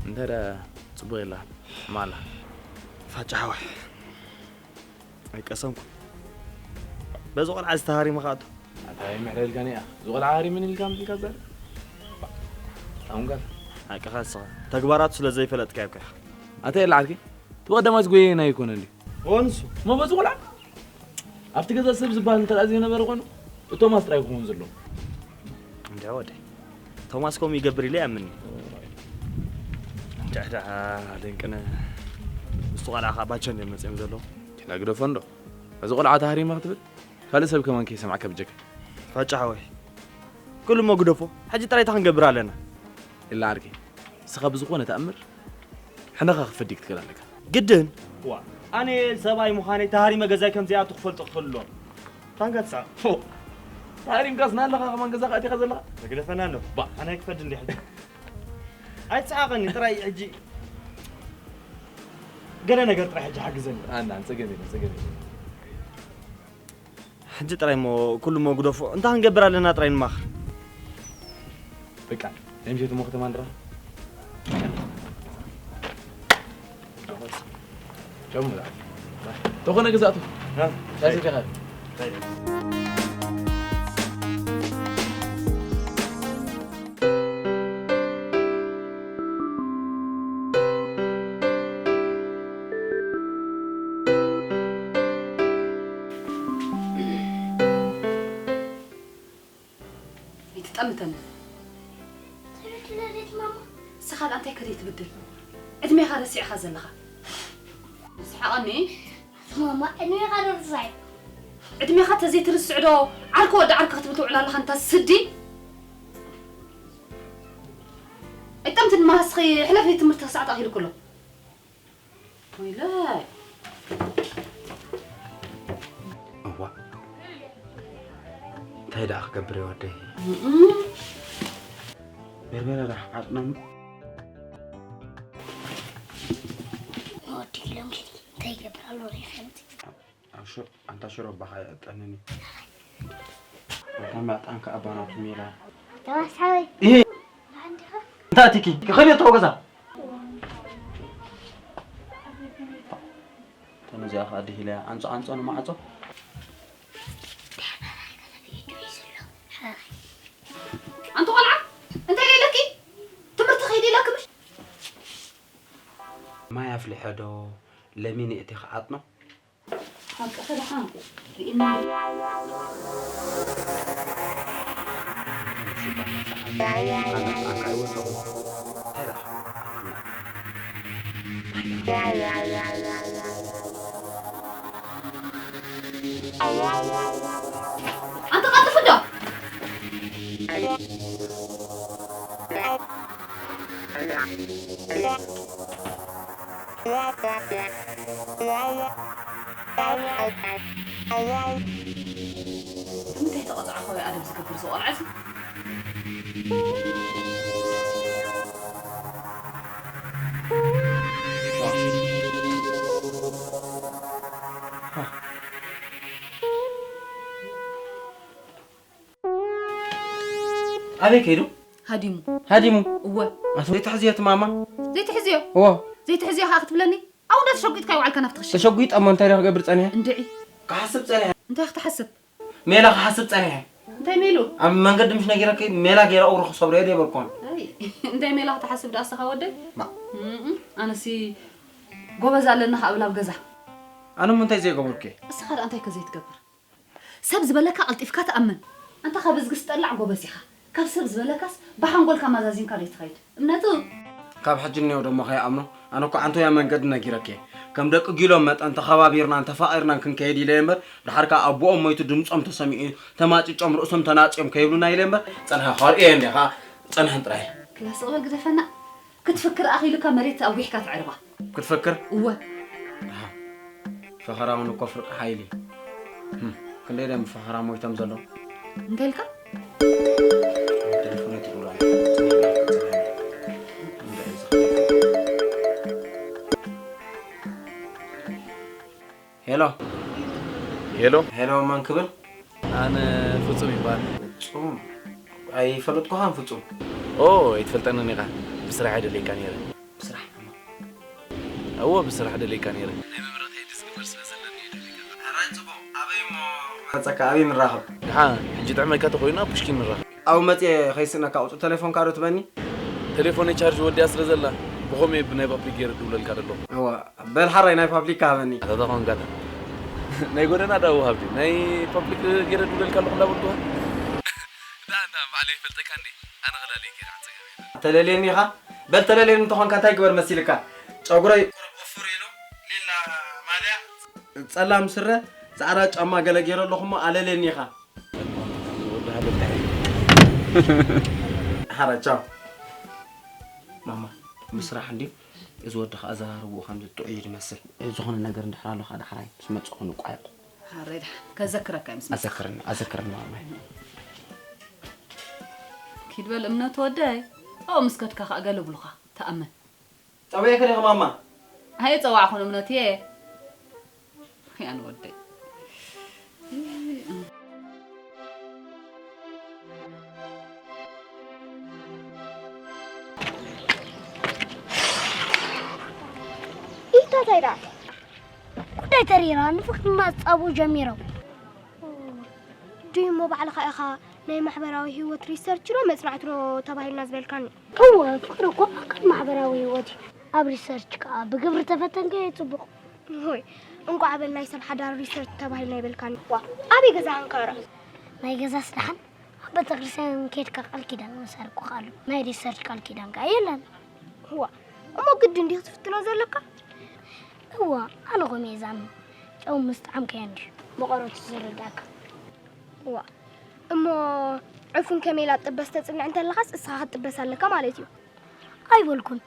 እንተ ደኣ ጽቡቕ የላ ማላ ፋጫ ሓወይ ኣይቀሰንኩ በዚ ቆልዓ ዝተሃሪመ ከኣቶ ኣታ ይምዕረልካ ኒኣ እዚ ቆልዓ ሃሪምን ኢልካ ምጽልካ ዘር ኣሁን ጋር ሓቅኻ ንስኻ ተግባራቱ ስለ ዘይፈለጥካዮ እኮ ኢኻ ኣታ የላ ዓርኪ እቲ ብቐዳማይ ዝጎየና ኣይኮነን ድዩ ወንሱ እሞ በዚ ቆልዓ ኣብቲ ገዛ ሰብ ዝበሃል እንተ ዘይነበረ ኮይኑ እቶማስ ጥራይ ክኸውን ዘለዎ እንዳ ወደይ ቶማስ ከምኡ ይገብር ኢለ ይኣምን ድሕድሕ ደንቅነ ምስቲ ቆልዓ ከዓ ባቸ እንድዮም መፅኦም ዘለዉ ኪና ግደፎ እንዶ እዚ ቆልዓ ተሃሪመ ክትብል ካልእ ሰብ ከማን ከይሰማዕካ ብጀካ ፋጫ ሓወይ ኩሉ እሞ ግደፎ ሕጂ ጥራይ እንታይ ክንገብር ኣለና ኢላ ዓርከይ ንስኻ ብዝኾነ ተኣምር ሕነኻ ክትፈዲ ክትክእል ኣለካ ግድን ዋ ኣነ ሰብኣይ ምዃነይ ተሃሪመ ገዛይ ከም ዘይኣቱ ክፈልጡ ክኽእሉ ኣለዎም ታንካ ትስዕቕ ፎእ ተሃሪምካስ ናለኻ ከማን ገዛኻ ኣቲኻ ዘለኻ ተግደፈና ኣሎ ባ ኣነ ክፈድ እንዲ ሕጂ ኣይትስሓቐኒ ጥራይ ሕጂ ገለ ነገር ጥራሕ ሕጂ ሓግዘኒ። ኣና፣ ጸገም የለን፣ ጸገም የለን። ሕጂ ጥራይ እሞ ኩሉ እሞ ግደፎ። እንታይ ክንገብር ኣለና ጥራይ ንማኸር። በቃ፣ ናይ ምሸት እሞ ከተማ ንራ። ጀምራ። ተኾነ ግዛቱ። እ? ታዚ ዲኻ? ኣይትጠምተኒ። ትብድል ሬት ማማ። ንስኻ ደኣ እንታይ ከደይ ትብድል? ዕድሜኻ ረሲዕኻ ዘለኻ። ስሓቐኒ። ማማ፣ ዕድሜኻ ዶ ረሳዕ? ዕድሜኻ ተዘይትርስዕ ዶ ዓርኪ ወዲ ዓርኪ ክትብል ትውዕል ኣለኻ፣ እንታ ስዲ? ኣይጠምትን ማስኺ፣ ሕለፊ፣ ትምህርቲ ሰዓት ኣኺሉ ኩሎ። ወይለይ። እዋ። እንታይ ደኣ ክገብር እየ ወደይ? እም። በርበረ ደኣ ዓጥኖም። ወዲ ኢሎም ጌዲ እንታይ ይገብር ኣሎ ሪኸምቲ? ኣብ ሽሮ፣ ኣንታ ሽሮ ባኻ የዕጠነኒ። ኣንታ መዕጣንካ ኣባናቱ ሜላ። ተዋሳዊ። ይሄ። ማንዲኻ? እንታይ ኣቲኪ? ክኸይድ እየ ተወገዛ። ተነዚኣ ኸኣ ድሂለያ። ኣንጾ፣ ኣንጾ ንማዕጾ። ኣንቲ ቆልዓ፣ እንታይ ኢለኪ? ትምህርቲ ኸይዲ ኢለኪ ምሽ? ማይ ኣፍሊሐ ዶ ለሚን እቲኺ ዓጥኖ? ሓቂ ኸደሓ ርኢና። ኣንተ ቐልጥፍ እንዶ። ንምንታይ ተቐጽዖ ኸውይ ኣደብ ዝገብር እዚ ቆልዓ እዚ? ኣበይ ከይዱ? ሃዲሙ። ሃዲሙ? እወ። ኣቶ ዘይትሕዝዮ እቲ ማማ? ዘይትሕዝዮ? እወ። ዘይትሕዝዮ ኸኣ ክትብለኒ? ኣብኡ እንዶ ተሸጒጥካ ይውዓልካ ናብቲ ክሽነ። ተሸጒጠ እሞ እንታይ ዶ ክገብር ጸኒሐ? እንድዒ። ክሓስብ ጸኒሐ። እንታይ ክትሓስብ? ሜላ ክሓስብ ጸኒሐ። እንታይ ሜሉ? ኣብ መንገዲ ምሽ ነጊረኪ ሜላ ገይረ እግሩ ክሰብሮ እየ ደይበልኩን። ኣይ፣ እንታይ ሜላ ክትሓስብ ደኣ እስኻ ወደይ? ማ? እም፣ ኣነሲ ጎበዝ ኣለና ካብ ኣብ ገዛ። ኣነ እሞ እንታይ ዘይገበርኩ እየ? እስኻ ደኣ እንታይ ከ ዘይትገብር? ሰብ ዝበለካ ቀልጢፍካ ተኣመን። ኣንታ ካብ እዝጊ ዝጠላዕ ጎበዝ ኢኻ። ካብ ሰብ ዝበለካስ ብሓንጎልካ ማዛዚምካ ዶ ትኸይድ? እምነቱ? ካብ ሕጂ እኒኦ ደሞ ከይኣምኖ። ኣነ እኮ ዓንቶያ መንገዲ ነጊረኪ እየ። ከም ደቂ ጊሎም መጠን ተኸባቢርናን ተፋቒርናን ክንከይድ ኢለ እየ እምበር፣ ድሓር ከኣ ኣቦኦም ሞይቱ ድምጾም ተሰሚዑ ተማጭጮም ርእሶም ተናጽዮም ከይብሉና ኢለ እምበር፣ ጸንሐ ከርእዮ እንደ ከኣ ጸንሐን ጥራይ። ክላ ስቕ በል ግደፈና። ክትፍክር ኣኺሉካ መሬት ኣጒሕካ ተዕርባ። ክትፍክር? እወ። ኣሃ። ፈኸራ እውን እኮ ፍርቂ ሓይሊ እዩ። ህም፣ ክንደይ ደም ፈኸራ ሞይቶም ዘለዉ? እንታይ ኢልካ? ቴሌፎነይ ትደውል ኣላ። ሄሎ። ሄሎ። ሄሎ፣ መን ክብል? ኣነ ፍጹም ይበሃል። ፍጹም? ኣይፈለጥኩኻን ፍጹም። ኦ፣ ኣይትፈልጠንን ኢኻ። ብስራሕ እየ ደልየካ ነይረ። ብስራሕ? እወ፣ ብስራሕ ደልየካ ነይረ። ናይ መብራህቲ ኤድስ ግበር ስለ ዘለኒ እየ ደልየካ። ሕራይ ጽቡቕ። ኣበይ እሞ መጸካ? ኣበይ ንራኸብ? ደሓ፣ ሕጂ ጥዕመካ ተኾይኑ ኣብ ፑሽኪን ንራኸብ። ኣብኡ መጽየ ከይስእነካ ቁጽሪ ተሌፎንካ ዶ ትበኒ? ተሌፎነይ ቻርጅ ወዲኣ ስለ ዘላ፣ ብኸምኡ እየ ብናይ ፓብሊክ ገይረ ድውለልካ ዘለኹ። እወ፣ በል ሓራይ ናይ ፓብሊክ ሃበኒ። ኣታ ተኾንካ እታ ናይ ጎደና ዳኡ ሃብቲ፣ ናይ ፓብሊክ ገይረ ድውለልካ ኣለኹ እንዳበልኩኻ። እታ፣ እታ ባዕለይ ይፈልጠካ እንዴ? ኣነ ኸላለይ ገይረ ዓጸገበ። ተለልየኒ ኢኻ? በል ተለልየኒ እንተኾንካ እንታይ ግበር መሲልካ? ጨጉረይ ቁሩብ ወፍር ኢሉ፣ ሊላ ማልያ፣ ጸላም ስረ፣ ጻዕዳ ጫማ ገለ ገይረ ኣለኹ እሞ ኣለልየኒ ኢኻ። ወዲ ሃለል ተሓይ። ሓራ፣ ቻው። ማማ፣ ምስራሕ እንድዩ። እዚ ወዲ ኸኣ ኣዘራርብኡ ከምዚ ጥዑይ እዩ ዝመስል። ዝኾነ ነገር እንድሕር ኣሎ ኸኣ ዳሕራይ ምስ መጻኹ ንቋየቑ። ሓረይ ደሓን። ከዘክረካ እዩ ምስ መጻኹ። ኣዘክርኒ፣ ኣዘክርኒ ማማይ። ኪድ በል እምነቱ ወደይ። ኣብኡ ምስ ከድካ ኸኣ ገለ ብሉኻ። ተኣመን። ጸውዒ ክልኽ ማማ። ኣይጸዋዕኹን እምነትየ። ያን ወደይ። ኢታ ታይዳ ጉዳይ ተሪራ ንፍቅርና ጻቡ ጀሚረው። ድሞ ባዕልኻ ኢኻ ናይ ማሕበራዊ ህይወት ሪሰርች ዶ መጽናዕቲ ዶ ተባሂልና ዝበልካኒ? እወ፣ ፍቅሪ እኮ ኣካል ማሕበራዊ ህይወት እዩ። ኣብ ሪሰርች ከኣ ብግብሪ ተፈተንካዮ ጽቡቕ። ሆይ፣ እንቋዕ በል ናይ ሰብ ሓዳር ሪሰርች ተባሂልና ይበልካኒ። ዋ፣ ኣበይ ገዛኻ እንከረ? ናይ ገዛስ ደሓን ኣብ ቤተክርስትያን ኬድካ ቃል ኪዳን ምሳር እኮ ኣሎ። ናይ ሪሰርች ቃል ኪዳን ከኣ የለን። ዋ፣ እሞ ግድን እንዲህ ትፍትኖ ዘለካ? እዋ፣ ኣነ ኮሜ ዛም ጨው ምስ ጣዕምካዮ እንድዩ መቐረቱ ዝርዳእካ። ዋ፣ እሞ ዕፉን ከመይ ኢላ ትጥበስ ተጽንዕ እንተለኻስ እስኻ ክትጥበስ ኣለካ ማለት እዩ። ኣይበልኩን።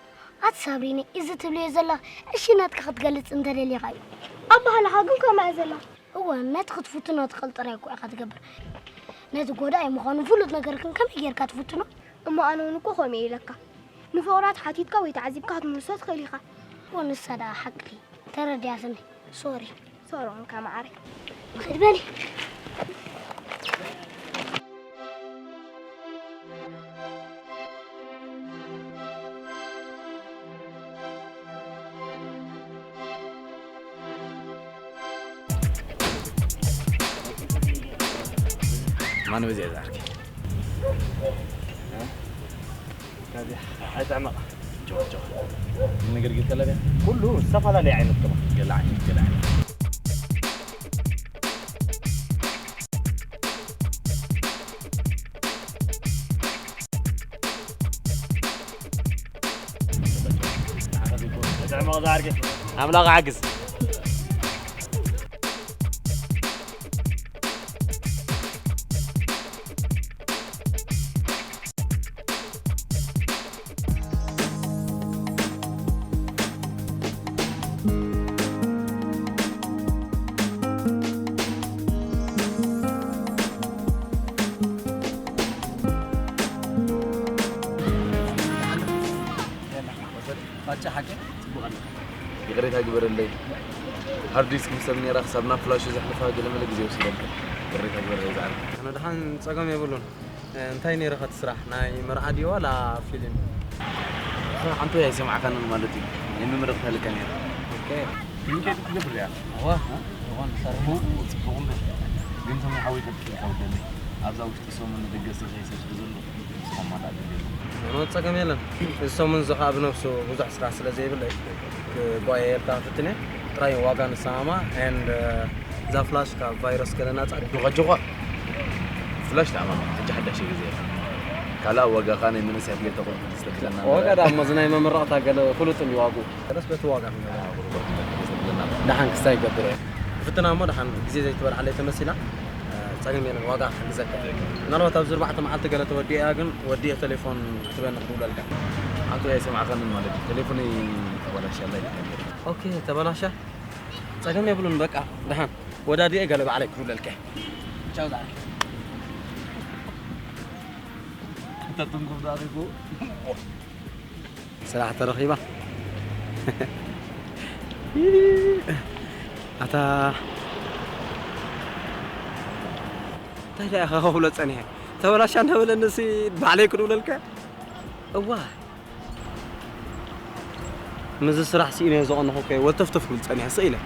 ኣቲ ሳብሪነ፣ እዚ ትብልዮ ዘለኻ እሺ ናትካ ክትገልጽ እንተደሊኻ እዩ። ኣባህላኻ ግን ከምኣ ዘላ። እወ፣ ነቲ ክትፍትኖ ትኽእል ጥራይ እኮ ኢኻ ትገብር። ነቲ ጎዳኢ ምዃኑ ፍሉጥ ነገር ግን ከመይ ጌርካ ትፍትኖ? እሞ ኣነ እውን እኮ ከምኡ እየ ኢለካ። ንፍቑራት ሓቲትካ ወይ ተዓዚብካ ክትምልሶ ትኽእል ኢኻ። እወ፣ ንሳ ደኣ ሓቅኺ። ተረዲኣትኒ። ሶሪ። ሶሮን ከማዕረ። ክድ በሊ። ማን በዚያ ዛርኪ ከዚ ኣይጥዕመቕ። ጆ፣ ጆ። ንግርግር ከለደ ኩሉ ዝተፈላለየ ዓይነት ቅመም። ገለ ዓይነት፣ ገለ ዓይነት። ኣምላኽ ሓግዝ። ባጫ ሓቂ ጽቡቕ ኣለካ። ይቕሬታ ግበረለይ። ሃርድ ዲስክ ምስ ሰብ ነይራ ክሳብ ናብ ፍላሹ ዘሕልፋ ገለመለ ግዜ ወሲደልካ። ይቕሬታ ግበረለይ ዝዓርከይ። ኣነ ደሓን ጸገም የብሉን። እንታይ ነይርኻ እቲ ስራሕ? ናይ መርዓ ድዩ ዋላ ፊልም? ሓንቲ ወይ ኣይሰማዕካንን ማለት እዩ። ናይ መመረቕታ ልካ ነይራ። ኦኬ። ኮሚኒኬት ክትገብር እያ። እዋ፣ እዋ፣ ንሰርሑ። ጽቡቕ እምበር። ግን ሰሙን ሓወይ ተጥቂልካ ውደለይ። ኣብዛ ውሽጢ ሰሙን ንደገ ዝተዘይሰብ ስለ ዘሎ፣ ንስኹም ማታ ኣገልግሉ። ምንም ጸገም የለን። እዚ ሰሙን እዚ ኸኣ ብነብሱ ብዙሕ ስራሕ ስለ ዘይብለይ፣ ክጓየ የልካ ክፍትን እየ። ጥራይ ዋጋ ንሰማማ፣ and፣ uh፣ እዛ ፍላሽ ካብ ቫይረስ ገለ ናጻ ድዩ? ዱኻ ጆኻ። ፍላሽ ተኣማም፣ ሕጂ ሓዳሽ ግዜ እያ። ካልኣ ዋጋኻ ናይ መንእሰያት ጌርካ ኮንኩ ተስተብለና። ዋጋ ደኣ እሞ እዚ ናይ መመረቕታ ገለ ፍሉጥ እንድዩ ዋግኡ። ገለስ በቲ ዋጋ ክንገዛ። ደሓን ክስታይ ይገብር እየ። ክፍትና እሞ ደሓን ግዜ ዘይትበልዓለይ ተመሲላ። ጸገም የለን፣ ዋጋ ክሕግዘካ። ምናልባት ኣብዚ ኣርባዕተ መዓልቲ ገለ ተወዲኣ ግን ወዲኤ ቴሌፎን ክትበኒ ክድውለልካ። ኣቶ ኣይሰማዕካንን ማለት እዩ። ቴሌፎነይ ተበላሽያ ኣላ ኢልካ ነይሩ። ኦኬ፣ ተበላሻ? ጸገም የብሉን፣ በቃ ደሓን ወዳዲኤ ገለ ባዕለይ ክድውለልካ። ቻው ዝዓርከይ። ተትንኩም ዳሪጉ። ስራሕ ተረኺባ። ኣታ እንታይ ደኣ ኢኻ ከብሎ ጸኒሐ? ተበላሻ እንዳበለኒ ሲ ባዕለይ ክድውለልካ? እዋ፣ ምስዚ ስራሕ ስኢነዮ ዝቐነኹ ከ ወልተፍተፍ ክብል ጸኒሐ ስቕ ኢለ።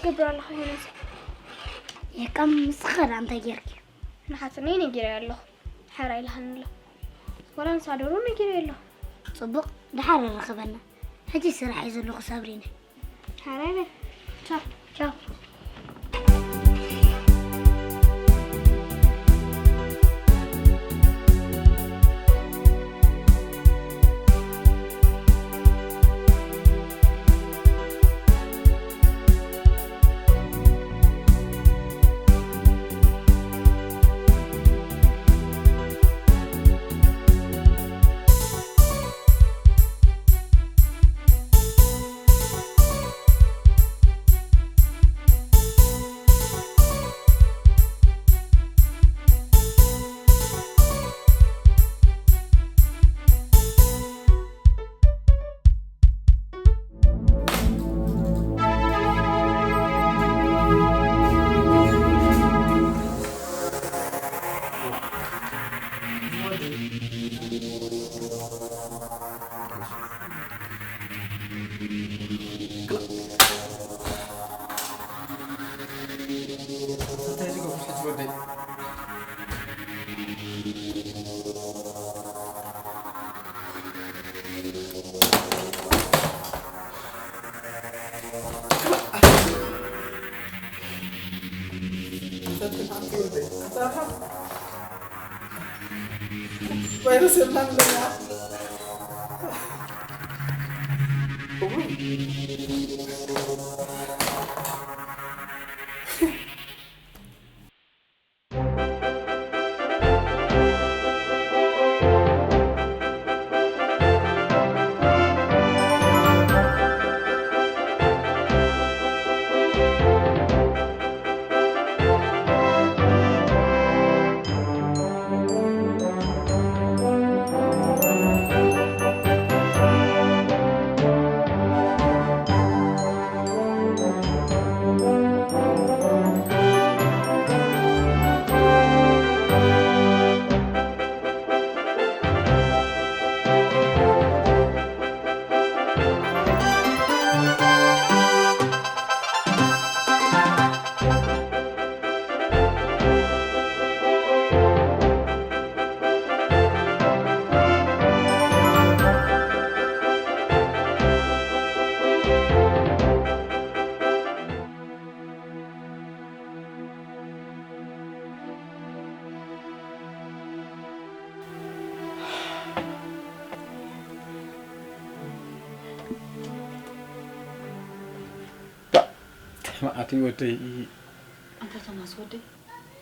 ገብር ኣለኹ ሄኖስ። የቃም ምስ ኸዳ እንታይ ጌርኪ? ንሓትነይ ነጊረ ኣለኹ። ሓራ ኢልሃኒ ኣሎ። ወላ ንሳ ዶሮ ነጊረ ኣለኹ። ጽቡቕ፣ ድሓር ርኸበና። ሕጂ ስራሕ እየ ዘለኹ ሳብሪና። ሓራ ይበል። ቻው። ቻው። ቫይረስ የብላን ኣለና። መዓት እዩ ወደይ። ኣንታ ቶማስ ወደይ፣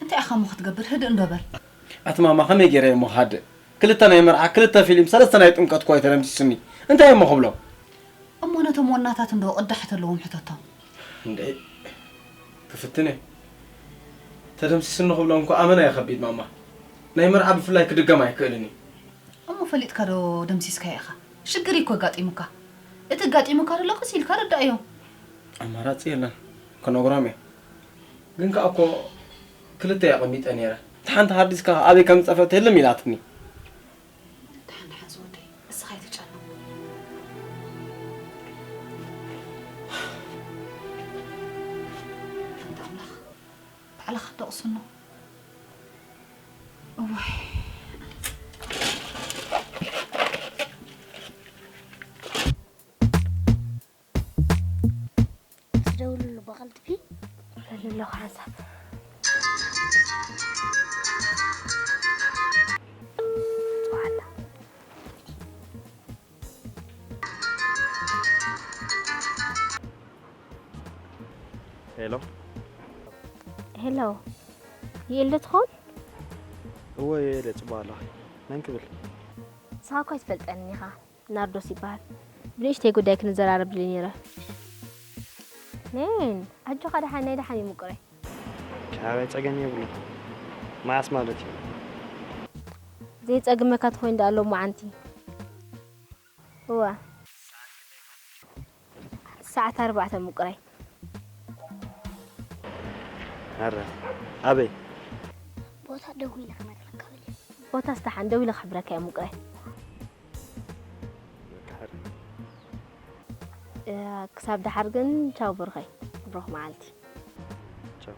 እንታይ ኢኻ እሞ ክትገብር? ህድእ እንዶ በል። ኣቲ ማማ፣ ከመይ ገይረ እሞ ክሃድእ? ክልተ ናይ መርዓ፣ ክልተ ፊልም፣ ሰለስተ ናይ ጥምቀት እኮ እዩ ተደምሲስኒ። እንታይ እሞ ክብሎ? እሞ ነቶም ወናታት እንዶ ቅዳሕ ተለዎም ሕተቶም። እንዴ፣ ክፍትን እየ። ተደምሲስኒ ክብሎም እኮ ኣመና እዩ ከቢድ ማማ። ናይ መርዓ ብፍላይ ክድገም ኣይክእልን እዩ። እሞ ፈሊጥካ ዶ ደምሲስካዮ ኢኻ? ሽግር እኮ ኣጋጢሙካ። እቲ ኣጋጢሙካ ዘሎ ቀስ ኢልካ ረዳእዮ። ኣማራጺ የለን፣ ክነግሮም እየ። ግን ከኣ እኮ ክልተ እየ ኣቐሚጠ ነይረ። እታ ሓንቲ ሃርድ ዲስካ ኣበይ ከም ዝጠፍአት ህልም ኢላትኒ። ደሓን ደሓን ዝወደይ፣ እስኻ ኣይትጨነቕ። ኣንታ ኣምላኽ፣ ባዕልኻ ተቕስኖ። እዋይ። ትደውልሉ ብቐልጥፊ ኣለኹ ሓንሳብ። ጽውዓላ። ሄሎ። ሄሎ። ይእል ዶ ትኸውን? እወ፣ ይእል እየ፣ ጽቡቕ ኣለኹ። መን ክብል? ንስኻ እኳ ኣይትፈልጠንን ኢኻ። ናርዶስ ይበሃል። ብንእሽተይ ጉዳይ ክንዘራረብ ድልየ ነይረ። ኔን፣ ኣጆኻ ደሓን፣ ናይ ደሓን እዩ ምቁረይ። ካባይ ጸገም የብሉን። መዓስ ማለት እዩ? ዘይጸግመካ ተኾይኑ ደኣ ሎማዓንቲ። እዋ። ሰዓት ኣርባዕተ ምቁረይ። ኣረ፣ ኣበይ? ቦታ ደዊለ ክነግረካ በል። ቦታስ ደሓን ደዊለ ክሕብረካ እየ ምቁረይ። በቃ፣ ኣረ። እ፣ ክሳብ ደሓር ግን ቻው ብሩኸይ። ሮኽ መዓልቲ። ቻው።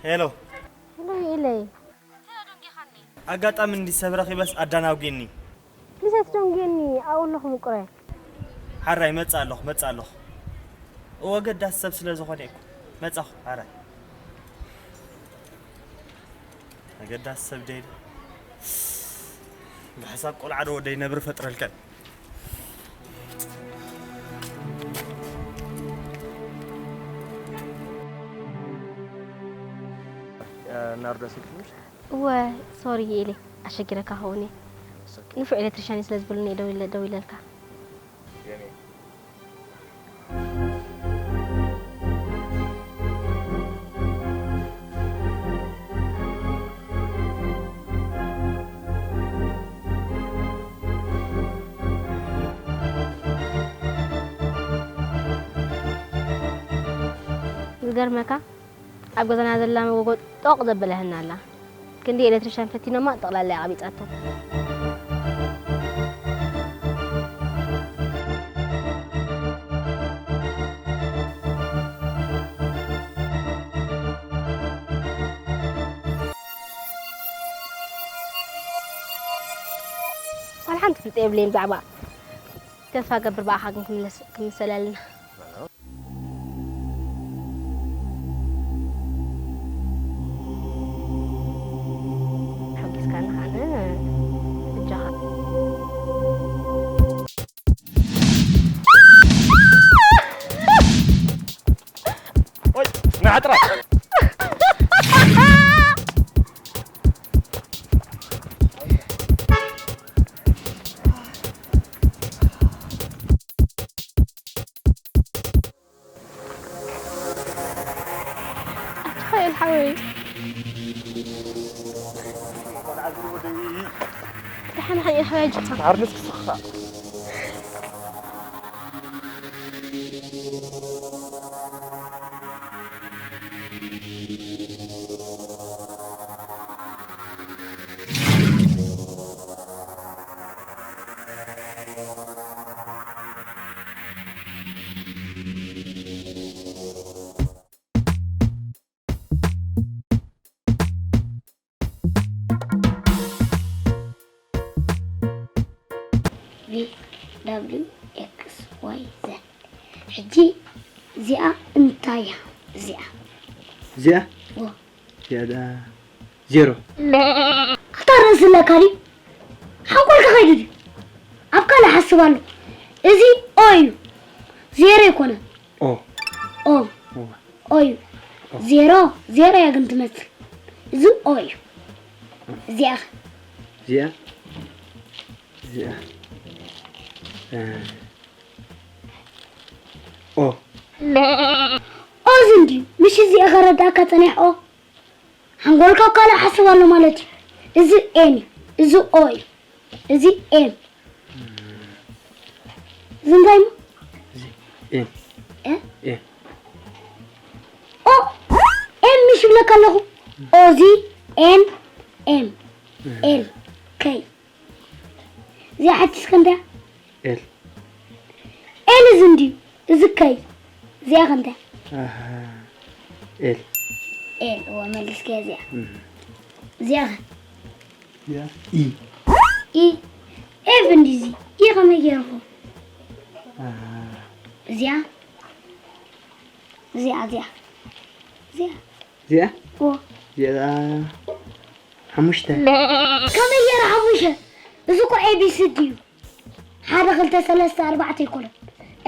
ሄሎ። ሄሎ ኢለይ። ኣጋጣሚ እንዲ ሰብ ረኺበስ ኣዳናጉኒ። ፕሊስ ኣይትደንጉየኒ ኣብኡ ኣለኹ ምቁረ። ሓራይ መጻ ኣለኹ መጻ ኣለኹ። እወ ገዳስ ሰብ ስለ ዝኾነ እኮ መጻኹ ሓራይ። ኣገዳስ ሰብ ደይደ ብሓሳብ ቆልዓ ዶ ወደይ ነብሪ ፈጥረልከን። ናርዶ ስልኪ ምሽ እወ ሶሪ ኢለይ ኣሸጊረካ ኸውን እየ። ንፉዕ ኤሌክትሪሻን እዩ ስለ ዝብሉኒ እየ ደው ኢለ- ደው ኢለልካ። ዝገርመካ ኣብ ገዛና ዘላ መጎጎ ጦቕ ዘበለህና ኣላ። ክንዲ ኤሌክትሪሻን ፈቲኖማ ጠቕላላ እያ ቀቢጻቶ። ዋላ ሓንቲ ፍልጠ የብለይን ብዛዕባ። ተስፋ ገብር ብኣኻ ግን ክምለስ- ክምሰለልና። ሓጊዝካኒ ኣነ እጃኻ። ኦይ ናጥራ ሓወይ ደሓን ሓየ ሓወይ ኣጆኻ። ዓርነስ ክስኻ ቪ ደብሊው ኤክስ ዋይ ዘድ። ሕጂ እዚኣ እንታይ እያ? እዚኣ እዚኣ እዚኣ ዳ ዜሮ። ኣታ ርእሲ ኣለካ ድዩ? ሓንጎልካ ከይዱ ድዩ? ኣብ ካልእ ሓስብ ኣሎ። እዚ ኦ እዩ። ዜሮ ኣይኮነን። ኦ ኦ ኦ እዩ። ዜሮ ዜሮ እያ ግን ትመስል። እዚ ኦ እዩ። እዚኣ ኸ? እዚኣ እዚኣ እ ኦ ኦ እዚ እንድዩ። ምሽ እዚኣ ከረዳእካ ጸኒሕ ኦ። ሓንጎልካ ካልእ ሓስብ ኣሎ ማለት እዩ። እዚ ኤን እዩ። እዚ ኦ እዩ። እዚ ኤም። እዚ እንታይ እሞ? እዚ ኤም። እ? ኤም። ኦ ኤም ምሽ ይብለካ ኣለኹ። ኦ እዚ ኤን ኤም ኤል ከይ። እዚኣ ሓቲስካ እንታይ? ኤል። ኤል እዚ እንድዩ። እዚ ከይ። እዚኣ ከ እንታይ? ኣሃ ኤል። ኤል እወ መሊስካያ እዚኣ። እም። እዚኣ ኸ? እዚኣ ኢ። ኢ ኤፍ እንዲዚ ኢ ከመይ ገይርኹ? እዚኣ እዚኣ እዚኣ እዚኣ እዚኣ ኦ እዚኣ ሓሙሽተ። ከመይ ገይረ ሓሙሽተ? እዚ እኮ ኤቢሲዲ እዩ። ሓደ ክልተ ሰለስተ ኣርባዕተ ኣይኮነን።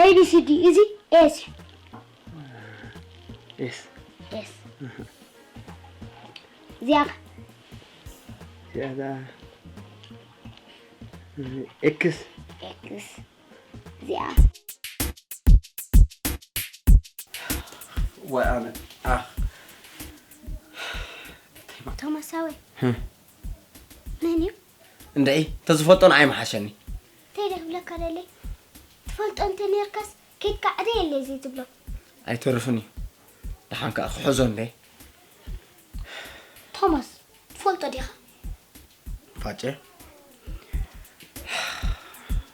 ኤቢሲዲ እዚ ኤስ እዩ። ኤስ ኤስ እዚኣ ኸ? እዚኣ እዚኣ ኤክስ ኤክስ እዚኣ ወይ ኣነ ኣኽ ቶማሳዊ መን እዩ? እንደይ ተዝፈልጦ ንዓይ መሓሸኒ እንታይ ደ ክብለካ ደለይ? ትፈልጦ እንተ ነርካስ ኬድካ ዕደ የለ እዚ ትብሎ። ኣይተርፍን እዩ ደሓን ከዓ ክሕዞ እንደ ቶማስ ትፈልጦ ዲኻ? ፋጨ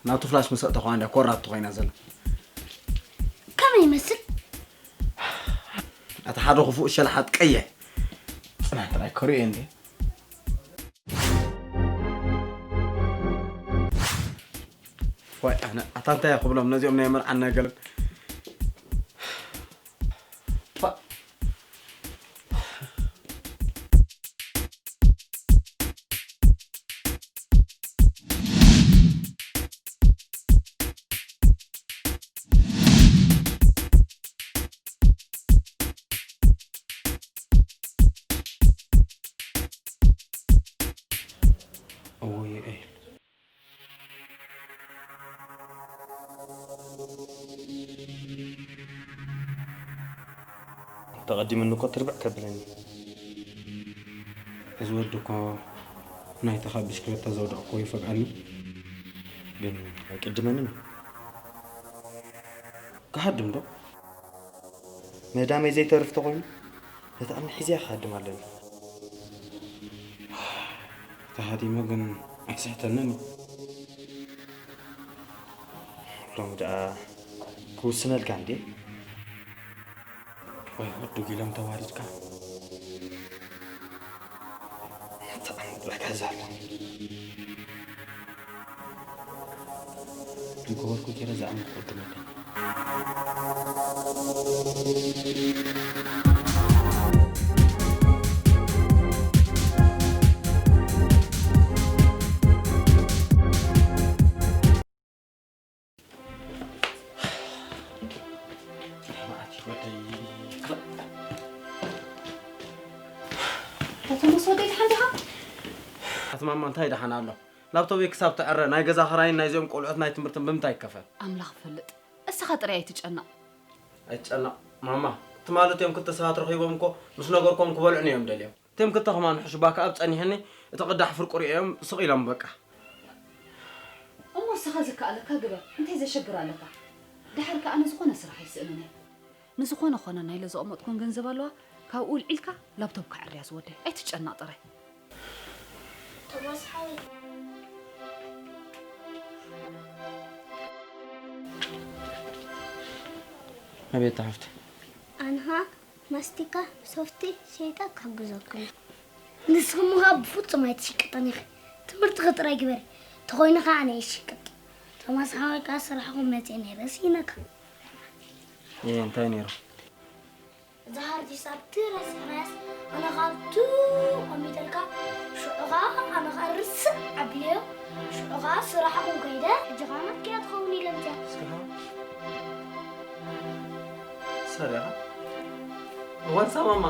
ናብቲ ፍላሽ ምስ ኣእተኹዋ እንደ ኮራቱ ኮይና ዘላ ከመይ ይመስል? ኣቲ ሓደ ክፉእ ሸልሓት ቀይሕ ፅናት ጥራይ ከርእዮ እንደ ወይ ኣነ ኣታ እንታይ እየ ክብሎም ነዚኦም ናይ መርዓን ነገርን እውይ ኤል ተቐዲመኒ እኮ ትርብዕ ከብለኒ እዚ ወዲ እኮ ናይታ ካብ ብሽክለታ ዘውደቕክዎ ይፈግኣኒ ግን ኣይቅድመንን እዩ ክሃድም ዶ ምህዳመይ ዘይተርፍ ተኾይኑ ነቲ ኣምኒ ሒዘያ ክሃድም ኣለኒ ተሃዲመ ግን ኣይስሕተንን እዩ ሎሚ ደኣ ክውስነልካ እንዴ ወይ ወዲ ጒሎም ተዋሪድካ ተኣምር ክሕዝ ኣሎ ዝገበርኩ ገይረ ዝኣምልክ ወዲ መድን ኣቶ ሞስ ወደይ ደሓን ዲኻ? ኣቲ ማማ እንታይ ደሓን ኣሎ? ላፕቶፕ ክሳብ ትዕረ ናይ ገዛ ክራይን ናይዚኦም ቆልዑት ናይ ትምህርትን ብምንታይ ይከፈል? ኣምላኽ ይፈልጥ። እስኻ ጥራይ ኣይትጨነቕ። ኣይትጨነቕ ማማ። ትማሊ እቲኦም ክልተ ሰባት ረኺቦም እኮ ምስ ነገርኮም ክበልዑኒ እዮም ደልዮም። እቲኦም ክልተ ከማን ሕሹ ባካ ኣብ ጸኒሕኒ እቲ ቅዳሕ ፍርቂ ርእዮም ስቕ ኢሎም በቃ። እሞ እስኻ ዝከኣለካ ግበር። እንታይ ዘሸግር ኣለካ? ደሓር ከኣ ኣነ ዝኾነ ስራሕ ኣይስእንን እየ። ንዝኾነ ኾነ ናይለ ዘቐመጥኩን ገንዘብ ኣለዋ፣ ካብኡ ውልዒልካ ላፕቶፕ ከዕርያ ዝወደይ። ኣይትጨነቕ ጥራይ። ቶማስ ሓወይ። ኣቤት ሓፍቲ። ኣንሃ ማስቲካ ሶፍቲ ሸይጠ ክሕግዘኩም። ንስኹም ኸኣ ብፍጹም ኣይትሽቅጥን ኢኺ። ትምህርትኺ ጥራይ ግበሪ። ተኾይኑ ኸኣ ኣነ ይሽቅጥ። ቶማስ ሓወይ ከኣ ስራሕኹም መጺአ ነይረ ሲኢነካ። እየ እንታይ ነይሩ? እዛ ሃርዲስ ኣብቲ ረሲዕናያስ ኣነ ካብቱ ቀሚጠልካ ሽዑ ኸኣ ኣነ ኸኣ ርስዕ ዓብየዮ ሽዑ ኸኣ ስራሕኹም ከይደ ሕጂ ኸኣ መኪና ትኸውን ኢለ ምፅያ። ሰሪኻ እዋን ሳማማ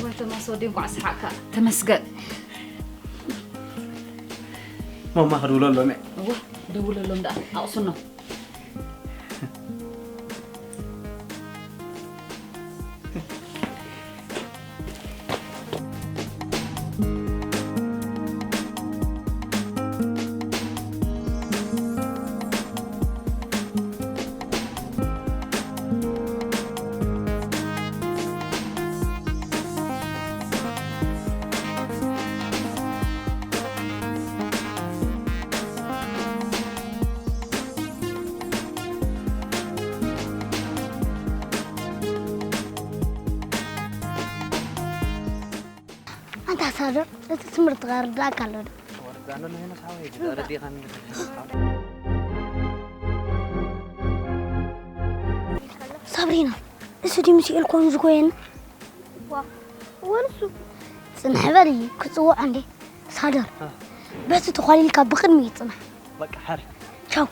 ወይ ተማስ ወዲ እንኳዕ ሰሓቅካ ተመስገን ማማ ክድውለሎም እየ እወ ደውለሎም ደኣ ኣቕስኖም ሳዶር፣ እቲ ትምህርቲ ከርዳእካ ኣሎ ዶ? ወረዳ ኣሎ፣ ንሄኖስ ሓወይ፣ ተረዲእኻኒ። ሳብሪና፣ እሱ ድዩ ምስ ኤልኮን ዝጎየና? ዋ፣ እወ ንሱ። ጽንሕ በል እዩ ክጽውዖ እንዴ። ሳዶር፣ እ። በቲ ተዃሊልካ ብቕድሚ ይጽናሕ። በቃ፣ ሓር። ቻው።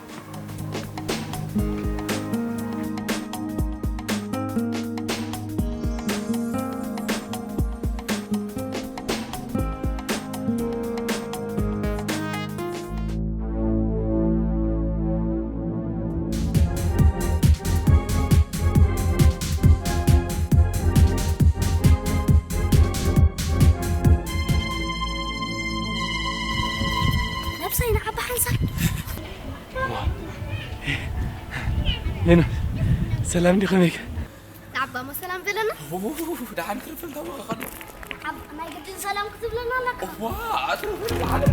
ነብሰይ ንዓባ ሓንሳብ። ሄኖ፣ ሰላም ዲ ከመይከ? ንዓባ እሞ ሰላም በለና። ኡፍ፣ ደሓን ክርፍል ታወቐ ከሎ። ንዓባ ናይ ግድን ሰላም ክትብለና ኣለካ። እዋ፣ ኣትርፍል ደሓን።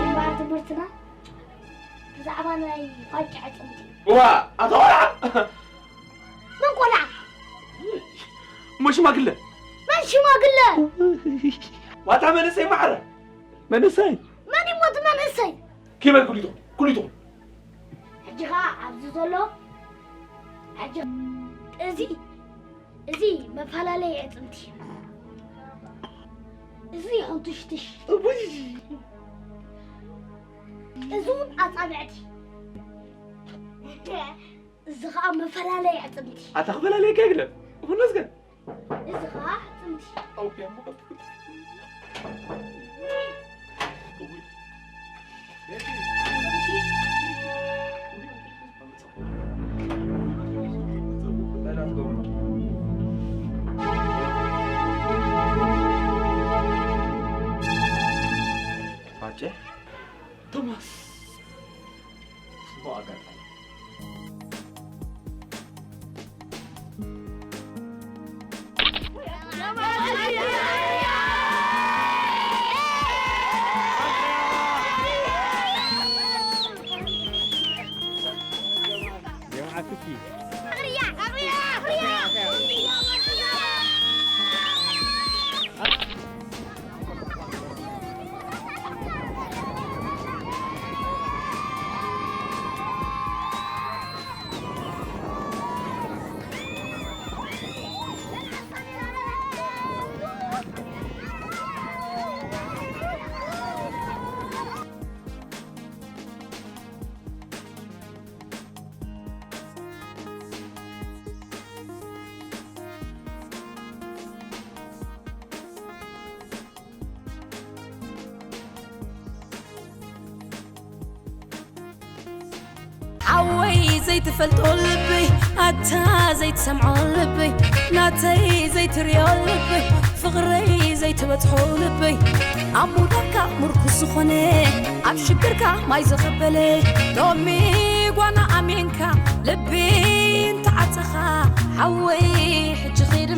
ጅማር ትምህርትና ብዛዕባ ናይ ፋልኪ ኣዕጽምቲ። እዋ፣ ኣታ ቆልዓ! መን ቆልዓ? እሞ ሽማግለ? መን ሽማግለ? ዋታ መንእሰይ ማዕረ። መንእሰይ? መን እዩ እቲ መንእሰይ? ኪበል ኩሊቶ፣ ኩሊቶ። ሕጂ ኸኣ ኣብዚ ዘሎ፣ ሕጂ እዚ፣ እዚ መፈላለዪ ኣዕጽምቲ። እዚ ሕንቱሽትሽ። እቡይ! እዚ እውን ኣጻብዕቲ። እዚ ኸኣ መፈላለዪ ኣዕጽምቲ። ኣታ ክፈላለየካ የግለን። እኹነስከ? እዚ ኸኣ ኣዕጽምቲ። ኣውያ እሞ ቀጥታ። እቡይ! ፋጨ ቶማስ፣ ጽቡቕ ኣጋጣሚ። ሓወይ ዘይትፈልጦ ልበይ፣ ኣታ ዘይትሰምዖ ልበይ፣ ናተይ ዘይትርእዮ ልበይ፣ ፍቕረይ ዘይትበጽሖ ልበይ፣ ኣብ ሙዳካ ምርኩስ ዝኾነ፣ ኣብ ሽግርካ ማይ ዝቕበለ፣ ሎሚ ጓና ኣሚንካ ልቢ እንተዓጸኻ፣ ሓወይ ሕጂ ኺድ